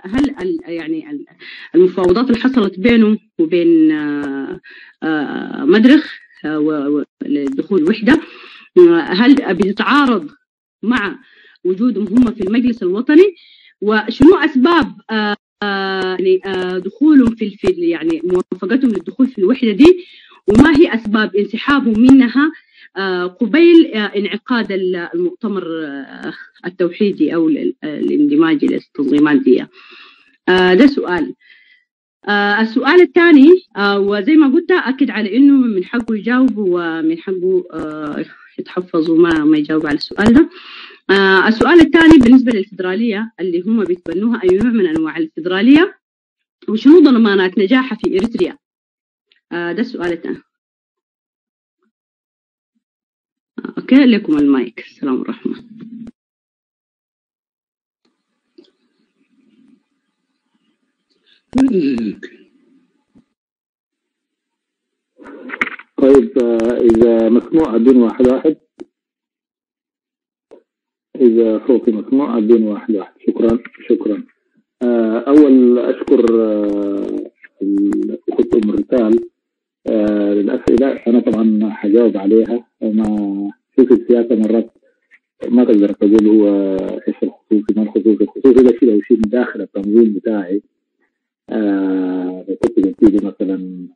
هل يعني المفاوضات اللي حصلت بينه وبين مدرخ لدخول وحدة، هل بتتعارض مع وجودهم هم في المجلس الوطني؟ وشنو أسباب يعني دخولهم في يعني موافقتهم للدخول في الوحدة دي، وما هي أسباب انسحابهم منها قبيل انعقاد المؤتمر التوحيدي أو الاندماجي للتنظيمات دي؟ ده سؤال. السؤال الثاني، وزي ما قلت أكد على إنه من حقه يجاوب ومن حقه يتحفظ وما ما يجاوب على السؤال ده. السؤال الثاني بالنسبة للفيدرالية اللي هم بيتبنوها، أي نوع من أنواع الفيدرالية وشنو ضمانات نجاحها في إريتريا؟ ده السؤال الثاني. okay، لكم المايك. السلام ورحمة. طيب، إذا مسموع أدوني 1 1، إذا صوتي مسموع أدوني 1 1. شكرا شكرا. أول أشكر الأخت أم رسال للأسئلة، أنا طبعا حجاوب عليها. ما شوف السياسة مرات ما تقدر تقول هو إيش الخصوصي ما الخصوصي، الخصوصي ده شيء لو شيء من داخل التنظيم بتاعي. كنت قلت لي مثلا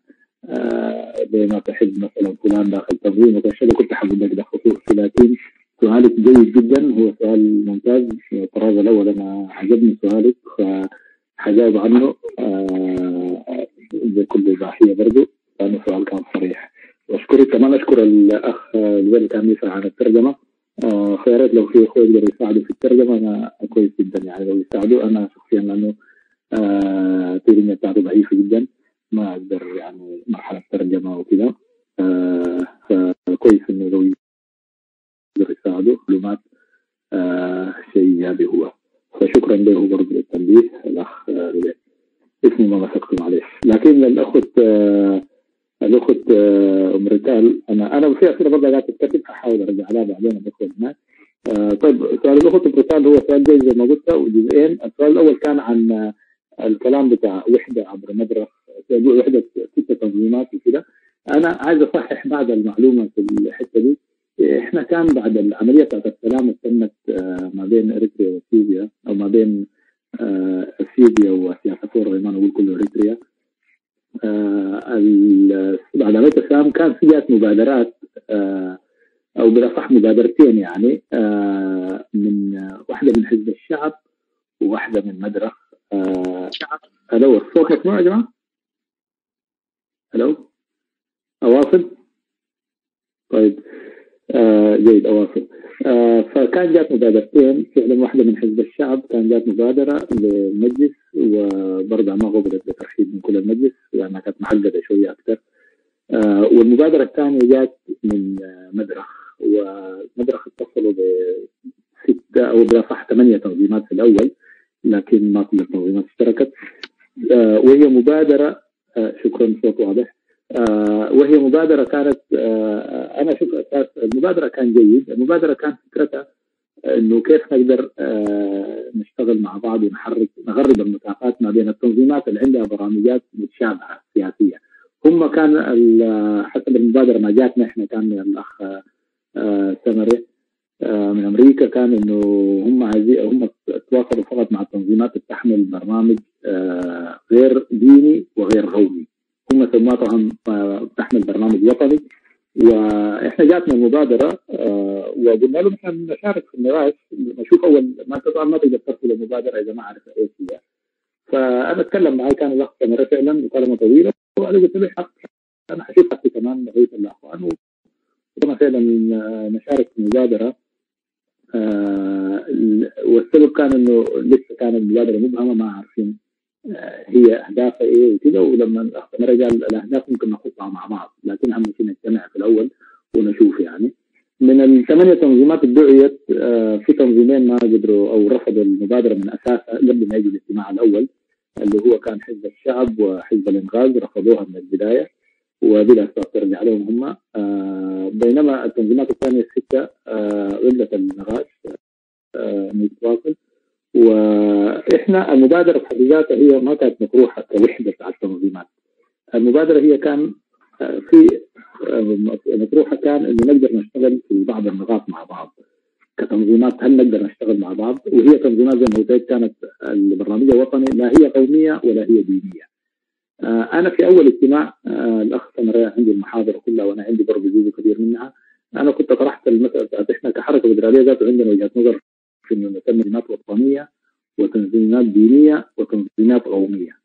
زي ما تحب مثلا فلان داخل تنظيم وكذا، كنت حقول لك ده خصوصي، لكن سؤالك جيد جدا، هو سؤال ممتاز. الطراز الاول انا عجبني سؤالك فحجاوب عنه بكل ضاحيه برضو، لانه سؤال كان صريح. واشكرك كمان، اشكر الاخ اللي كان يسال عن الترجمة. فيا ريت لو في اخوه يقدر يساعده في الترجمة، انا كويس جدا يعني لو يساعده. انا شخصيا لانه الترجمة بتاعته ضعيفة جدا، ما اقدر يعني مرحلة ترجمه وكذا، فكويس انه لو يقدر يساعده معلومات شيء ايجابي هو. فشكرا له برضه للتنبيه الاخ اسمي ما مسكته معلش. لكن الاخت ام ريتال، انا في اسئلة برضه قاعدة تتكتب، هحاول ارجع لها بعدين الاخوة هناك. طيب، سؤال الاخت ام ريتال هو سؤال جيد زي ما قلت، وجزئين. السؤال الاول كان عن الكلام بتاع وحده عبر مدرخ، وحده 6 تنظيمات وكده. انا عايز اصحح بعض المعلومة في الحتة دي. احنا كان بعد العملية بتاعت السلام اللي تمت ما بين اريتريا واثيوبيا، او ما بين اثيوبيا وسياسافور، زي ما نقول كله اريتريا، بعد عملية السلام كان في جات مبادرات، او بالاصح مبادرتين يعني، من واحدة من حزب الشعب وواحدة من مدرخ. الو، الصوت مسموع يا جماعة؟ الو، اواصل؟ طيب، جيد، اواصل. فكان جات مبادرتين فعلا، واحدة من حزب الشعب كان جات مبادرة للمجلس، وبرضه ما قبلت بترحيب من كل المجلس لانها كانت محددة شوية اكثر. والمبادرة الثانية جات من مدرخ، ومدرخ اتصلوا ب6 او بالاصح 8 تنظيمات في الاول، لكن ما كل التنظيمات اشتركت. وهي مبادرة، شكرا صوت واضح. وهي مبادرة كانت، انا اشوف اساس المبادرة كان جيد. المبادرة كان فكرتها انه كيف نقدر نشتغل مع بعض ونحرك نغرب المسافات ما بين التنظيمات اللي عندها برامجات متشابهة سياسية. هم كان حسب المبادرة ما جاتنا احنا، كان من الاخ سمري من امريكا، كان انه هم عايزين، هم تواصلوا فقط مع التنظيمات اللي تحمل برنامج غير ديني وغير قومي. هم سموها طبعا تحمل برنامج وطني. واحنا جاتنا المبادرة وقلنا لهم احنا نشارك في النقاش، نشوف اول ما انت طبعا ما تقدر ترفض المبادرة اذا ما عرفت ايش هي. فانا اتكلم معي كان الاخ سمري فعلا مكالمة طويلة، وانا قلت له حق انا حشوف حقي كمان بقية الاخوان، وكنا فعلا نشارك في المبادرة. والسبب كان انه لسه كان المبادرة مبهمة، ما عارفين هي اهدافها ايه وكده. ولما الاخ سمري قال الاهداف ممكن نحطها مع بعض، لكن اهم شيء نجتمع في الاول ونشوف. يعني من الثمانية تنظيمات اللي دعيت، في تنظيمين ما قدروا او رفضوا المبادرة من اساسها قبل ما يجي الاجتماع الاول، اللي هو كان حزب الشعب وحزب الانغاز، رفضوها من البداية ودي الاسباب ترجع لهم هم. بينما التنظيمات الثانية الستة قبلت النقاش انه يتواصل. واحنا المبادرة في حد ذاتها هي ما كانت مطروحة كوحده على التنظيمات. المبادرة هي كان في مطروحة كان انه نقدر نشتغل في بعض النقاط مع بعض كتنظيمات، هل نقدر نشتغل مع بعض؟ وهي تنظيمات زي ما قلت كانت البرنامج الوطني لا هي قومية ولا هي دينية. انا في اول اجتماع الاخ سمري عندي المحاضرة كلها وانا عندي برضه جزء كبير منها، انا كنت طرحت المسالة بتاعت احنا كحركه فدراليه ذاته عندنا وجهه نظر في انه تنظيمات وطنية وتنظيمات دينية وتنظيمات قومية.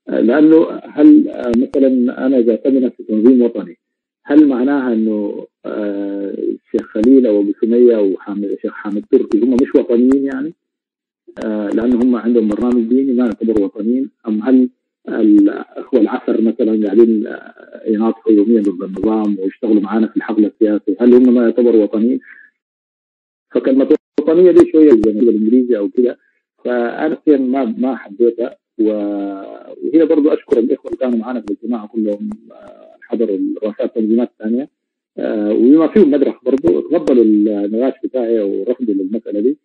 لانه هل مثلا انا اذا تمنت في تنظيم وطني هل معناها انه الشيخ خليل او ابو سميه وشيخ حامد تركي هم مش وطنيين يعني؟ لانه هم عندهم برنامج ديني ما يعتبروا وطنيين؟ ام هل الاخوة العفر مثلا قاعدين يناطحوا يوميا ضد النظام ويشتغلوا معانا في الحقل السياسي، هل هم ما يعتبروا وطنيين؟ فكلمه وطنية دي شوية زي بالانجليزي او كده، فانا شخصيا ما حبيتها. وهي برضو اشكر الاخوة اللي كانوا معانا في الاجتماع كلهم، حضروا رؤساء التنظيمات الثانية وبما فيهم مدرخ برضو، تقبلوا النقاش بتاعي ورفضوا للمسالة دي،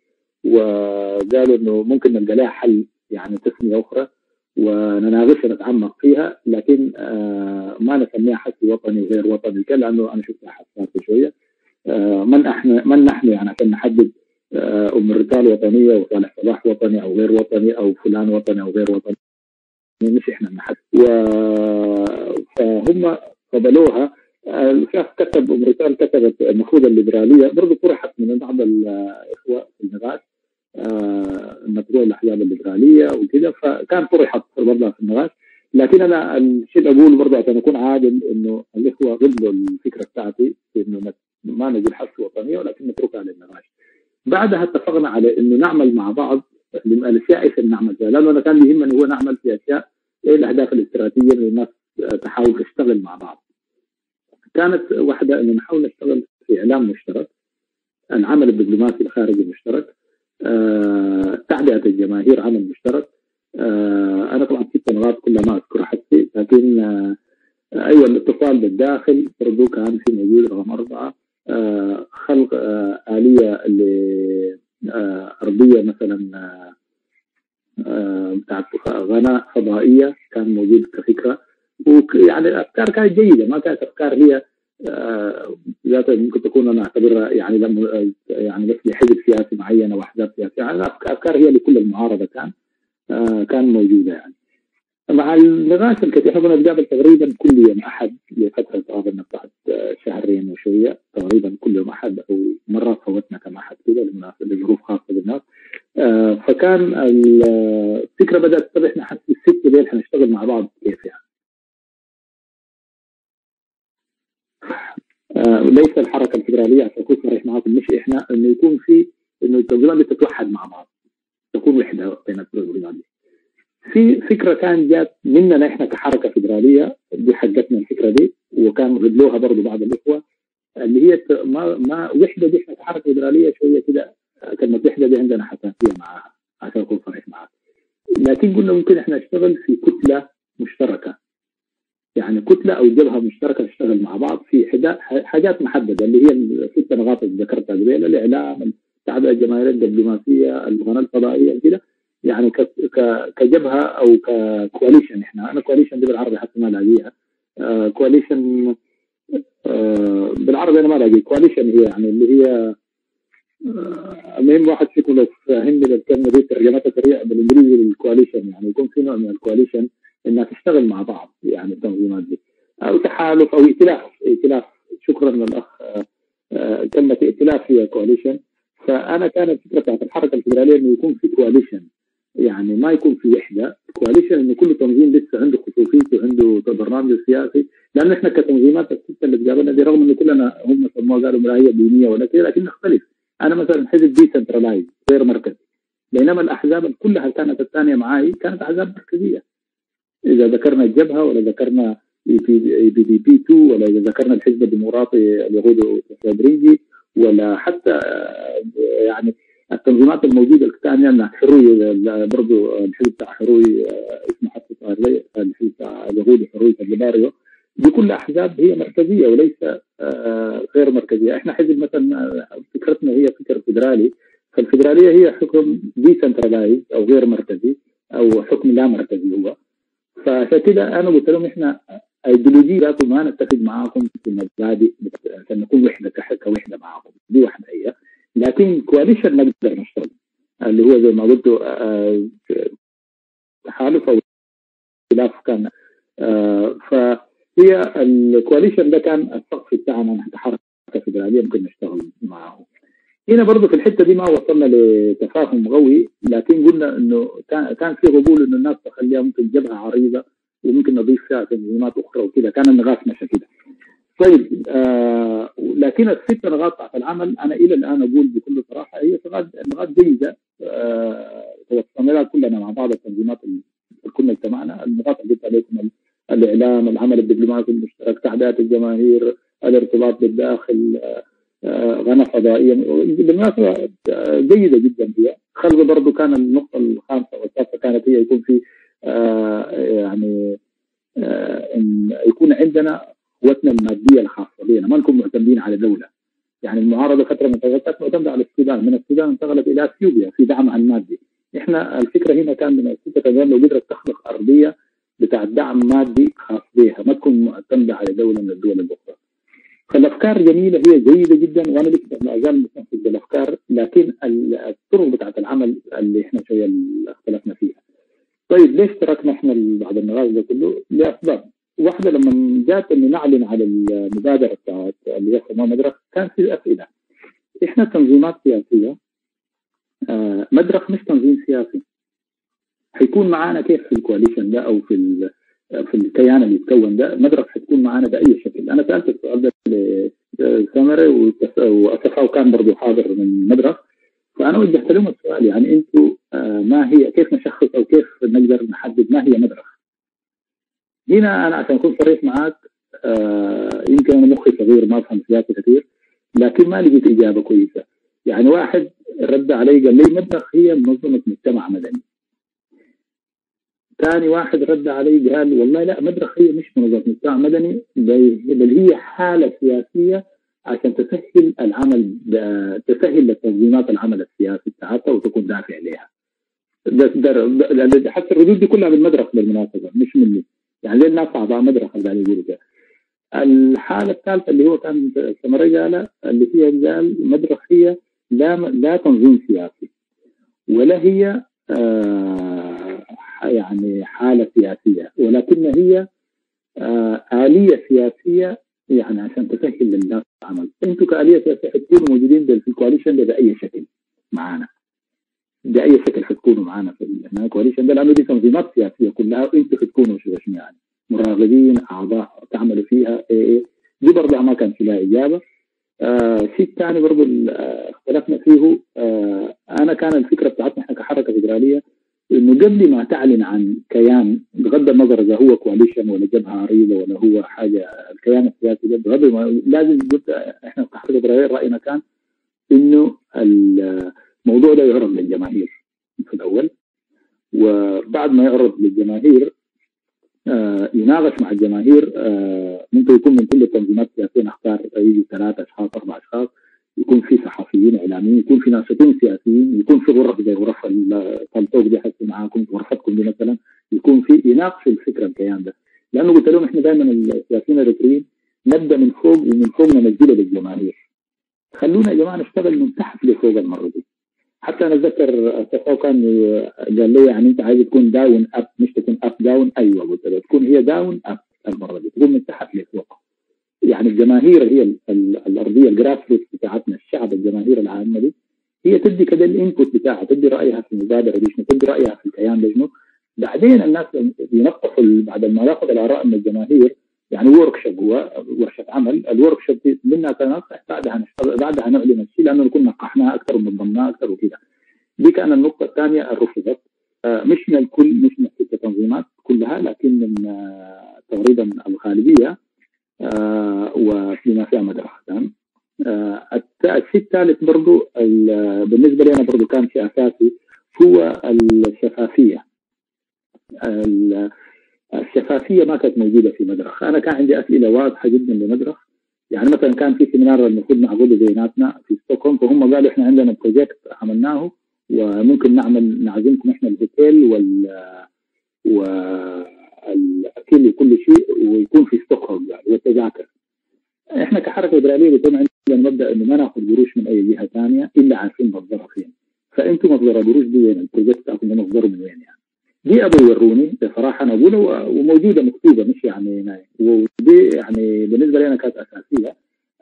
وقالوا انه ممكن نلقى لها حل يعني تسميه اخرى ونناقشها نتعمق فيها، لكن ما نسميها حس وطني وغير وطني، لانه انا شفتها حساسة شوية. من نحن يعني عشان نحدد ام الرجال وطنية وصالح صلاح وطني او غير وطني او فلان وطني او غير وطني، مش احنا نحدد. فهم قبلوها. الشيخ كتب، ام رسال كتبت المفروض الليبرالية برضه طرحت من بعض الاخوة في النقاش مشروع الاحزاب الليبرالية وكده، فكان طرحت برضه في النقاش. لكن انا الشيء اللي اقوله برضه عشان اكون عادل انه الاخوة قبلوا الفكرة بتاعتي في انه ما نقول حس وطنية ولكن نتركها للنقاش. بعدها اتفقنا على انه نعمل مع بعض الاشياء ايش اللي نعمل فيها، لانه انا كان يهمني هو نعمل في اشياء ايه الاهداف الاستراتيجية اللي الناس تحاول تشتغل مع بعض. كانت واحدة انه نحاول نشتغل في اعلام مشترك، العمل الدبلوماسي الخارجي المشترك، تعبئة الجماهير عمل مشترك. انا طبعا ست نقاط كلها ما اذكرها حتى، لكن ايوه الاتصال بالداخل برضو كان في موجود رقم 4، خلق آلية لأرضية مثلا بتاعت غناء فضائية كان موجود كفكرة. ويعني الأفكار كانت جيدة، ما كانت أفكار هي ذاتها ممكن تكون أنا أعتبرها يعني لم يعني بس لحزب سياسي معين أو أحزاب سياسية، يعني أفكار هي لكل المعارضة كان موجودة. يعني مع النقاش الكثير احنا كنا نتقابل تقريبا كل يوم احد لفترة تقابلنا بتاعت شهرين وشوية، تقريبا كل يوم احد او مرات فوتنا كم احد كده لظروف خاصة بالناس. فكان الفكرة بدات، طب احنا حتى الست ديل حنشتغل مع بعض كيف يعني؟ ليس الحركة الفدرالية عشان اكون صريح معاكم، مش احنا انه يكون في انه التنظيمات تتوحد مع بعض، تكون وحده بين التنظيمات دي. في فكرة كان جات مننا احنا كحركه فدراليه، دي حقتنا الفكرة دي، وكان غدلوها برضو بعض الاخوة، اللي هي ما وحده دي احنا كحركه فدراليه شوية كده كلمة وحده دي عندنا حساسية معاها عشان اكون صريح معاك. لكن قلنا ممكن احنا نشتغل في كتلة مشتركة، يعني يعني كتلة او جبهة مشتركة تشتغل مع بعض في حاجات محددة اللي هي الست نقاط اللي ذكرتها قبل: الاعلام، التعبئه الجماهيرية، الدبلوماسية، القناة الفضائية كده، يعني كجبهه او ك coalition. احنا انا coalition دي بالعربي حتى ما لاقيها، coalition بالعربي انا ما لاقي coalition هي يعني اللي هي المهم واحد فيكم لو فهمني بالكلمة دي ترجمتها سريع بالانجليزي لل coalition، يعني يكون في نوع من ال coalition انها تشتغل مع بعض، يعني التنظيمات دي او تحالف او ائتلاف. ائتلاف، شكرا للاخ، كلمة ائتلاف هي coalition. فانا كانت الفكرة بتاعت الحركة الفدرالية انه يكون في coalition، يعني ما يكون في وحده، coalition انه كل تنظيم لسه عنده خصوصيته وعنده برنامجه السياسي، لانه احنا كتنظيمات الستة اللي تقابلنا دي رغم انه كلنا هم سموها قالوا مراهيه دينية ولا كده، لكن نختلف. انا مثلا حزب decentralized غير مركزي، بينما الاحزاب كلها كانت الثانية معاي كانت احزاب مركزية. اذا ذكرنا الجبهة ولا ذكرنا EPDP 2 ولا اذا ذكرنا الحزب الديمقراطي اللي يقوده برينجي ولا حتى يعني التنظيمات الموجودة الثانية من حروي، برضه الحزب بتاع حروي اسمه حتى صار لي الحزب بتاع اليهودي حروي الباريو، دي كل احزاب هي مركزية وليس غير مركزية. احنا حزب مثلا فكرتنا هي فكر فيدرالي، فالفيدراليه هي حكم decentralized او غير مركزي او حكم لا مركزي هو. فعشان كده انا قلت لهم احنا ايديولوجيا ذاته ما نتفق معاكم في المبادئ عشان نكون وحده كوحده معاكم، دي واحدة هي. لكن coalition نقدر نشتغل اللي هو زي ما قلت تحالف او خلاف كان، فهي ال coalition ده كان السقف بتاعنا نحن كحركه فيدرالية ممكن نشتغل معه. هنا برضه في الحتة دي ما وصلنا لتفاهم قوي، لكن قلنا انه كان في قبول انه الناس تخليها ممكن جبهة عريضة وممكن نضيف فيها تنظيمات اخرى وكده، كان النقاش مشى كده. طيب لكن الست نقاط بتاعت العمل انا الى الان اقول بكل صراحة هي نقاط جيدة، توصلنا لها كلنا مع بعض التنظيمات اللي كنا اجتمعنا. النقاط اللي قلت عليكم: الاعلام، العمل الدبلوماسي المشترك، تعبئة الجماهير، الارتباط بالداخل، قناة فضائية بالمناسبة جيدة جدا هي. خلق برضه كان النقطة الخامسة والسادسه كانت هي يكون في يعني ان يكون عندنا قوتنا المادية الخاصة بنا، ما نكون معتمدين على دولة. يعني المعارضة فترة من الفترات معتمدة على السودان، من السودان انتقلت الى اثيوبيا في دعمها المادي. احنا الفكرة هنا كان من الستة لو قدرت تخلق ارضية بتاع دعم مادي خاص بها، ما تكون معتمدة على دولة من الدول الاخرى. فالافكار جميلة، هي جيدة جدا، وانا لسه ما ازال متمسك بالافكار، لكن الطرق بتاعت العمل اللي احنا شوية اختلفنا فيها. طيب ليش تركنا احنا بعد النقاش ده كله؟ لاسباب. واحدة لما جات انه نعلن على المبادرة بتاعت اللي هي مدرخ كان في اسئلة. احنا تنظيمات سياسية، مدرخ مش تنظيم سياسي. حيكون معانا كيف في ال coalition ده او في الكيان اللي يتكون ده؟ مدرخ حتكون معانا باي شكل؟ انا سالت السؤال ده لسامري واسفاو كان برضه حاضر من مدرخ، فانا وجهت لهم السؤال يعني انتم ما هي، كيف نشخص او كيف نقدر نحدد ما هي مدرخ؟ هنا انا عشان اكون صريح معاك يمكن انا مخي صغير ما افهم سياسة كثير، لكن ما لقيت اجابه كويسة. يعني واحد رد علي قال لي مدرخ هي منظمة مجتمع مدني. ثاني واحد رد علي قال والله لا، مدرخ هي مش منظمة مجتمع مدني، بل هي حاله سياسية عشان تسهل العمل، تسهل للتنظيمات العمل السياسي بتاعتها وتكون دافع لها. ده حتى الردود دي كلها من مدرخ بالمناسبة مش مني، يعني زي الناس اعضاء مدرخ اللي قاعدين يقولوا كده. الحالة الثالثة اللي هو كان سمري قالها اللي هي قال مدرخ هي لا تنظيم سياسي ولا هي يعني حاله سياسية، ولكن هي آلية سياسية يعني عشان تسهل للناس العمل. انتم كآلية سياسية حتكونوا موجودين في ال coalition ده بأي شكل معانا، بأي شكل حتكونوا معانا في ال coalition ده، لأنه دي تنظيمات سياسية كلها، وانتم حتكونوا شنو يعني مراقبين، أعضاء تعملوا فيها ايه. دي برضه ما كان في لها إجابة. شيء ثاني برضه اختلفنا فيه، أنا كان الفكرة بتاعتنا احنا كحركة فيدرالية انه قبل ما تعلن عن كيان، بغض النظر اذا هو coalition ولا جبهة عريضة ولا هو حاجة، الكيان السياسي ده بغض ما لازم، قلت احنا كحركه فيدرالية راينا كان انه الموضوع ده يعرض للجماهير في الاول، وبعد ما يعرض للجماهير يناقش مع الجماهير. ممكن يكون من كل التنظيمات السياسية، نختار يجي 3 اشخاص 4 اشخاص، يكون في صحفيين اعلاميين، يكون في ناشطين سياسيين، يكون في غرف زي غرف التوك دي حسي معاكم غرفتكم دي مثلا، يكون في يناقشوا الفكرة الكيان ده. لانه قلت لهم احنا دائما السياسيين الاريتريين نبدا من فوق ومن فوق ننزله للجماهير. خلونا يا جماعة نشتغل من تحت لفوق المرة دي. حتى انا اتذكر صفاو كان قال لي يعني انت عايز تكون down up مش تكون up down. ايوه قلت له تكون هي down up المرة دي، تكون من تحت لفوق. يعني الجماهير هي الارضية، ال grassroots بتاعتنا، الشعب، الجماهير العامة دي هي تدي كده ال input بتاعها، تدي رايها في المبادرة دي شنو، تدي رايها في الكيان ده شنو. بعدين الناس بينقحوا بعد ما ياخذ الاراء من الجماهير، يعني workshop، هو ورشه عمل. ال workshop دي منها تنقح، بعدها نشتغل، بعدها نعلن الشيء لانه نكون نقحناها اكثر ونظمناها اكثر وكده. دي كان النقطة الثانية رفضت، مش من الكل، مش من الست تنظيمات كلها، لكن من تقريبا الغالبية، وفيما فيها مدرخ. تمام. الشيء الثالث برضو بالنسبة لي انا برضو كان شيء اساسي، هو الشفافية. الشفافية ما كانت موجودة في مدرخ. انا كان عندي اسئلة واضحة جدا لمدرخ. يعني مثلا كان في seminar المفروض نعقده بيناتنا في ستوكهولم، فهم قالوا احنا عندنا project عملناه وممكن نعمل نعزمكم احنا الهوتيل والاكل وكل شيء، ويكون في ستوكهولم يعني، والتذاكر. احنا كحركه فدراليه بيكون عندنا مبدا انه ما ناخذ قروش من اي جهة ثانية الا عارفين مصدرها فين. فانتم مصدر القروش دي وين؟ ال project بتاعكم ده مصدره من وين يعني؟ دي ابوا يوروني بصراحة، انا اقوله وموجودة مكتوبة، مش يعني، ودي يعني بالنسبة لي انا كانت اساسية.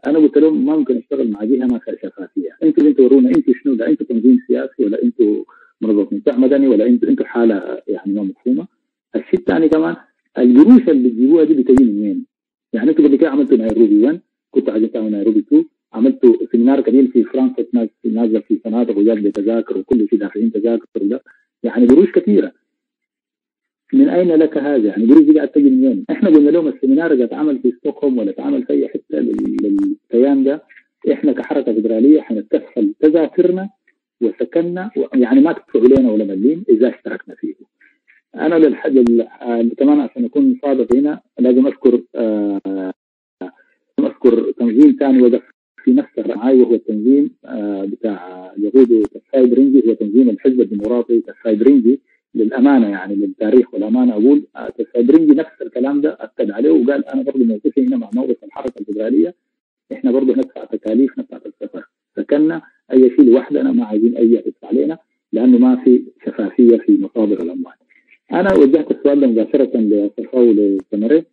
انا قلت لهم ما ممكن اشتغل مع جهة ما فيها شفافية، انتوا اللي ورونا انتوا شنو، لا انتوا تنظيم سياسي ولا انتوا منظمة مجتمع مدني ولا انتوا حاله يعني ما مفهومه. الشيء الثاني كمان القروش اللي بتجيبوها دي بتجي من وين؟ يعني انتوا قبل كده عملتوا نيروبي 1، كنتوا عايزين تعملوا نيروبي 2، عملتوا seminar كبير في فرانكفورت، ناس نازله في فنادق وجاب بتذاكر وكل شيء، دافعين تذاكر وده، يعني قروش كثيرة. من اين لك هذا؟ يعني قروش دي قاعد تجي من وين؟ احنا قلنا لهم ال seminar اذا اتعمل في ستوكهولم ولا اتعمل في اي حتة للكيان ده، احنا كحركه فدراليه حنتكفل تذاكرنا وسكننا، يعني ما تدفعوا لنا ولا مليم اذا اشتركنا فيه. انا للحد كمان عشان اكون صادق هنا لازم اذكر اذكر تنظيم ثاني وقف في نفس الرعاية، وهو التنظيم بتاع يقوده تسفاي برينجي، هو تنظيم الحزب الديمقراطي تسفاي برينجي. للامانة يعني للتاريخ والامانة اقول تسفاي برينجي نفس الكلام ده اكد عليه وقال انا برضه موقفي هنا مع موقف الحركة الفدرالية، احنا برضه ندفع تكاليفنا بتاعت السفر، سكننا اي شيء لوحدنا، ما عايزين اي تدفع علينا لانه ما في شفافية في مصادر الاموال. انا وجهت السؤال ده مباشرة لصفاو ولسمري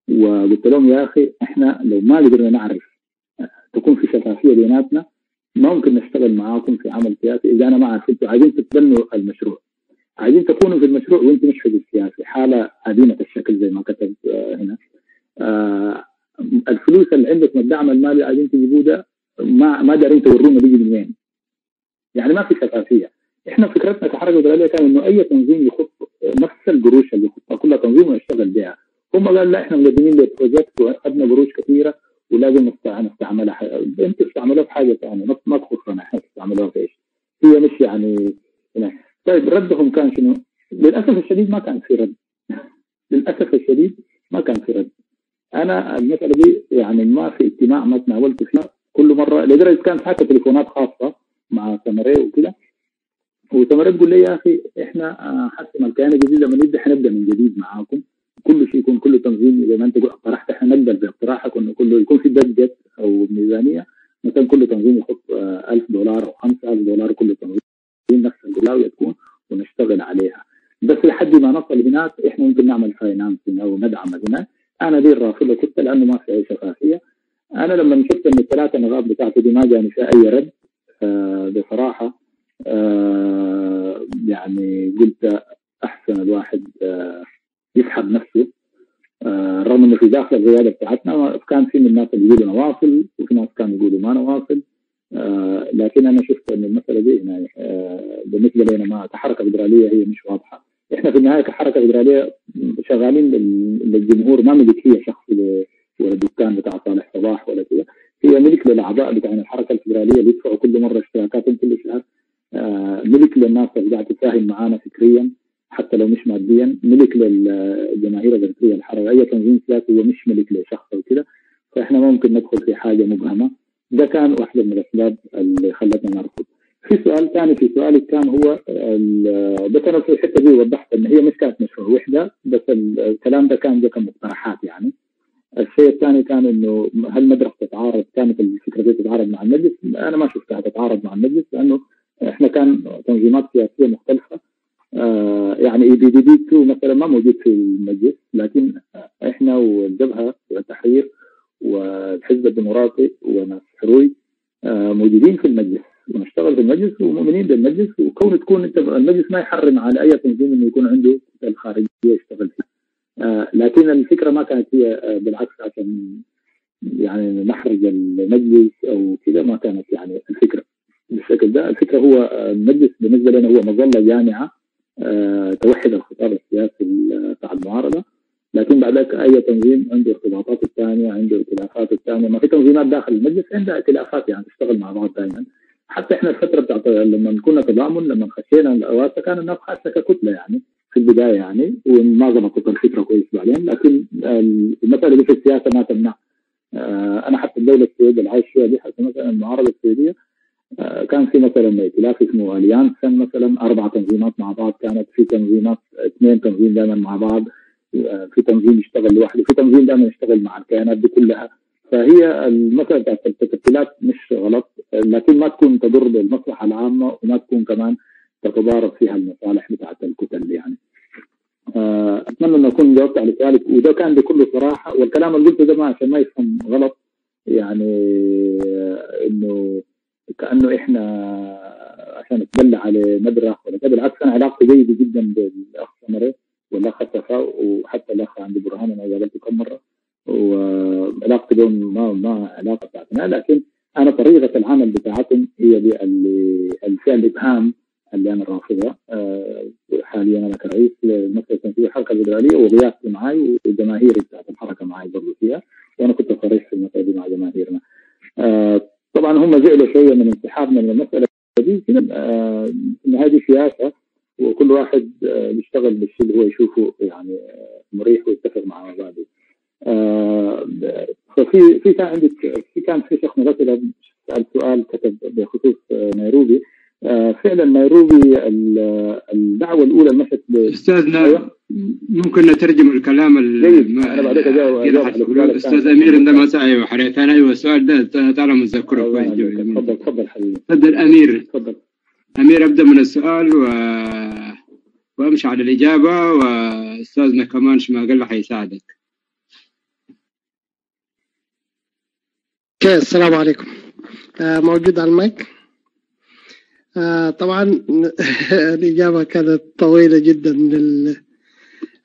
وقلت لهم يا اخي احنا لو ما قدرنا نعرف تكون في شفافية بيناتنا ما ممكن نشتغل معاكم في عمل سياسي اذا انا ما عارف انتوا عايزين تتبنوا المشروع، عايزين تكونوا في المشروع وانتم مش حزب سياسي، حاله عديمه الشكل زي ما كتب هنا. الفلوس اللي عندكم الدعم المالي عايزين تجيبوه ده ما دارين تورونا بيجي من وين. يعني ما في شفافية. احنا فكرتنا كحركه فدراليه كان انه اي تنظيم يخط نفس القروش اللي يخطها كل تنظيم ويشتغل بها. هم قالوا لا احنا مقدمين لل project واخذنا قروش كثيرة ولازم نستعملها. انتوا استعملوها في حاجة ثانية ما تخصنا، احنا تستعملوها في ايش؟ هي مش يعني هنا. طيب ردهم كان شنو؟ للاسف الشديد ما كان في رد. للاسف الشديد ما كان في رد. انا المسالة دي يعني ما في اجتماع ما تناولت فيها كل مرة، لدرجة كانت حتى تليفونات خاصة مع سمري وكده، وسمري تقول لي يا اخي احنا حسب الكيان الجديد لما نبدا حنبدا من جديد معاكم، كل شيء يكون كل تنظيم زي ما انت اقترحت احنا نقبل باقتراحك انه كله يكون في budget او ميزانية، مثلا كل تنظيم يحط $1000 او $5000 كل تنظيم نفس الزاوية تكون ونشتغل عليها، بس لحد ما نصل هناك احنا ممكن نعمل financing او ندعم هناك. انا دي الرافضة كنت لانه ما في اي شفافية. انا لما شفت ان الثلاثة نقاط بتاعتي دي ما جاني فيها اي رد بصراحة يعني قلت احسن الواحد يسحب نفسه، رغم انه في داخل القيادة بتاعتنا كان في من الناس اللي يقولوا نواصل وفي ناس كانوا يقولوا ما نواصل، لكن انا شفت ان المسالة دي يعني بالنسبة لنا ما كحركه فدراليه هي مش واضحة. احنا في النهاية كحركه فدراليه شغالين للجمهور، ما ملكية شخصي ولا دكان بتاع صالح صباح ولا كده، هي ملك للاعضاء بتاع الحركة الفدرالية اللي يدفعوا كل مرة اشتراكاتهم كل شهر، ملك للناس اللي قاعدة تساهم معانا فكريا. حتى لو مش ماديا، ملك للجماهير الاريتريه الحرة. اي تنظيم سياسي هو مش ملك لشخص او كده، فاحنا ما ممكن ندخل في حاجة مبهمة. ده كان واحدة من الاسباب اللي خلتنا نرفض. في سؤال ثاني في سؤالك كان هو بس انا في الحتة دي وضحت ان هي مش كانت مشروع وحده، بس الكلام ده كان كمقترحات يعني. الشيء الثاني كان انه هل مدرسه تتعارض، كانت الفكرة دي تتعارض مع المجلس؟ انا ما شفتها تتعارض مع المجلس، لانه احنا كان تنظيمات سياسية مختلفة. يعني EPDP 2 مثلا ما موجود في المجلس، لكن احنا والجبهه والتحرير والحزب الديمقراطي وناس حروي موجودين في المجلس ونشتغل في المجلس ومؤمنين بالمجلس. وكون تكون انت المجلس ما يحرم على اي تنظيم انه يكون عنده كتل خارجية يشتغل فيها، لكن الفكرة ما كانت هي بالعكس عشان يعني نحرج المجلس او كده، ما كانت يعني الفكرة بالشكل ده. الفكرة هو المجلس بالنسبة لنا هو مظلة جامعه توحد الخطاب السياسي بتاع المعارضة، لكن بعد ذلك اي تنظيم عنده ارتباطات الثانية، عنده ائتلافات الثانية. ما في تنظيمات داخل المجلس عندها ائتلافات يعني تشتغل مع بعض دائما. حتى احنا الفترة بتاعت لما كنا تضامن، لما خشينا الاواسه كان الناس خاشه ككتله يعني في البداية يعني، وما ضبطت الفكرة كويس بعدين. لكن المسالة دي في السياسة ما تمنع. انا حتى الدولة السويدية اللي عايش فيها دي، حتى مثلا المعارضة السويدية كان في مثلا ائتلاف اسمه اليانسن مثلا، 4 تنظيمات مع بعض، كانت في تنظيمات 2 تنظيم دائما مع بعض، في تنظيم يشتغل لوحده، في تنظيم دائما يشتغل مع الكيانات دي كلها. فهي المسألة بتاعت التكتلات مش غلط، لكن ما تكون تضر بالمصلحة العامة وما تكون كمان تتضارب فيها المصالح بتاعت الكتل يعني. أتمنى أن أكون جاوبت على سؤالك، وده كان بكل صراحة. والكلام اللي قلته ده ما عشان ما يفهم غلط يعني، إنه كأنه إحنا عشان نتبلى على مدرخ ولا كده، بالعكس أنا علاقتي جيدة جدا بالأخ سمري والأخ التفاء وحتى الأخ عندي برهان، أنا قابلته كم مرة وعلاقتي بهم ما علاقة بتاعتنا، لكن انا طريقه العمل بتاعتهم هي دي اللي فيها الابهام اللي انا رافضها. حاليا انا كرئيس للمكتب التنفيذي الحركة الفدرالية وقيادتي معي وجماهيري بتاعت الحركة معي برضه فيها، وانا كنت صريح في المسالة دي مع جماهيرنا. طبعا هم زعلوا شوية من انسحابنا من المسالة دي كده، ان هذه سياسة وكل واحد بيشتغل بالشيء اللي هو يشوفه يعني مريح ويتفق مع مبادئه. ففي في كان عندك في كان في شخص مثلا سأل سؤال كتب بخصوص نيروبي. فعلا نيروبي الدعوة الاولى مشت استاذنا. أيوة. ممكن نترجم الكلام انا بعدك اجاوب. استاذ امير عندما سأل حريت انا ايوه السؤال ده تعالى متذكرة كويس. تفضل تفضل حبيبي. تفضل امير. تفضل امير، ابدا من السؤال وامشي على الاجابة، واستاذنا كمان شماقلة حيساعدك. okay السلام عليكم. موجود على المايك. طبعا الإجابة كانت طويلة جدا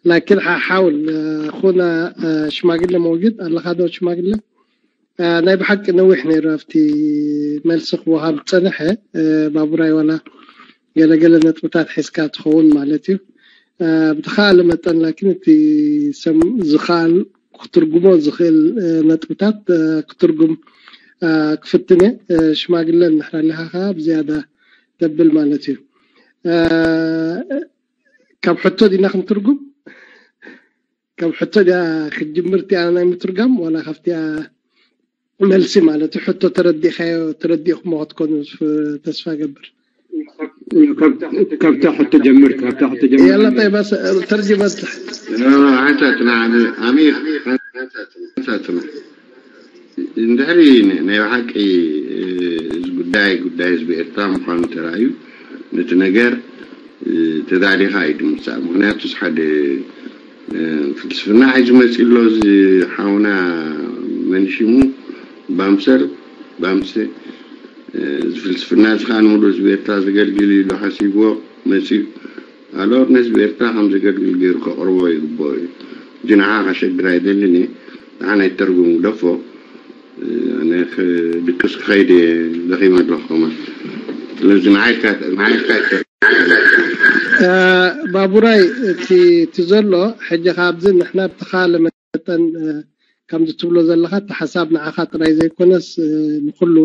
لكن هحاول. أخونا شماقلة موجود، الله خدو شماقلة. نايب حق نوح نيرفتي ملسخ وهاب تنحة بابوراي ولا قال قال نتبتات حسكات خون مالتي بتخيل متن، لكن تي سم زخال كترجمو زخيل نتبتات كترجم كفتني شماقلة نحن لها بزيادة تبل مالتي. كم حطو دي نخن ترجم، كم حطو دي خجمرتي أنا مترجم ولا خفتي ملسي مالتي حطو تردي خيو تردي خمو تكون في تسفى قبر. كم تحت تجمرت كم تحت تجمرت. يلا طيب بس ترجمة. لا أمير እንድሕሪ ናይ ብሓቂ እዚ ጉዳይ ጉዳይ ህዝቢ ኤርትራ ምኳኑ ተራእዩ ነቲ ነገር ተዳሊኻ እዩ ድምፃእ። ምክንያቱስ ሓደ ፍልስፍና ሒዙ መፂኡ ኣሎ እዚ ሓውና መንሽሙ ባምሰል ባምሰ። እዚ ፍልስፍና እዚ ከዓ ንሙሉእ ህዝቢ ኤርትራ ዘገልግል ኢሉ ሓሲብዎ መፂኡ ኣሎር ንህዝቢ ኤርትራ ከም ዘገልግል ገይሩ ከቅርቦ ይግብኦ እዩ። ሕጂ ንዓ ከሸግር ኣይደልን እየ፣ ንዓ ናይ ተርጉም ደፎ أنا دكس خيدي دخيمة لخمة لازم نعيك بابوراي تزلو حجة خابزين نحنا بتخالم كم تبلو زلخات حسابنا عخاطر زي كونس نخلو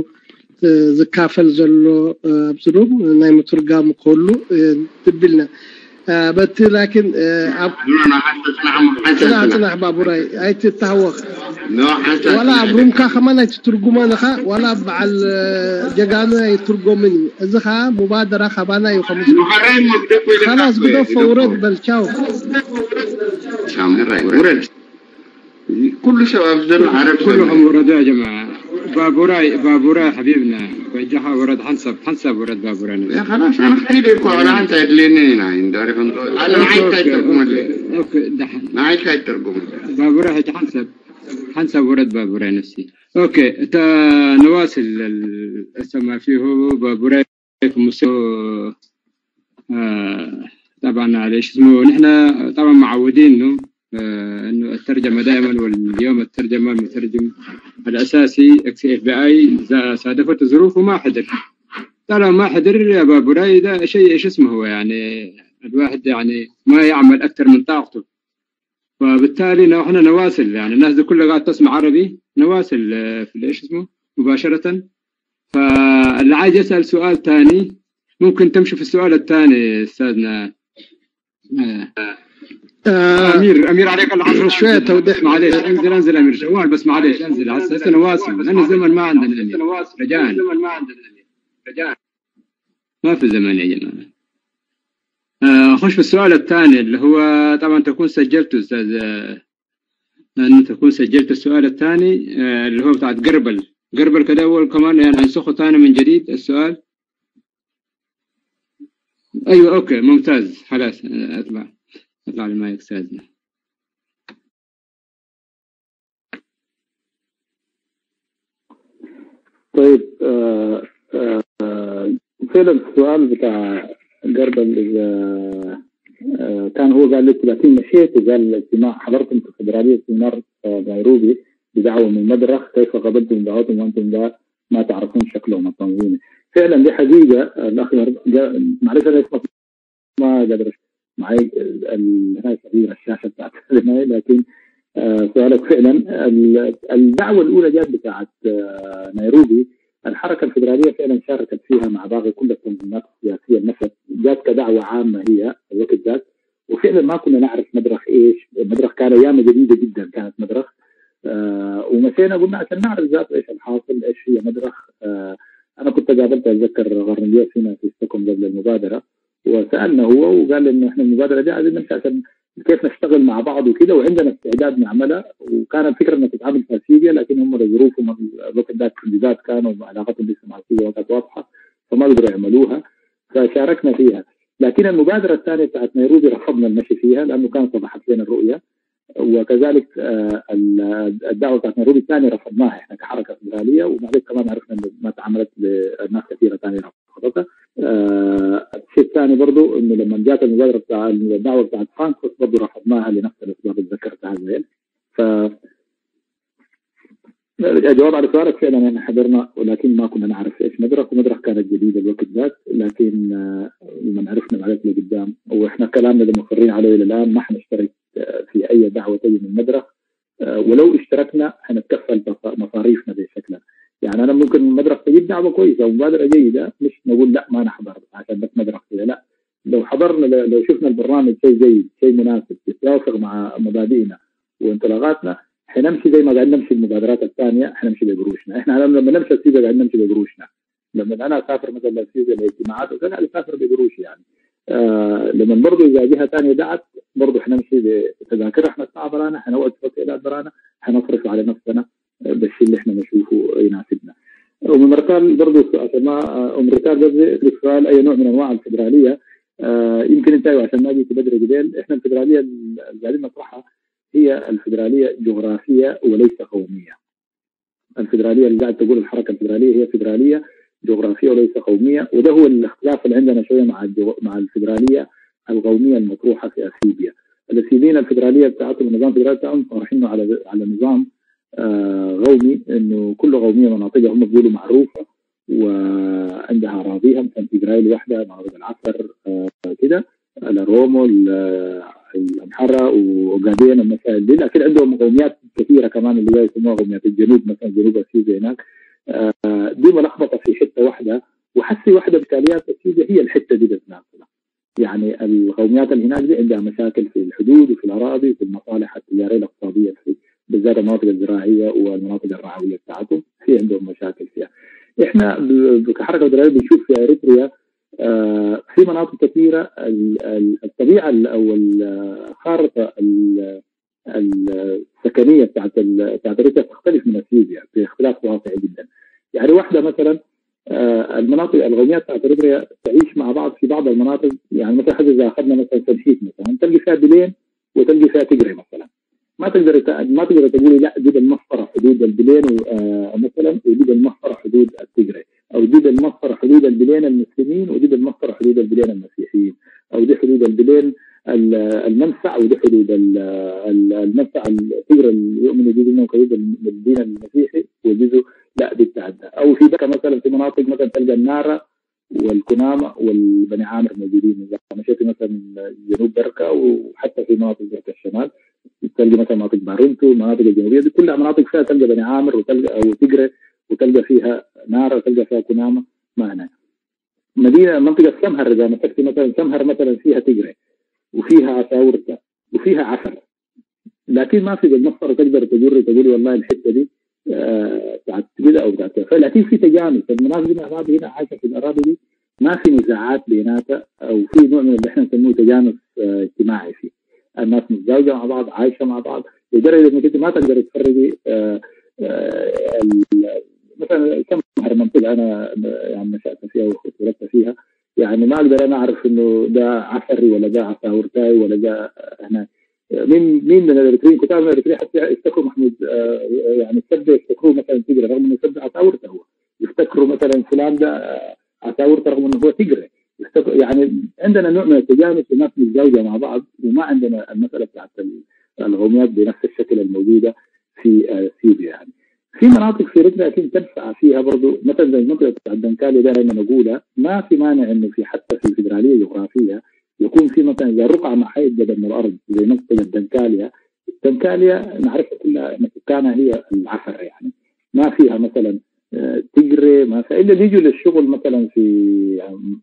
زكافل زلو أبزروم نايم ترقام كله تبلنا. بس لكن أنا بابوراي أي تتهوخ ولا أبروم كمان ترجمان خا ولا بعل جعانو يترجمني إذا خا مبادرة خبانا يخمس خلاص بدو فورد بالشاو ورد كل شباب زل عرب كلهم وردوا يا جماعة. بابوراي حبيبنا وجهها ورد حنسب ورد بابوراي. يا خلاص أنا خليلي ولا أنت يدليني هنا أنا معي كاي ترجمة لي. okay دحين معي كاي ترجمة بابوراي حنسب ورد بابوراي نفسي. okay تا نواصل ما فيه بابوراي في طبعا على ايش اسمه. نحن طبعا معودين انه الترجمة دائما، واليوم الترجمة المترجم الاساسي اكس اف بي اي صادفته ظروف وما حضر. طالما ما حضر يا بابوراي ده شيء ايش اسمه هو، يعني الواحد يعني ما يعمل اكثر من طاقته، فبالتالي نحن نواصل. يعني الناس دي كلها قاعدة تسمع عربي، نواصل في ايش اسمه مباشرة. فاللي عايز يسال سؤال ثاني ممكن تمشي في السؤال الثاني استاذنا امير عليك الله شوية توضيح. معليش انزل امير جوال بس معليش انزل هسه نواصل لان الزمن ما عندنا امير رجاء. الزمن ما عندنا امير رجاء، ما في زمن يا جماعة. خش في السؤال الثاني اللي هو طبعا تكون سجلته استاذ، ان تكون سجلت السؤال الثاني اللي هو بتاع قربل كده اول كمان، يعني انسخه ثاني من جديد السؤال. ايوه okay ممتاز خلاص اطلع المايك استاذنا. طيب فعلا السؤال بتاع قربل إذا كان هو قال لك لكن مشيت وقال الاجتماع حضرتم في فدرالية سيمينار نيروبي بدعوة من مدرخ، كيف قبلتم دعوتهم وأنتم لا ما تعرفون شكلهم التنظيمي؟ فعلا دي حقيقة. الأخ معلش أنا ما قادر معي هاي صغيرة الشاشة بتاعت، لكن سؤالك فعلا الدعوة الأولى جات بتاعت نيروبي، الحركة الفدرالية فعلا شاركت فيها مع باقي كل التنظيمات السياسية النفس، جات كدعوة عامة هي الوقت ذاك، وفعلا ما كنا نعرف مدرخ ايش، مدرخ كان ايام جديدة جدا كانت مدرخ، ومشينا قلنا عشان نعرف ذات ايش الحاصل، ايش هي مدرخ. انا كنت قابلت اتذكر غرنيوس هنا في ستوكهولم قبل المبادرة، وسالنا هو وقال انه احنا المبادرة دي عايزين نمشي عشان كيف نشتغل مع بعض وكده، وعندنا استعداد نعملها، وكان الفكرة انها تتعامل في اثيوبيا، لكن هم لظروفهم الوقت ذاك بالذات كانوا علاقتهم لسه مع اثيوبيا كانت واضحة، فما قدروا يعملوها، فشاركنا فيها. لكن المبادرة الثانية بتاعت نيروبي رفضنا المشي فيها لانه كانت وضحت لنا الرؤية، وكذلك الدعوة بتاعت نيروبي الثانية رفضناها احنا كحركه فدراليه، وبعدين كمان عرفنا انه ما تعاملت لناس كثيرة ثانية رفضتها. الشيء الثاني برضه انه لما جات المبادرة بتاع الدعوة بتاعت فرانكفورت برضه رفضناها لنفس الاسباب اللي ذكرتها زين. ف الجواب على سؤالك فعلا احنا حضرنا، ولكن ما كنا نعرف ايش مدرك، ومدرك كانت جديدة الوقت ذاك، لكن لما عرفنا بعدين لقدام، واحنا كلامنا اللي مصرين عليه الى الان ما حنشترك في اي دعوه تجي من مدرخ، ولو اشتركنا حنتكفل مصاريفنا بشكلها. يعني انا ممكن مدرخ تجيب دعوه كويسة ومبادرة جيدة، مش نقول لا ما نحضر عشان بس مدرخ كده، لا، لو حضرنا لو شفنا البرنامج شيء جيد، شيء مناسب يتوافق مع مبادئنا وانطلاقاتنا، حنمشي زي ما قاعد نمشي المبادرات الثانية، حنمشي بقروشنا. احنا لما نمشي اثيوبيا قاعد نمشي بقروشنا، لما انا اسافر مثلا لاثيوبيا لاجتماعات وكذا قاعد اسافر بقروشي يعني. لما برضه اذا جهة ثانية دعت برضه حنمشي بتذاكر، احنا ندفع برانا، حنقعد في اوتيلات برانا، حنصرف على نفسنا بالشيء اللي احنا نشوفه يناسبنا. ام رتال برضه عشان ما ام رتال قصدي السؤال اي نوع من انواع الفدرالية، يمكن انت عشان ما جيت بدري قبل، احنا الفدرالية اللي قاعدين نطرحها هي الفدرالية جغرافية وليس قومية. الفدرالية اللي قاعد تقول الحركة الفدرالية هي فدراليه جغرافية وليس قومية، وده هو الاختلاف اللي عندنا شوية مع الفدرالية القومية المطروحة في اثيوبيا. الاثيوبيين الفدرالية بتاعتهم النظام الفدرالي بتاعهم طارحينه على نظام قومي، انه كل قومية مناطقها هم بيقولوا معروفة وعندها اراضيها، مثلا تجراي لوحدها، مناطق العفر كده، الرومو، الامحره واوغادين المسائل دي، لكن عندهم قوميات كثيرة كمان اللي يسموها قوميات الجنوب مثلا، جنوب اثيوبيا هناك. دي ملخبطة في حتة واحدة، وحسي واحدة بتاليات اثيوبيا هي الحتة دي بس نفسها. يعني القوميات اللي هناك دي عندها مشاكل في الحدود وفي الاراضي وفي المصالح التجارية الاقتصادية، في بالذات المناطق الزراعية والمناطق الرعويه بتاعتهم في عندهم مشاكل فيها. احنا كحركه فدراليه بنشوف في اريتريا في مناطق كثيرة الطبيعة او الخارطة السكنية بتاعت اريتريا تختلف من اثيوبيا باختلاف واقعي جدا. يعني واحدة مثلا المناطق القوميات بتاعت اريتريا تعيش مع بعض في بعض المناطق، يعني مثلا حاجة اذا اخذنا مثلا سنحيت مثلا تلقي فيها بلين وتلقي فيها تجري مثلا، ما تقدر تقولي لا دي بالمسطره حدود البلين مثلا ودي بالمسطره حدود التجري، او دي بالمسطره حدود البلين المسلمين ودي بالمسطره حدود البلين المسيحيين، او دي حدود البلين المنفع ودي حدود المنفع التجري اللي يؤمنوا جزء منهم كجزء بالدين المسيحي وجزء لا دي بتعدى. او في بكا مثلا في مناطق مثلا تلقى الناره والكنامه والبني عامر موجودين، اذا مشيت مثلا جنوب بركة وحتى في مناطق بركة الشمال تلقى مثلا مناطق بارنتو، المناطق الجنوبية دي كلها مناطق فيها تلقى بني عامر وتلقى او تجري وتلقى فيها ناره وتلقى فيها كنامه. معنا مدينة منطقة سمهر، اذا مسكت مثلا سمهر مثلا فيها تجري وفيها عساورتا وفيها عفر، لكن ما في بالمسطره تقدر تجري تقولي والله الحتة دي بتاعت كده او بتاعت كده، لكن في تجانس. المناطق دي مع بعض هنا عايشه في الاراضي دي، ما في نزاعات بيناتها او في نوع من اللي احنا نسميه تجانس اجتماعي، فيه الناس متزوجة مع بعض، عايشه مع بعض، لدرجة انك انت ما تقدر تفرقي. مثلا سمهر منطقة انا يعني نشات فيها واتولدت فيها، يعني ما اقدر انا اعرف انه ده عفري ولا ده عساورتاي ولا ده هناك. مين من الاريتريين كتاب من الاريتريين حتى يفتكروا محمود يعني السبه يفتكروه مثلا تجري رغم انه سبه عساورته، هو يفتكروا مثلا فلان ده عساورته رغم انه هو تجري. يعني عندنا نوع من التجانس والناس متزوجة مع بعض، وما عندنا المسالة بتاعت القوميات بنفس الشكل الموجودة في اثيوبيا. يعني في مناطق في اريتريا اكيد تنفع فيها برضه، مثلا زي المنطقة بتاعت دنكاليا دائما اقولها، ما في مانع انه في حتى في الفدرالية الجغرافية يكون في مثلا اذا رقعه محددة من الارض زي منطقة دنكاليا. دنكاليا نعرفها كلها ان سكانها هي العفر، يعني ما فيها مثلا تجري، ما فيها الا اللي يجوا للشغل مثلا في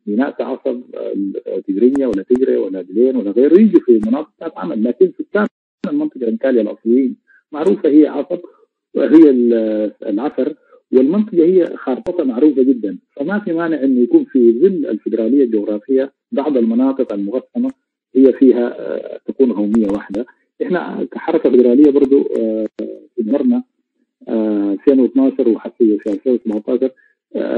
ميناء عصب تجرينيا ولا تجري ولا بلين ولا غيره، يجوا في مناطق بتاعت عمل، لكن سكان المنطقة دنكاليا الاصليين معروفة هي عصب وهي العفر، والمنطقة هي خارطتها معروفة جدا. فما في مانع انه يكون في ظل الفدرالية الجغرافية بعض المناطق المقسمه هي فيها تكون قومية واحدة. احنا كحركه فدراليه برضو في مرنا 2012 وحتى في 2017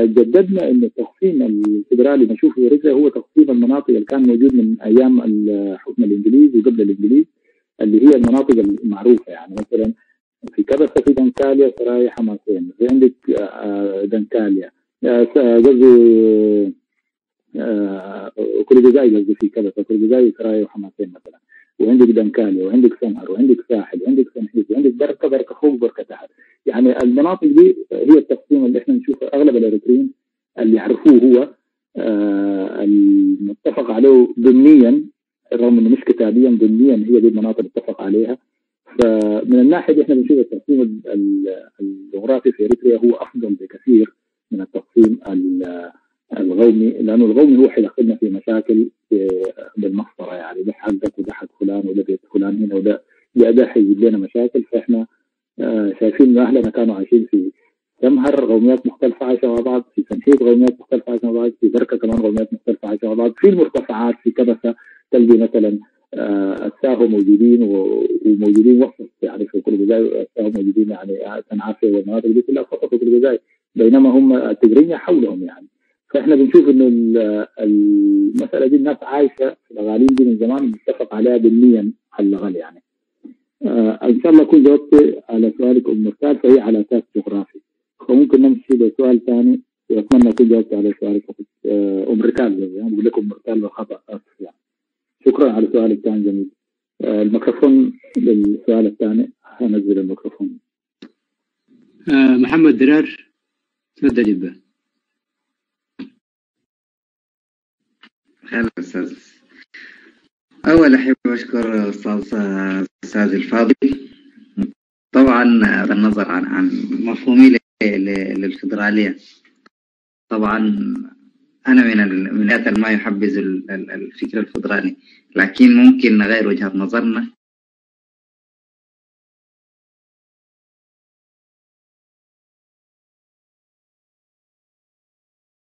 جددنا ان التقسيم الفدرالي نشوفه في اريتريا هو تقسيم المناطق اللي كان موجود من ايام الحكم الانجليزي وقبل الانجليز، اللي هي المناطق المعروفة. يعني مثلا في كبسة في دنكاليا سرايا حماسين، في عندك دنكاليا قصدي كل قصدي في كبسة كل سرايا وحماسين مثلا، وعندك دنكاليا وعندك سمهر وعندك ساحل وعندك سنحيت وعندك بركة، بركة فوق بركة تحت. يعني المناطق دي هي التقسيم اللي احنا نشوفه اغلب الاريتريين اللي يعرفوه هو المتفق عليه ضمنيا، رغم انه مش كتابيا، ضمنيا هي دي المناطق اللي اتفق عليها. فمن الناحية دي احنا بنشوف التقسيم الجغرافي في اريتريا هو افضل بكثير من التقسيم الغومي، لانه الغومي هو حيدخلنا في مشاكل بالمسطره، يعني ده حقك وده حق فلان وده بيت فلان هنا وده ده حيجيب لنا مشاكل. فاحنا شايفين انه اهلنا كانوا عايشين في سمهر قوميات مختلفة عايشه مع بعض، في سنحيت قوميات مختلفة عايشه مع بعض، في بركة كمان قوميات مختلفة عايشه مع بعض، في المرتفعات في كبسة تلقي مثلا الساهو موجودين وموجودين وسط، يعني في كل جزائر الساهو موجودين، يعني سنعافي والمناطق دي كلها فقط في كل جزائر، بينما هم التجرينيا حولهم. يعني فاحنا بنشوف انه المسالة دي الناس عايشه في الاغاليم دي من زمان، متفق عليها ضمنيا على الاقل. يعني ان شاء الله اكون جاوبت على سؤالك ام مرتال، فهي على اساس جغرافي. فممكن نمشي لسؤال ثاني، واتمنى اكون جاوبت على سؤالك ام رتال، يعني بقول لكم ام رتال بالخطا، اسف يعني. شكرا على سؤالك كان جميل. الميكروفون للسؤال الثاني، هنزل الميكروفون. محمد درار تفضل يبا. خير أستاذ. أول أحب أشكر أستاذ الفاضل، طبعا بالنظر عن مفهومي للفدرالية. طبعا أنا من من ما يحبذ الفكر الفدرالي، لكن ممكن نغير وجهة نظرنا.